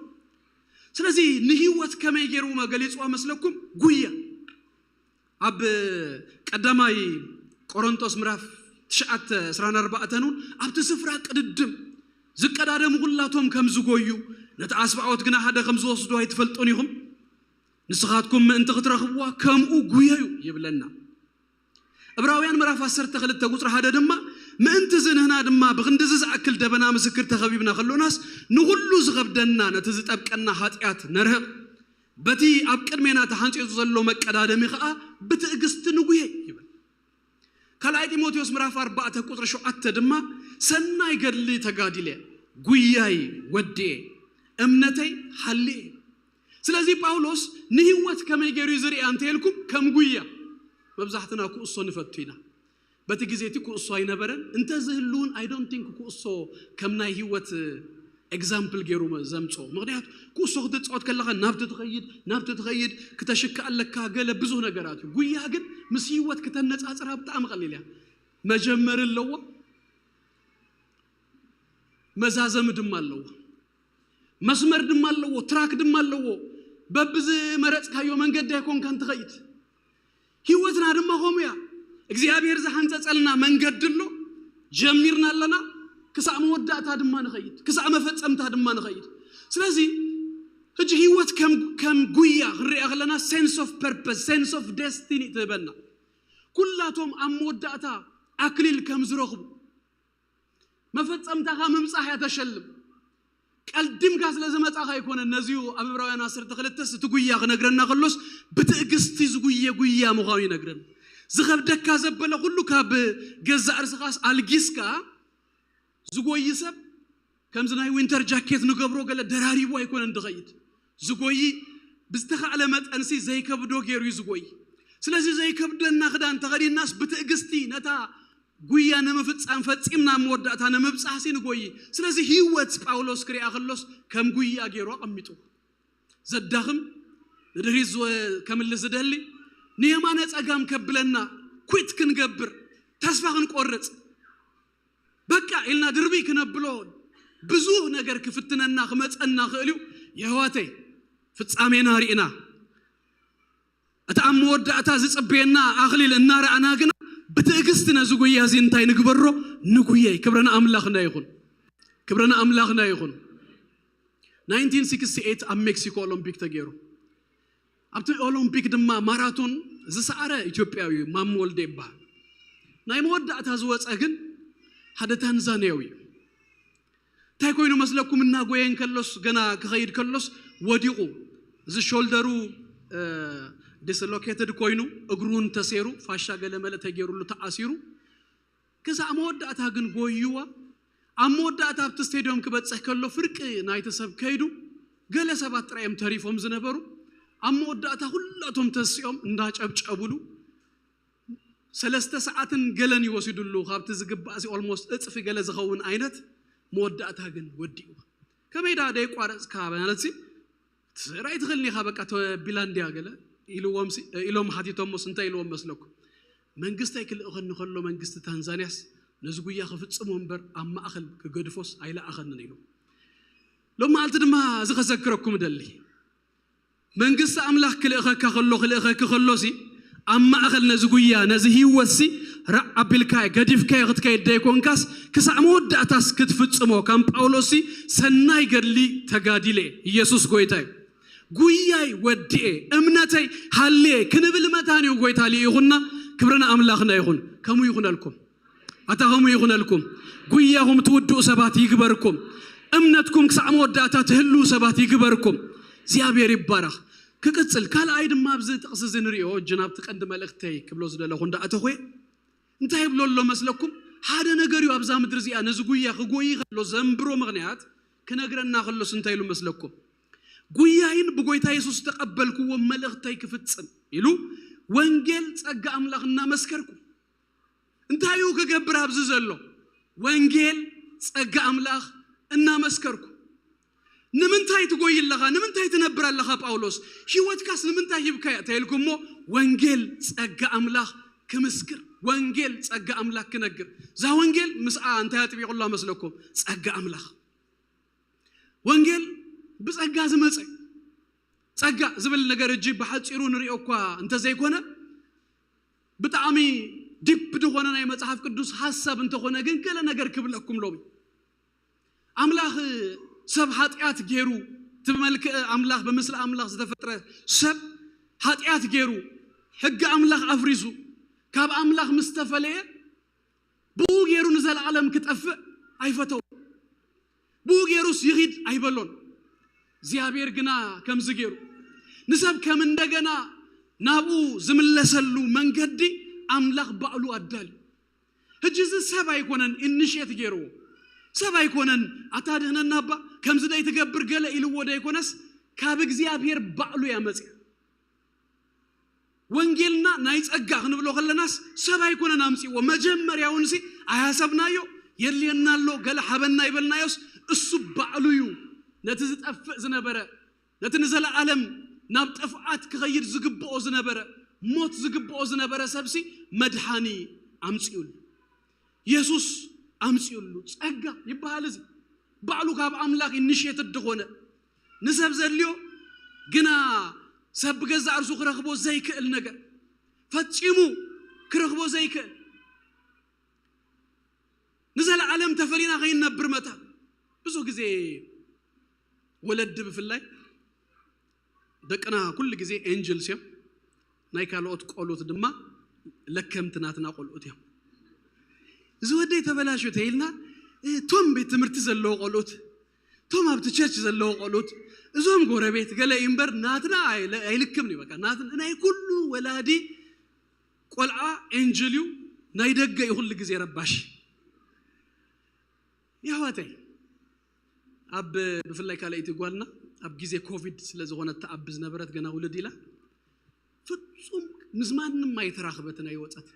ስለዚ ንህይወት ከመይ ገይሩ ገሊጽዋ መስለኩም? ጉያ። ኣብ ቀዳማይ ቆሮንቶስ ምዕራፍ ትሽዓተ ዕስራን ኣርባዕተን እውን ኣብቲ ስፍራ ቅድድም ዝቀዳደሙ ኩላቶም ከም ዝጎዩ፣ ነቲ ኣስፍዖት ግና ሓደ ከም ዝወስዱ ኣይትፈልጡን ኢኹም? ንስኻትኩም ምእንቲ ክትረኽብዋ ከምኡ ጉየዩ ይብለና። ዕብራውያን ምዕራፍ ዓሰርተ ክልተ ቁጽሪ ሓደ ድማ፣ ምእንቲ እዚ ንህና ድማ ብኽንድዚ ዝኣክል ደበና ምስክር ተኸቢብና ከሎናስ፣ ንኹሉ ዝኸብደና ነቲ ዝጠብቀና ኃጢኣት ነርህቕ፣ በቲ ኣብ ቅድሜና ተሓንጺጹ ዘሎ መቀዳደሚ ኸኣ ብትዕግስቲ ንጉየ ይብል። ካልኣይ ጢሞቴዎስ ምዕራፍ ኣርባዕተ ቁጽሪ ሸውዓተ ድማ፣ ሰናይ ገድሊ ተጋዲለ፣ ጉያይ ወድየ፣ እምነተይ ሓልየ። ስለዚ ጳውሎስ ንህይወት ከመይ ገይሩ እዩ ዝርእያ እንተ ኢልኩም፣ ከም ጉያ። መብዛሕትና ኩእሶ ንፈቱ ኢና። በቲ ግዜ እቲ ኩእሶ ኣይነበረን። እንተ ዝህሉ እውን፣ I don't think ኩእሶ ከም ናይ ህይወት example ገይሩ ዘምፅኦ። ምክንያቱ ኩሶ ክትፃወት ከለካ ናብቲ ትኸይድ ናብቲ ትኸይድ ክተሽካ ኣለካ፣ ገለ ብዙህ ነገራት እዩ። ጉያ ግን ምስ ህይወት ክተነፃፅራ ብጣዕሚ ቀሊል እያ። መጀመሪ ኣለዎ፣ መዛዘሚ ድማ ኣለዎ፣ መስመር ድማ ኣለዎ፣ ትራክ ድማ ኣለዎ። በብዝመረፅካዮ መንገዲ ኣይኮንካን ትኸይድ። ህይወትና ድማ ከምኡ እያ። እግዚኣብሔር ዝሓንፀፀልና መንገዲ ኣሎ፣ ጀሚርና ኣለና፣ ክሳዕ መወዳእታ ድማ ንኸይድ፣ ክሳዕ መፈፀምታ ድማ ንኸይድ። ስለዚ ሕጂ ህይወት ከም ጉያ ክንሪኣ ከለና sense of purpose, sense of destiny ትህበና። ኩላቶም ኣብ መወዳእታ ኣክሊል ከም ዝረኽቡ፣ መፈጸምታኻ ምምጻሕ እያ ተሸልም። ቀልዲምካ ስለ ዝመጻኻ ኣይኮነን። ነዚዩ ኣብ ዕብራውያን ዓሰርተ ክልተ እቲ ጉያ ክነግረና ከሎስ ብትእግስቲ ዝጉየ ጉያ ምዃኑ ይነግረን። ዝኸብደካ ዘበለ ኩሉ ካብ ገዛእ ርስኻስ ኣልጊስካ ዝጎይ ሰብ ከምዚ ናይ ዊንተር ጃኬት ንገብሮ ገለ ደራሪቡ ኣይኮነን ድኸይድ። ዝጎይ ብዝተኻእለ መጠንሲ ዘይከብዶ ገይሩ እዩ ዝጎይ። ስለዚ ዘይከብደና ክዳን ተኸዲናስ ብትእግስቲ ነታ ጉያ ንምፍጻም ፈጺምና መወዳእታ ንምብጻሕሲ ንጎይ። ስለዚ ህይወት ጳውሎስ ክሪኣ ከሎስ ከም ጉያ ገይሩ ኣቐሚጡ። ዘዳኽም ንድሕሪት ከምልስ ዝደሊ ንየማነ ጸጋም ከብለና ኩት ክንገብር ተስፋ ክንቆርጽ በቃ ኢልና ድርብይ ክነብሎ ብዙህ ነገር ክፍትነና ክመጸና ክእል እዩ። የህዋተይ ፍጻሜና ርኢና እቲ ኣብ መወዳእታ ዝጽበየና ኣኽሊል እናረኣና ግና ብትእግስቲ ነዚ ጉያ እዚ እንታይ ንግበሮ? ንጉየይ። ክብረና ኣምላኽና ይኹን። ክብረና ኣምላኽና ይኹን። ናይንቲን ሲክስቲ ኤይት ኣብ ሜክሲኮ ኦሎምፒክ ተገይሩ። ኣብቲ ኦሎምፒክ ድማ ማራቶን ዝሰዓረ ኢትዮጵያዊ እዩ፣ ማሞ ወልደ ይበሃል። ናይ መወዳእታ ዝወፀ ግን ሓደ ታንዛንያዊ እዩ። እንታይ ኮይኑ መስለኩም? እናጎየ እንከሎስ፣ ገና ክኸይድ ከሎስ ወዲቑ፣ እዚ ሾልደሩ ዲስሎኬትድ ኮይኑ፣ እግሩን ተሴሩ፣ ፋሻ ገለመለ ተገይሩሉ ተዓሲሩ። ክሳዕ መወዳእታ ግን ጎይዋ። ኣብ መወዳእታ ኣብቲ ስቴድዮም ክበፅሕ ከሎ ፍርቂ ናይቲ ሰብ ከይዱ፣ ገለ ሰባት ጥራይ እዮም ተሪፎም ዝነበሩ። ኣብ መወዳእታ ኩላቶም ተሲኦም እንዳጨብጨቡሉ ሰለስተ ሰዓትን ገለን ይወሲዱሉ። ካብቲ ዝግባእ ሲ ኦልሞስት እፅፊ ገለ ዝኸውን ዓይነት መወዳእታ ግን ወዲእዋ። ከመይ ዳ ደይቋረፅካ ማለት ሲ ትስዕር ኣይትኽእልን ኢኻ፣ በቃ ተቢላ እንድያ ገለ ኢልዎም ሲ-፣ ኢሎም ሓቲቶሞስ እንታይ ኢልዎም መስለኩም? መንግስቲ ኣይክልእኸኒ ከሎ መንግስቲ ታንዛንያስ ነዚ ጉያ ክፍጽሞ እምበር ኣብ ማእኸል ክገድፎስ ኣይለኣኸንን ኢሉ። ሎም መዓልቲ ድማ እዚ ከዘክረኩም እደሊ። መንግስቲ ኣምላኽ ክልእኸካ ከሎ፣ ክልእኸኪ ከሎሲ ኣብ ማእኸል ነዚ ጉያ ነዚ ህይወትሲ ራዕ ኣቢልካዮ ገዲፍካዮ ክትከይድ ደይኮንካስ ክሳዕ መወዳእታስ ክትፍጽሞ ከም ጳውሎስሲ ሰናይ ገድሊ ተጋዲለ። ኢየሱስ ጎይታ እዩ። ጉያይ ወዲኤ እምነተይ ሃልየ ክንብል መታን እዩ ጎይታ ልኢኹና። ክብርና ኣምላኽና ይኹን። ከምኡ ይኹነልኩም። ኣታ ከምኡ ይኹነልኩም። ጉያኹም ትውድኡ ሰባት ይግበርኩም። እምነትኩም ክሳዕ መወዳእታ ትህልው ሰባት ይግበርኩም። እግዚኣብሔር ይባረኽ። ክቅጽል ካልኣይ ድማ ኣብዚ ጥቕሲ እዚ ንሪኦ እጂ ናብቲ ቀንዲ መልእኽተይ ክብሎ ዝደለኹ እንዳኣተኹ እንታይ ይብሎ ኣሎ መስለኩም? ሓደ ነገር እዩ ኣብዛ ምድሪ እዚኣ ነዚ ጉያ ክጎይ ከሎ ዘንብሮ ምኽንያት ክነግረና ከሎስ እንታይ ኢሉ መስለኩም? ጉያይን ብጎይታ የሱስ ዝተቐበልክዎ መልእኽተይ ክፍጽም ኢሉ ወንጌል ጸጋ ኣምላኽ እናመስከርኩ። እንታይ እዩ ክገብር ኣብዚ ዘሎ? ወንጌል ጸጋ ኣምላኽ እናመስከርኩ። ንምንታይ ትጎይ ኣለኻ? ንምንታይ ትነብር ኣለኻ? ጳውሎስ ህይወትካስ ንምንታይ ሂብካያ ተይልኩሞ፣ ወንጌል ጸጋ ኣምላኽ ክምስክር፣ ወንጌል ጸጋ ኣምላኽ ክነግር። እዛ ወንጌል ምስኣ እንታይ ኣጥቢቑላ መስለኩም? ጸጋ ኣምላኽ። ወንጌል ብጸጋ ዝመጸ። ጸጋ ዝብል ነገር እጂ ብሓጺሩ ንሪኦ እኳ እንተዘይኮነ፣ ብጣዕሚ ዲፕ ዝኾነ ናይ መጽሓፍ ቅዱስ ሓሳብ እንተኾነ ግን ገለ ነገር ክብለኩም ሎሚ። ኣምላኽ ሰብ ሓጢኣት ገይሩ፣ እቲ ብመልክዕ ኣምላኽ ብምስሊ ኣምላኽ ዝተፈጥረ ሰብ ሓጢኣት ገይሩ፣ ሕጊ ኣምላኽ ኣፍሪሱ፣ ካብ ኣምላኽ ምስ ተፈለየ፣ ብኡ ገይሩ ንዘለዓለም ክጠፍእ ኣይፈተው። ብኡ ገይሩስ ይኺድ ኣይበሎን። እግዚኣብሔር ግና ከምዚ ገይሩ ንሰብ ከም እንደገና ናብኡ ዝምለሰሉ መንገዲ ኣምላኽ ባዕሉ ኣዳልዩ። ሕጂ እዚ ሰብ ኣይኮነን ኢኒሼት ገይርዎ። ሰብ ኣይኮነን ኣታ ድህነና እባ ከምዚ ደይ ትገብር ገለ ኢልዎ ደይኮነስ ካብ እግዚኣብሔር ባዕሉ እያ መፅያ። ወንጌልና ናይ ጸጋ ክንብሎ ከለናስ ሰብ ኣይኮነን ኣምፅዎ። መጀመርያ እውን ሲ ኣያሰብናዮ የድልየና ኣሎ ገለ ሓበና ይበልናዮስ እሱ ባዕሉ እዩ ነቲ ዝጠፍእ ዝነበረ፣ ነቲ ንዘለኣለም ናብ ጥፍኣት ክኸይድ ዝግብኦ ዝነበረ፣ ሞት ዝግብኦ ዝነበረ ሰብሲ መድሓኒ ኣምፂኡሉ። የሱስ ኣምፂኡሉ። ጸጋ ይበሃል እዚ። ባዕሉ ካብ ኣምላኽ ኢኒሼትድ ዝኾነ፣ ንሰብ ዘድልዮ ግና ሰብ ብገዛእ ርእሱ ክረኽቦ ዘይክእል ነገር፣ ፈጺሙ ክረኽቦ ዘይክእል፣ ንዘለኣለም ተፈሊና ከይንነብር መታን። ብዙ ግዜ ወለዲ ብፍላይ፣ ደቅና ኩሉ ግዜ ኤንጅልስ እዮም፣ ናይ ካልኦት ቆልኡት ድማ ለከምቲ ናትና ቆልኡት እዮም። እዚ ወደይ ተበላሽዩ ተይልና፣ እ፣ ቶም ቤት ትምህርቲ ዘለዎ ቆልኡት፣ ቶም ኣብቲ ቸርች ዘለዎ ቆልኡት፣ እዞም ጎረቤት ገለ እዩ እምበር ናትና ኣይለ-፣ ኣይልክምን እዩ። በቃ ናትን-፣ ናይ ኩሉ ወላዲ ቆልዓ ኤንጅል እዩ፣ ናይ ደገ እዩ ኩሉ ግዜ ረባሽ። የሕዋተይ፣ ኣብ ብፍላይ ካልኣይቲ ጓልና ኣብ ግዜ ኮቪድ ስለ ዝኾነት ትኣቢ ዝነበረት፣ ገና ውልድ ኢላ፣ ፍጹም ምስ ማንም ኣይተራኽበትን ኣይወጸት።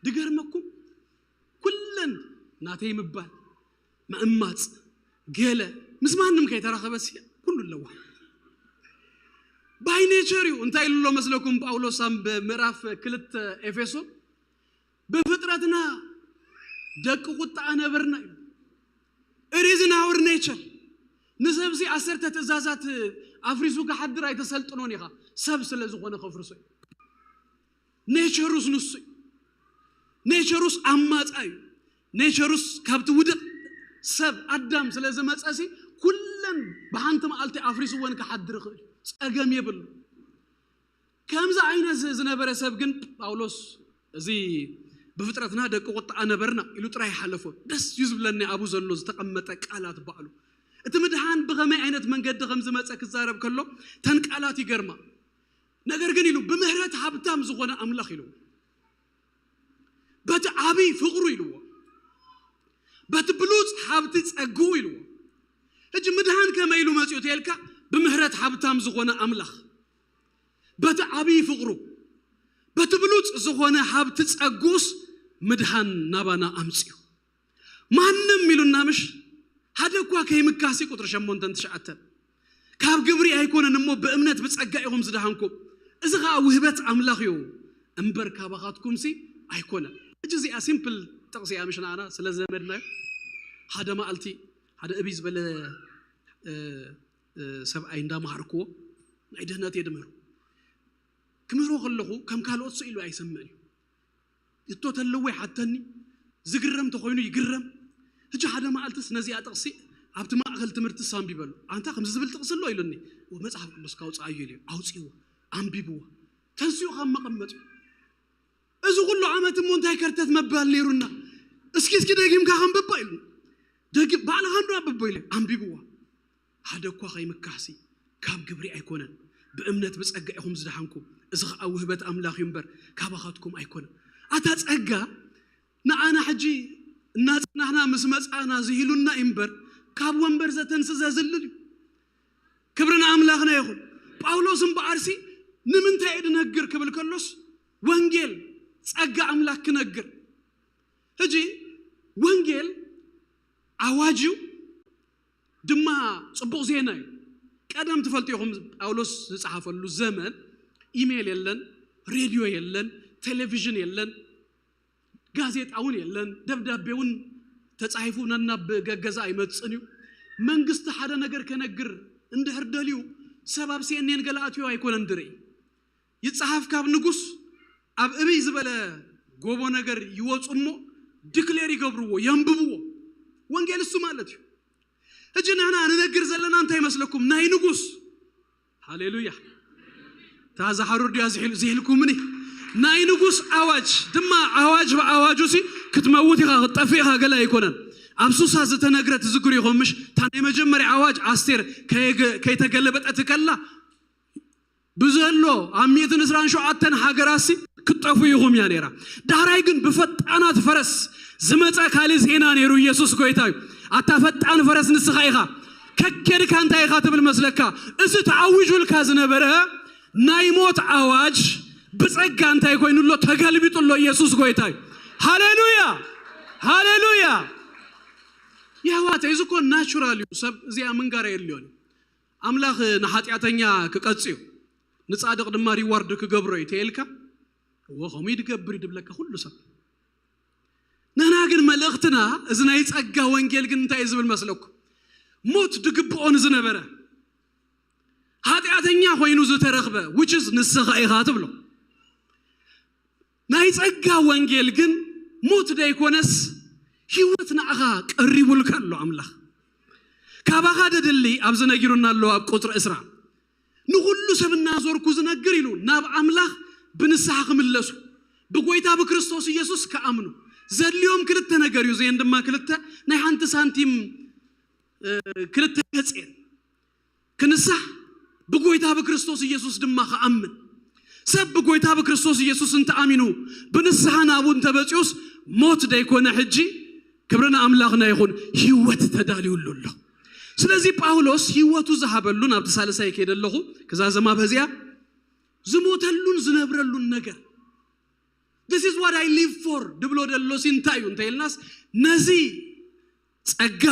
ድገርመኩም፣ ኩለን ናተይ ምባል፣ ምዕማጽ፣ ገለ ምስ ማንም ከይተራኸበሲ ኩሉ ኣለዋ። ባይ ኔቸር እዩ። እንታይ ኢሉ ኣሎ መስለኩም ጳውሎስ ኣብ ምዕራፍ ክልተ ኤፌሶን? ብፍጥረትና ደቂ ቁጥዓ ነበርና እዩ። It is in our nature። ንሰብሲ ዓሰርተ ትእዛዛት ኣፍሪሱ ክሓድር ኣይተሰልጥኖን ኢኻ። ሰብ ስለ ዝኾነ ከፍርሶ እዩ። ኔቸሩስ ንሱ እዩ። ኔቸሩስ ዓማጻ እዩ። ኔቸሩስ ካብቲ ውድቕ ሰብ ኣዳም ስለ ዝመጸሲ ኩለን ብሓንቲ መዓልቲ ኣፍሪስወን ክሓድር ይኽእል እዩ። ጸገም የብሉ። ከምዚ ዓይነት ዝነበረ ሰብ ግን ጳውሎስ እዚ ብፍጥረትና ደቂ ቁጥዓ ነበርና ኢሉ ጥራይ ሓለፎ። ደስ እዩ ዝብለኒ ኣብኡ ዘሎ ዝተቐመጠ ቃላት ባዕሉ። እቲ ምድሓን ብኸመይ ዓይነት መንገዲ ከም ዝመጸ ክዛረብ ከሎ ተን ቃላት ይገርማ። ነገር ግን ኢሉ ብምህረት ሃብታም ዝኾነ ኣምላኽ ኢሉ። በቲ ዓብይ ፍቕሩ ኢልዎ። በቲ ብሉጽ ሃብቲ ጸግኡ ኢልዎ። ሕጂ ምድሓን ከመይ ኢሉ መጺኡ ተልካ? ብምህረት ሃብታም ዝኾነ ኣምላኽ። በቲ ዓብይ ፍቕሩ፣ በቲ ብሉጽ ዝኾነ ሃብቲ ጸግኡስ ምድሓን ናባና ኣምጺኡ። ማንም ኢሉና ምሽ? ሓደ እኳ ከይምካሲ፣ ቁጥሪ ሸሞንተን ትሽዓተን። ካብ ግብሪ ኣይኮነን እሞ ብእምነት ብጸጋ ኢኹም ዝደሃንኩም። እዚ ኸኣ ውህበት ኣምላኽ እዩ እምበር ካባኻትኩምሲ ኣይኮነን። ሕጂ እዚኣ ሲምፕል ጥቕሲ እያ ምሽ ንዓና ስለ ዝለመድናዮ። ሓደ መዓልቲ ሓደ እብይ ዝበለ፣ እ፣ እ፣ ሰብኣይ እንዳመሃርክዎ ናይ ድህነት እየ ድምህሮ። ክምህሮ ከለኹ ከም ካልኦት ስኢሉ ኣይሰምዕን እዩ። እቶ ተለዎ ይሓተኒ፣ ዝግረም ተኾይኑ ይግረም። ሕጂ ሓደ መዓልትስ ነዚኣ ጥቕሲ ኣብቲ ማእከል ትምህርቲ ኣንቢበሉ። ኣንታ ከምዚ ዝብል ጥቕሲ ኣሎ ኢሉኒ። መጽሓፍ ቅዱስ ካውፅኣዮ ኢሉ ኣውፅእዎ፣ ኣንቢብዎ። ተንሲኡ ካብ መቐመጢ። እዚ ኩሉ ዓመት እሞ እንታይ ከርተት መባል ነይሩና? እስኪ፣ እስኪ ደጊምካ ከንብባ ኢሉ። ደጊም፣ ባዕልኻ እንዶ ኣንብቦ ኢሉ ኣንቢብዋ። ሓደ እኳ ከይምካሲ ካብ ግብሪ ኣይኮነን፣ ብእምነት ብጸጋ ኢኹም ዝደሓንኩም። እዚ ኸኣ ውህበት ኣምላኽ እዩ እምበር ካባኻትኩም ኣይኮነን። ኣታ ጸጋ ንዓና ሕጂ እናጸናሕና ምስ መጻና ዝሂሉና እዩ እምበር ካብ ወንበር ዘተንስ ዘዝልል እዩ። ክብሪ ንኣምላኽና ይኹን። ጳውሎስ እምበኣርሲ ንምንታይ እዩ ድነግር ክብል ከሎስ ወንጌል ጸጋ ኣምላኽ ክነግር። ሕጂ ወንጌል ኣዋጅ እዩ፣ ድማ ጽቡቕ ዜና እዩ። ቀደም ትፈልጡ ኢኹም ጳውሎስ ዝጸሓፈሉ ዘመን ኢሜል የለን፣ ሬድዮ የለን፣ ቴሌቪዥን የለን፣ ጋዜጣ እውን የለን፣ ደብዳቤ እውን ተጻሒፉ ነናብ ገገዛ ኣይመጽእን እዩ። መንግስቲ ሓደ ነገር ከነግር እንድሕር ደልዩ ሰብ ኣብ ሲ ኤን ኤን ገለ ኣትዮ ኣይኮነን ድርኢ። ይጸሓፍ ካብ ንጉስ ኣብ እብይ ዝበለ ጎቦ ነገር ይወጹ እሞ ዲክሌር ይገብርዎ፣ የንብብዎ። ወንጌል እሱ ማለት እዩ። ሕጂ ንሕና ንነግር ዘለና እንታይ ይመስለኩም? ናይ ንጉስ፣ ሃሌሉያ፣ ታዛ ሓሩር ድያ ዝሒል-፣ ዝሒልኩምኒ? ናይ ንጉስ ኣዋጅ ድማ፣ ኣዋጅ ብኣዋጁ ሲ ክትመውት ኢኻ፣ ክትጠፍእ ኢኻ ገለ ኣይኮነን። ኣብ ሱሳ ዝተነግረ ትዝክሩ ኢኹም ምሽ? እታ ናይ መጀመርያ ኣዋጅ ኣስቴር ከይገ-፣ ከይተገለበጠት ከላ ብዘሎ ኣብ ሚእትን ዕስራን ሸውዓተን ሃገራሲ ክትጠፉ ኢኹም እያ ነይራ። ዳሕራይ ግን ብፈጣናት ፈረስ ዝመጸ ካልእ ዜና ነይሩ። ኢየሱስ ጎይታ እዩ። ኣታ ፈጣን ፈረስ ንስኻ ኢኻ። ከኬድካ እንታይ ኢኻ ትብል መስለካ? እዚ ተዓዊጁልካ ዝነበረ ናይ ሞት ኣዋጅ ብጸጋ እንታይ ኮይኑሎ? ተገልቢጡሎ። ኢየሱስ ጎይታ እዩ። ሃሌሉያ! ሃሌሉያ! የሕዋተይ፣ እዚ እኮ ናቹራል እዩ። ሰብ እዚኣ ምንጋር የድልዮን እዩ። ኣምላኽ ንሓጢኣተኛ ክቀጽ እዩ፣ ንጻድቕ ድማ ሪዋርድ ክገብሮ እዩ ተይልካ፣ እዎ ከምኡ ይድገብር እዩ ድብለካ ኩሉ ሰብ። ንሕና ግን መልእኽትና፣ እዚ ናይ ጸጋ ወንጌል ግን እንታይ እዩ ዝብል መስለኩም? ሞት ድግብኦ ንዝነበረ፣ ሓጢኣተኛ ኮይኑ ዝተረኽበ፣ which is ንስኻ ኢኻ ትብሎ። ናይ ጸጋ ወንጌል ግን ሞት ደይኮነስ ህይወት ንዓኻ ቀሪቡልካ ኣሎ። ኣምላኽ ካባኻ ደድሊ ኣብዚ ነጊሩና ኣሎ ኣብ ቁጽሪ ዕስራ። ንኹሉ ሰብ እናዞርኩ ዝነግር ኢሉ ናብ ኣምላኽ ብንስሓ ክምለሱ፣ ብጎይታ ብክርስቶስ ኢየሱስ ክኣምኑ። ዘድልዮም ክልተ ነገር እዩ፣ እዚአን ድማ ክልተ ናይ ሓንቲ ሳንቲም ክልተ ገጽ እየን። ክንሳሕ፣ ብጎይታ ብክርስቶስ ኢየሱስ ድማ ክኣምን። ሰብ ብጎይታ ብክርስቶስ ኢየሱስ እንተኣሚኑ፣ ብንስሓ ናብኡ እንተበጺኡስ፣ ሞት ደይኮነ ሕጂ፣ ክብሪ ንኣምላኽና ይኹን፣ ህይወት ተዳልዩሉ ኣሎ። ስለዚ ጳውሎስ ህይወቱ ዝሃበሉ፣ ናብቲ ሳልሳይ ከይደ ኣለኹ፣ ክዛዘማ በዚኣ፣ ዝሞተሉን ዝነብረሉን ነገር፣ this is what I live for ድብሎ ደሎሲ እንታይ እዩ እንተ ኢልናስ፣ ነዚ ጸጋ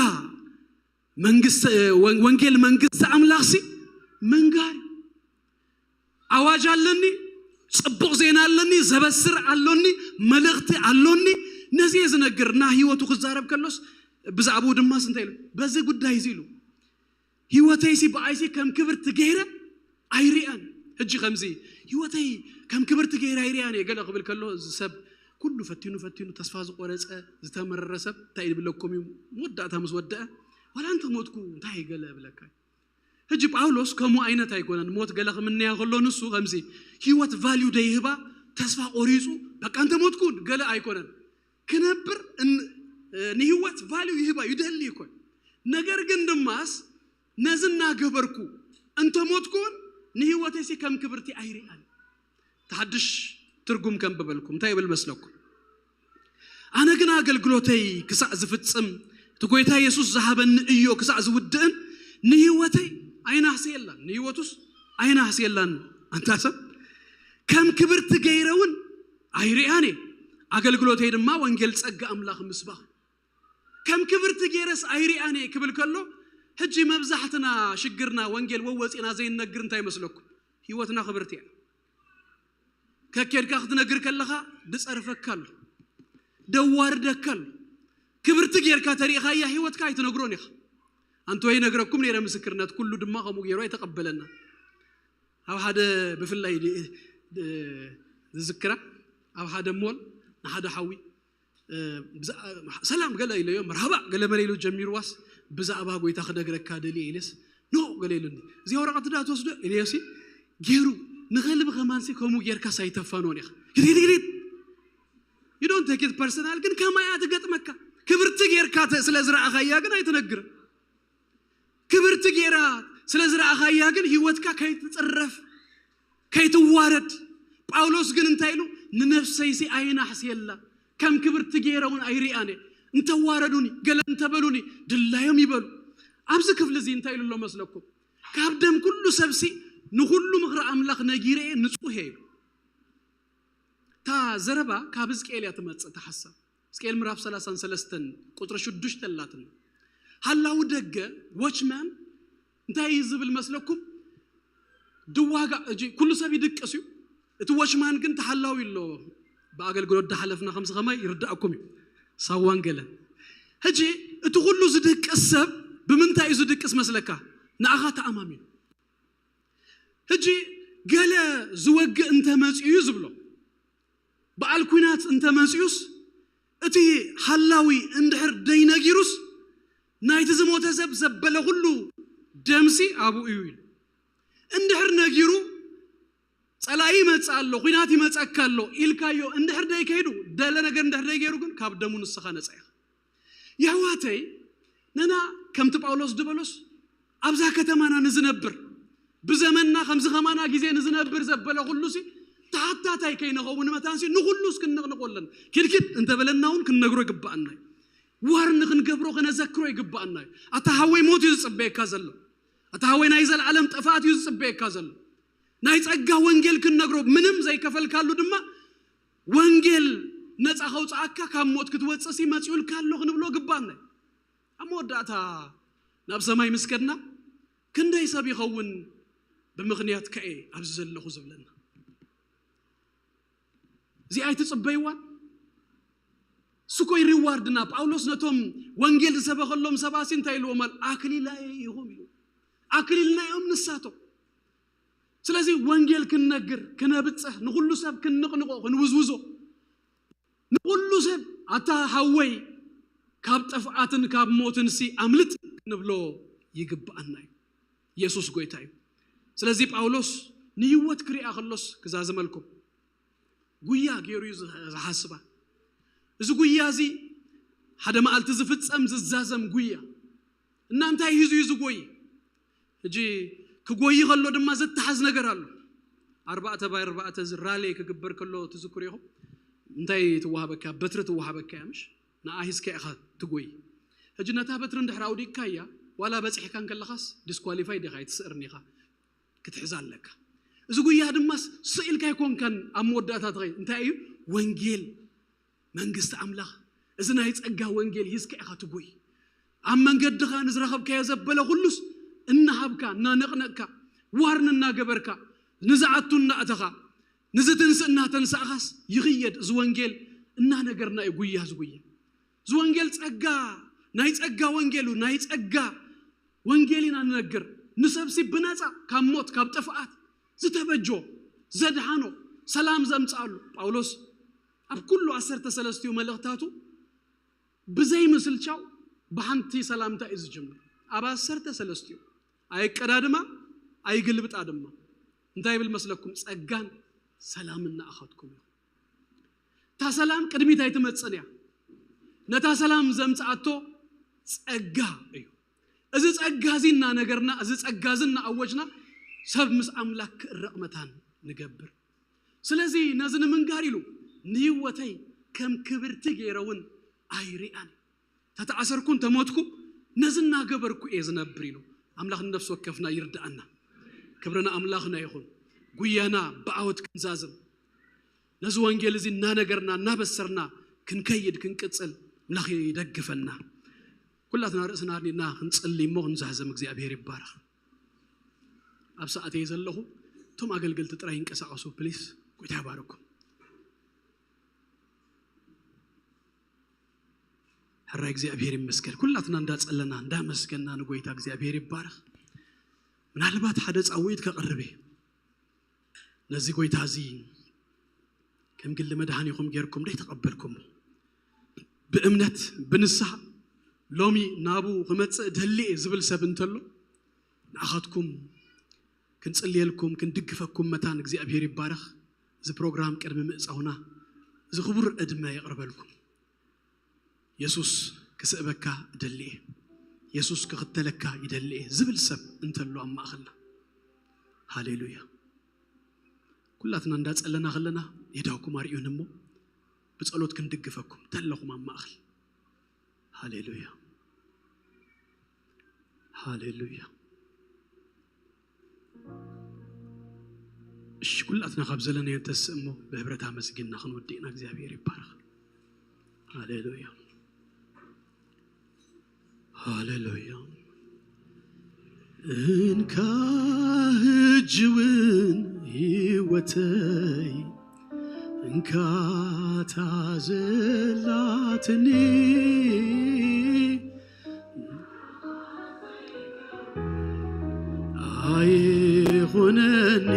መንግስቲ፣ ወን-፣ ወንጌል መንግስቲ ኣምላኽሲ ምንጋር እዩ። ኣዋጅ ኣለኒ፣ ጽቡቕ ዜና ኣለኒ፣ ዘበስር ኣሎኒ፣ መልእኽቲ ኣሎኒ። ነዚ እየ ዝነግር። እና ህይወቱ ክዛረብ ከሎስ ብዛዕባኡ ድማስ እንታይ ኢሉ? በዚ ጉዳይ እዚ ኢሉ፣ ህይወተይሲ ብኣይሲ ከም ክብርቲ ገይረ ኣይሪኣን። ሕጂ ከምዚ ህይወተይ ከም ክብርቲ ገይረ ኣይሪኣን እየ ገለ ክብል ከሎ፣ እዚ ሰብ ኩሉ ፈቲኑ ፈቲኑ ተስፋ ዝቆረጸ ዝተመረረ ሰብ እንታይ ይብለኩም እዩ? መወዳእታ ምስ ወደአ፣ ዋላ እንተ ሞትኩ እንታይ ገለ እብለካ እዩ? ሕጂ ጳውሎስ ከምኡ ዓይነት ኣይኮነን። ሞት ገለ ክምነያ ከሎ ንሱ ከምዚ ህይወት ቫልዩ ደይህባ፣ ተስፋ ቆሪጹ፣ በቃ እንተ ሞትኩ ገለ ኣይኮነን። ክነብር እን-፣ ንህይወት ቫልዩ ይህባ፣ ይደሊ ይኮን። ነገር ግን ድማስ ነዚ እናገበርኩ እንተ ሞትኩ እውን ንህይወተይሲ ከም ክብርቲ ኣይሪኣን። ተሓድሽ ትርጉም ከንብበልኩም እንታይ ይብል መስለኩም? ኣነ ግን ኣገልግሎተይ ክሳዕ ዝፍጽም፣ እቲ ጎይታ የሱስ ዝሃበኒ እዮ ክሳዕ ዝውድእን፣ ንህይወተይ ኣይናህስየላን። ንህይወቱስ ኣይናህስየላን። ኣንታ ሰብ፣ ከም ክብርቲ ገይረ እውን ኣይሪኣን እየ። ኣገልግሎተይ ድማ ወንጌል ጸጋ ኣምላኽ ምስባኽ። ከም ክብርቲ ገይረስ ኣይሪኣን እየ ክብል ከሎ፣ ሕጂ መብዛሕትና ሽግርና ወንጌል ወወፂና ዘይንነግር እንታይ ይመስለኩም? ህይወትና ክብርቲ እያ። ከኬድካ ክትነግር ከለኻ ድጸርፈካ ኣሎ፣ ደዋርደካ ኣሎ። ክብርቲ ጌርካ ተሪእኻያ ህይወትካ ኣይትነግሮን ኢኻ። ኣንተ ወይ ነግረኩም ነይረ ምስክርነት፣ ኩሉ ድማ ከምኡ ገይሩ ኣይተቐበለና። ኣብ ሓደ ብፍላይ ድ-፣ ድ-፣ ዝዝክራ ኣብ ሓደ ሞል ንሓደ ሓዊ፣ እ፣ ብዛ-፣ ሰላም ገለ ኢለዮ፣ መርሃባ ገለ መለ ኢሉ ጀሚርዋስ፣ ብዛዕባ ጎይታ ክነግረካ ደልየ ኢለስ፣ ኖ ገለ ኢሉኒ። እዚኣ ወረቐት ዳ ትወስዶ ኢለዮሲ፣ ገይሩ ንኸልቢ ከማንሲ ከምኡ ጌርካስ ኣይተፋንዎን ኢኻ። ግዲት፣ ግዲት። You don't take it personal፣ ግን ከማያ ትገጥመካ። ክብርቲ ጌርካ ተ-፣ ስለ ዝረኣኻያ ግን ኣይትነግርን። ክብርቲ ጌራ ስለ ዝረኣኻያ ግን ህይወትካ ከይትጽረፍ፣ ከይትዋረድ። ጳውሎስ ግን እንታይ ኢሉ? ንነፍሰይሲ ኣይናሕስየላ፣ ከም ክብርቲ ጌረ እውን ኣይሪኣን እየ። እንተዋረዱኒ፣ ገለ እንተበሉኒ፣ ድላዮም ይበሉ። ኣብዚ ክፍሊ እዚ እንታይ ኢሉ ኣሎ መስለኩም? ካብ ደም ኩሉ ሰብሲ ንኹሉ ምኽሪ ኣምላኽ ነጊረ እየ፣ ንጹህ እየ ኢሉ። እታ ዘረባ ካብ ሕዝቅኤል እያ ትመጽእ፣ እታ ሓሳብ። ሕዝቅኤል ምዕራፍ ሰላሳን ሰለስተን ቁጽሪ ሽዱሽተ ኣላትና። ሃላዊ ደገ፣ ዎችማን፣ እንታይ እዩ ዝብል መስለኩም? ድዋጋ፣ እጂ ኩሉ ሰብ ይድቅስ እዩ። እቲ ዎችማን ግን ተሃላዊ ኣሎ። ብኣገልግሎት ዳሓለፍና ከምዚ ከማይ ይርዳእኩም እዩ። ሳዋን ገለን። ሕጂ እቲ ኩሉ ዝድቅስ ሰብ ብምንታይ እዩ ዝድቅስ መስለካ? ንኣኻ ተኣማሚኑ። ሕጂ ገለ ዝወግእ እንተመጽኡ እዩ ዝብሎ። በዓል ኲናት እንተመጽኡስ፣ እቲ ሃላዊ እንድሕር ደይነጊሩስ፣ ናይቲ ዝሞተ ሰብ ዘበለ ኩሉ ደምሲ ኣብኡ እዩ ኢሉ። እንድሕር ነጊሩ፣ "ጸላኢ ይመጽእ ኣሎ፣ ኲናት ይመጸካ ኣሎ" ኢልካዮ እንድሕር ደይከይዱ፣ ደለ ነገር እንድሕር ደይገይሩ ግን ካብ ደሙ ንስኻ ነጻ ኢኻ። የሕዋተይ፣ ነና ከምቲ ጳውሎስ ዝበሎስ፣ ኣብዛ ከተማና ንዝነብር፣ ብዘመንና ከምዚ ከማና ግዜ ንዝነብር ዘበለ ኩሉሲ፣ ተሓታታይ ከይንኸውን መታንሲ፣ ንኹሉስ ክንንቕንቖ ኣለና። ኪድኪድ እንተበለና እውን ክንነግሮ ይግብኣና እዩ። ዋርን ክንገብሮ፣ ከነዘክሮ ይግብኣና እዩ። ኣታ ሃወይ፣ ሞት እዩ ዝጽበየካ ዘሎ። ኣታ ሃወይ፣ ናይ ዘለዓለም ጥፍኣት እዩ ዝጽበየካ ዘሎ። ናይ ጸጋ ወንጌል ክንነግሮ፣ ምንም ዘይከፈልካሉ ድማ፣ ወንጌል ነጻ ከውጽኣካ፣ ካብ ሞት ክትወጽእሲ መጺኡልካ ኣሎ ክንብሎ ግብኣና እዩ። ኣብ መወዳእታ ናብ ሰማይ ምስ ከድና ክንደይ ሰብ ይኸውን ብምኽንያት ከኤ ኣብዚ ዘለኹ ዝብለና? እዚ ኣይትጽበይዋን? ስኮይ ሪዋርድና። ጳውሎስ ነቶም ወንጌል ዝሰበኸሎም ሰባሲ እንታይ ኢልዎም ኣሎ? ኣክሊላየ ኢኹም ኢሉ። ኣክሊልና እዮም ንሳቶም። ስለዚ ወንጌል ክንነግር፣ ክነብጽሕ፣ ንኹሉ ሰብ ክንንቕንቆ፣ ክንውዝውዞ፣ ንኹሉ ሰብ ኣታ ሓወይ ካብ ጥፍኣትን ካብ ሞትን ሲ ኣምልጥ ክንብሎ ይግብኣና እዩ። ኢየሱስ ጎይታ እዩ። ስለዚ ጳውሎስ ንህይወት ክሪኣ ከሎስ ክዛዘመልኩም ጉያ ገይሩ እዩ ዝሓስባ። እዚ ጉያ እዚ ሓደ መዓልቲ ዝፍጸም ዝዛዘም ጉያ እና እንታይ ሂዙ እዩ ዝጎይ? ሕጂ ክጎይ ከሎ ድማ ዘተሓዝ ነገር ኣሎ። ኣርባዕተ ባይ ኣርባዕተ እዚ ራሌ ክግበር ከሎ ትዝክሩ ኢኹም? እንታይ ትወሃበካ? በትሪ ትወሃበካ እያ፣ ምሽ? ንኣ ሂዝካ ኢኻ ትጎይ። ሕጂ ነታ በትሪ እንድሕር ኣውዲቅካ እያ፣ ዋላ በፂሕካ እንከለኻስ ዲስኳሊፋይ ዲኻ፣ ኣይትስእርን ኢኻ፣ ክትሕዛ ኣለካ። እዚ ጉያ ድማስ ስኢልካ ኣይኮንካን። ኣብ መወዳእታ ትኸይድ እንታይ እዩ? ወንጌል መንግስቲ ኣምላኽ፣ እዚ ናይ ጸጋ ወንጌል ሂዝካ ኢኻ ትጎይ። ኣብ መንገድኻ ንዝረኸብካዮ ዘበለ ኩሉስ እናሃብካ፣ እናነቕነቕካ፣ ዋርን እናገበርካ፣ ንዝኣቱ እናእተኻ፣ ንዝትንስእ እናተንሳእኻስ ይኽየድ። እዚ ወንጌል እናነገርና እዩ ጉያ ዝጉየ። እዚ ወንጌል ጸጋ፣ ናይ ጸጋ ወንጌሉ፣ ናይ ጸጋ ወንጌል ኢና ንነግር። ንሰብሲ ብነጻ ካብ ሞት፣ ካብ ጥፍኣት ዝተበጆ፣ ዘድሓኖ፣ ሰላም ዘምጽኣሉ። ጳውሎስ ኣብ ኩሉ ዓሰርተ ሰለስቲኡ መልእኽታቱ ብዘይ ምስልቻው ብሓንቲ ሰላምታ እዩ ዝጅምር። ኣብ ዓሰርተ ሰለስቲኡ ኣይቀዳድማ፣ ኣይግልብጣ ድማ። እንታይ ይብል መስለኩም? ጸጋን ሰላምን ንኣኻትኩም ይኹን። እታ ሰላም ቅድሚት ኣይትመጽእን እያ። ነታ ሰላም ዘምጽኣቶ ጸጋ እዩ። እዚ ጸጋ እዚ እናነገርና፣ እዚ ጸጋ እዚ እናኣወጅና፣ ሰብ ምስ ኣምላክ ክእረቕ መታን ንገብር። ስለዚ ነዚ ንምንጋር ኢሉ፣ "ንህይወተይ ከም ክብርቲ ገይረ እውን ኣይሪኣን፣ ተተኣሰርኩ እንተሞትኩ ነዚ እናገበርኩ እየ ዝነብር" ኢሉ። ኣምላኽ ንነፍሲ ወከፍና ይርድኣና። ክብሪ ንኣምላኽና ይኹን። ጉያና ብዓወት ክንዛዝም፣ ነዚ ወንጌል እዚ እናነገርና እናበሰርና ክንከይድ ክንቅጽል ኣምላኽ ይደግፈና። ኩላትና ርእስና ኣድኒና ክንጽሊ እሞ ክንዛዘም እግዚኣብሔር ይባረኽ። ኣብ ሰዓተይ ዘለኹ እቶም ኣገልገልቲ ጥራይ ይንቀሳቐሱ ፕሊስ። ጎይታ ይባርኩም። ሕራይ እግዚኣብሔር ይመስገን። ኩላትና እንዳጸለና እንዳመስገና ንጎይታ እግዚኣብሔር ይባረኽ። ምናልባት ሓደ ጻውዒት ከቕርብ እየ። ነዚ ጎይታ እዚ ከም ግሊ መድሃኒኹም ጌርኩም ደይ ተቐበልኩም፣ ብእምነት ብንስሓ ሎሚ ናቡ ክመጽእ ደሊ እየ ዝብል ሰብ እንተሎ፣ ንኣኻትኩም ክንጽልየልኩም ክንድግፈኩም መታን እግዚኣብሔር ይባረኽ። እዚ ፕሮግራም ቅድሚ ምእጻውና እዚ ክቡር ዕድመ የቕርበልኩም። የሱስ ክስእበካ እደሊ እየ፣ የሱስ ክኽተለካ ይደሊ እየ ዝብል ሰብ እንተሎ ኣብ ማእኸልና፣ ሃሌሉያ። ኩላትና እንዳጸለና ከለና የዳውኩም ኣርእዩን እሞ ብጸሎት ክንድግፈኩም ተለኹም ኣብ ማእኸል። ሃሌሉያ፣ ሃሌሉያ። እሺ፣ ኩላትና ካብ ዘለናዮ ንተስእ እሞ ብህብረት ኣመስጊንና ክንወድእና እግዚኣብሔር ይባረኽ። ሃሌሉያ፣ ሃሌሉያ። እንካ ሕጂ እውን ህይወተይ እንካ ታዘላትኒ ኣይኹነኒ።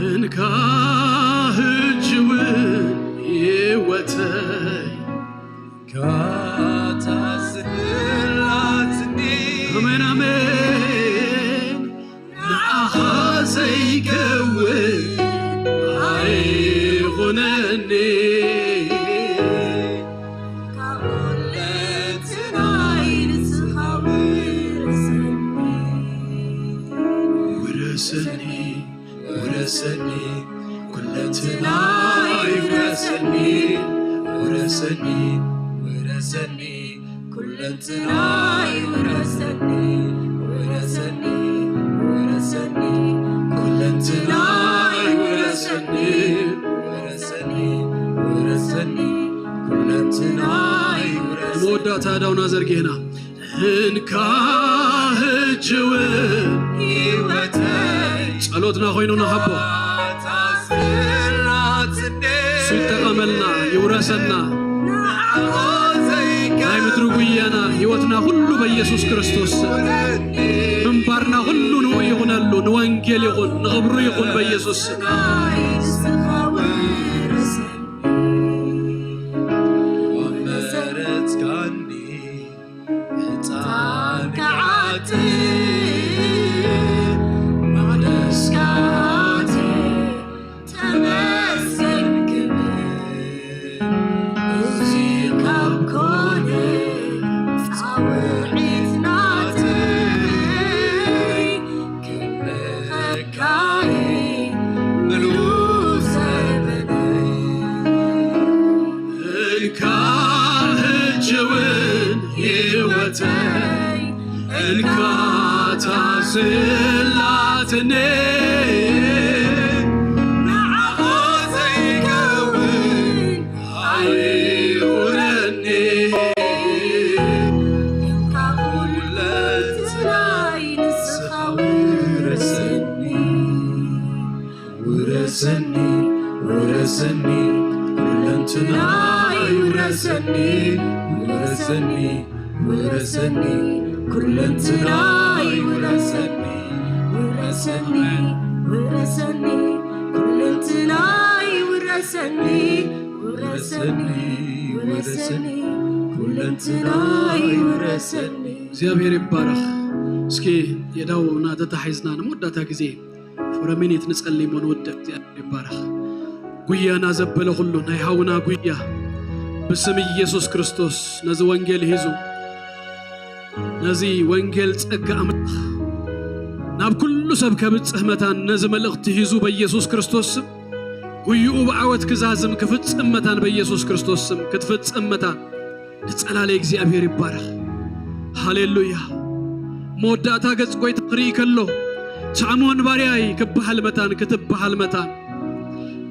እንካ ሕጂ እውን ህይወተይ ካታ ዝላትኒ። ኣሜን፣ ኣሜን። ንዓኻ ዘይከውን ኣይኹነኒ። ካብ ኩለንትናይ ንስኻ ውረሰኒ። ውረሰኒ፣ ውረሰኒ፣ ኩለንትናይ ውረሰኒ። ውረሰኒ፣ ውረሰኒ፣ ኩለንትናይ ውረሰኒ። ውረሰኒ፣ ውረሰኒ፣ ኩለንትናይ መወዳእታ ኣእዳውና ዘርጊሕና እንካ ሕጂ እውን ህይወተይ ጸሎትና ኮይኑ ንሃቦ። እሱ ይጠቐመልና፣ ይውረሰና። ናይ ምድሪ ጉያና፣ ህይወትና ኩሉ በኢየሱስ ክርስቶስ ስም። ምንባርና ኩሉ ንኡ ይኹነሉ፣ ንወንጌል ይኹን፣ ንኽብሩ ይኹን በኢየሱስ ስም። መረጽካኒ፣ ዕጣን ክዓጥን መቕደስካ ኣትየ ተመስገን ክብል። እዚ ካብ ኮነ ጻውዒት ናተይ ክብረኸካይ ምሉእ ዘበነይ። እንካ ሕጂ እውን ህይወተይ እንካ ታስላትኒ ንዓኻ ዘይከውን ኣይኹነኒ። እንካ ኩለንትናይ ንስኻ ውረሰኒ። ውረሰኒ፣ ውረሰኒ፣ ኩለንትናይ ውረሰኒ። ውረሰኒ፣ ውረሰኒ፣ ኩለንትናይ ውረሰኒ። ውረሰኒ፣ ውረሰኒ፣ ኩለንትናይ ውረሰኒ። ውረሰኒ፣ ውረሰኒ፣ ኩለንትናይ ውረሰኒ። እግዚኣብሔር ይባረኽ። እስኪ የእዳውና ተታሒዝና ንመወዳእታ ግዜ for a minute ንጸሊ እሞ ንውድእ። እግዚኣብሔር ይባረኽ። ጉያና ዘበለ ኩሉ ናይ ሃውና ጉያ ብስም ኢየሱስ ክርስቶስ ነዚ ወንጌል ሂዙ፣ ነዚ ወንጌል ጸጋ ኣምላኽ ናብ ኩሉ ሰብ ከብጽሕ መታን፣ ነዚ መልእኽቲ ሂዙ በኢየሱስ ክርስቶስ ስም ጉይኡ ብዓወት ክዛዝም ክፍጽም መታን፣ በኢየሱስ ክርስቶስ ስም ክትፍጽም መታን ንጸላለ እግዚኣብሔር ይባረኽ። ሃሌሉያ። መወዳእታ ገጽ ጐይታ ክርኢ ከሎ፣ ሳምኦን ባርያይ ክበሃል መታን፣ ክትበሃል መታን፣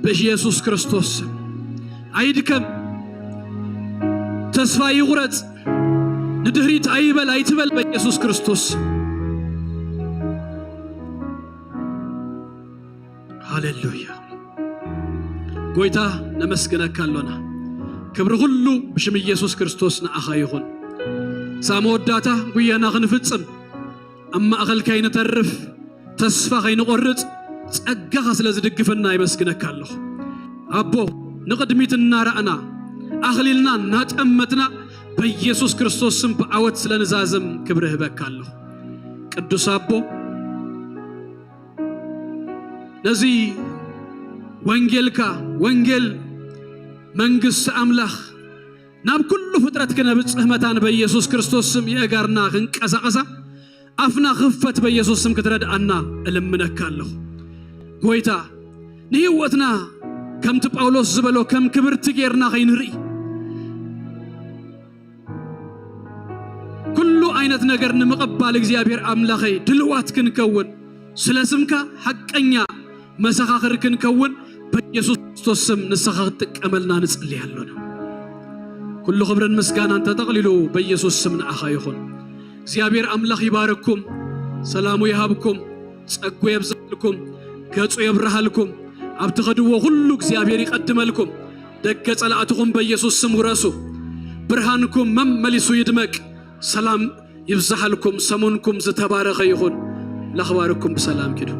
ብኢየሱስ ክርስቶስ ስም። ኣይድከም፣ ተስፋ ይቑረጽ፣ ንድሕሪት ኣይበል፣ ኣይትበል፣ በኢየሱስ ክርስቶስ ስም። ሃሌሉያ። ጐይታ ነመስግነካ ኣሎና። ክብሪ ኩሉ ብሽም ኢየሱስ ክርስቶስ ንኣኻ ይኹን። ሳብ መወዳእታ ጉያና ክንፍጽም ኣብ ማእኸል ከይንተርፍ ተስፋ ከይንቖርጽ ጸጋኻ ስለ ዝድግፈና የመስግነካ ኣለኹ። ኣቦ ንቕድሚት እናረኣና ኣኽሊልና እናጠመትና በኢየሱስ ክርስቶስ ስም ብዓወት ስለ ንዛዝም ክብሪ እህበካ ኣለኹ። ቅዱስ ኣቦ ነዚ ወንጌልካ፣ ወንጌል መንግስቲ ኣምላኽ ናብ ኩሉ ፍጥረት ክነብጽሕ መታን በኢየሱስ ክርስቶስ ስም የእጋርና ክንቀሳቐሳ ኣፍና ክፈት በኢየሱስ ስም ክትረድኣና እልምነካ ኣለኹ። ጐይታ ንህይወትና ከምቲ ጳውሎስ ዝበሎ ከም ክብርቲ ጌርና ከይንርኢ ኩሉ ዓይነት ነገር ንምቕባል እግዚኣብሔር ኣምላኸይ ድልዋት ክንከውን ስለ ስምካ ሓቀኛ መሰኻኽር ክንከውን በኢየሱስ ክርስቶስ ስም ንስኻ ክትጥቀመልና ንጽሊ ኣሎና። ኩሉ ክብርን ምስጋናን ተጠቕሊሉ በኢየሱስ ስም ንኣኻ ይኹን። እግዚኣብሔር ኣምላኽ ይባርኩም፣ ሰላሙ ይሃብኩም፣ ጸጉ የብዝሓልኩም፣ ገጹ የብርሃልኩም። ኣብ ትኸድዎ ኩሉ እግዚኣብሔር ይቐድመልኩም። ደገ ጸላእትኹም በኢየሱስ ስም ውረሱ። ብርሃንኩም መመሊሱ ይድመቅ። ሰላም ይብዝሓልኩም። ሰሙንኩም ዝተባረኸ ይኹን። ለኽባርኩም ብሰላም ኪዱ።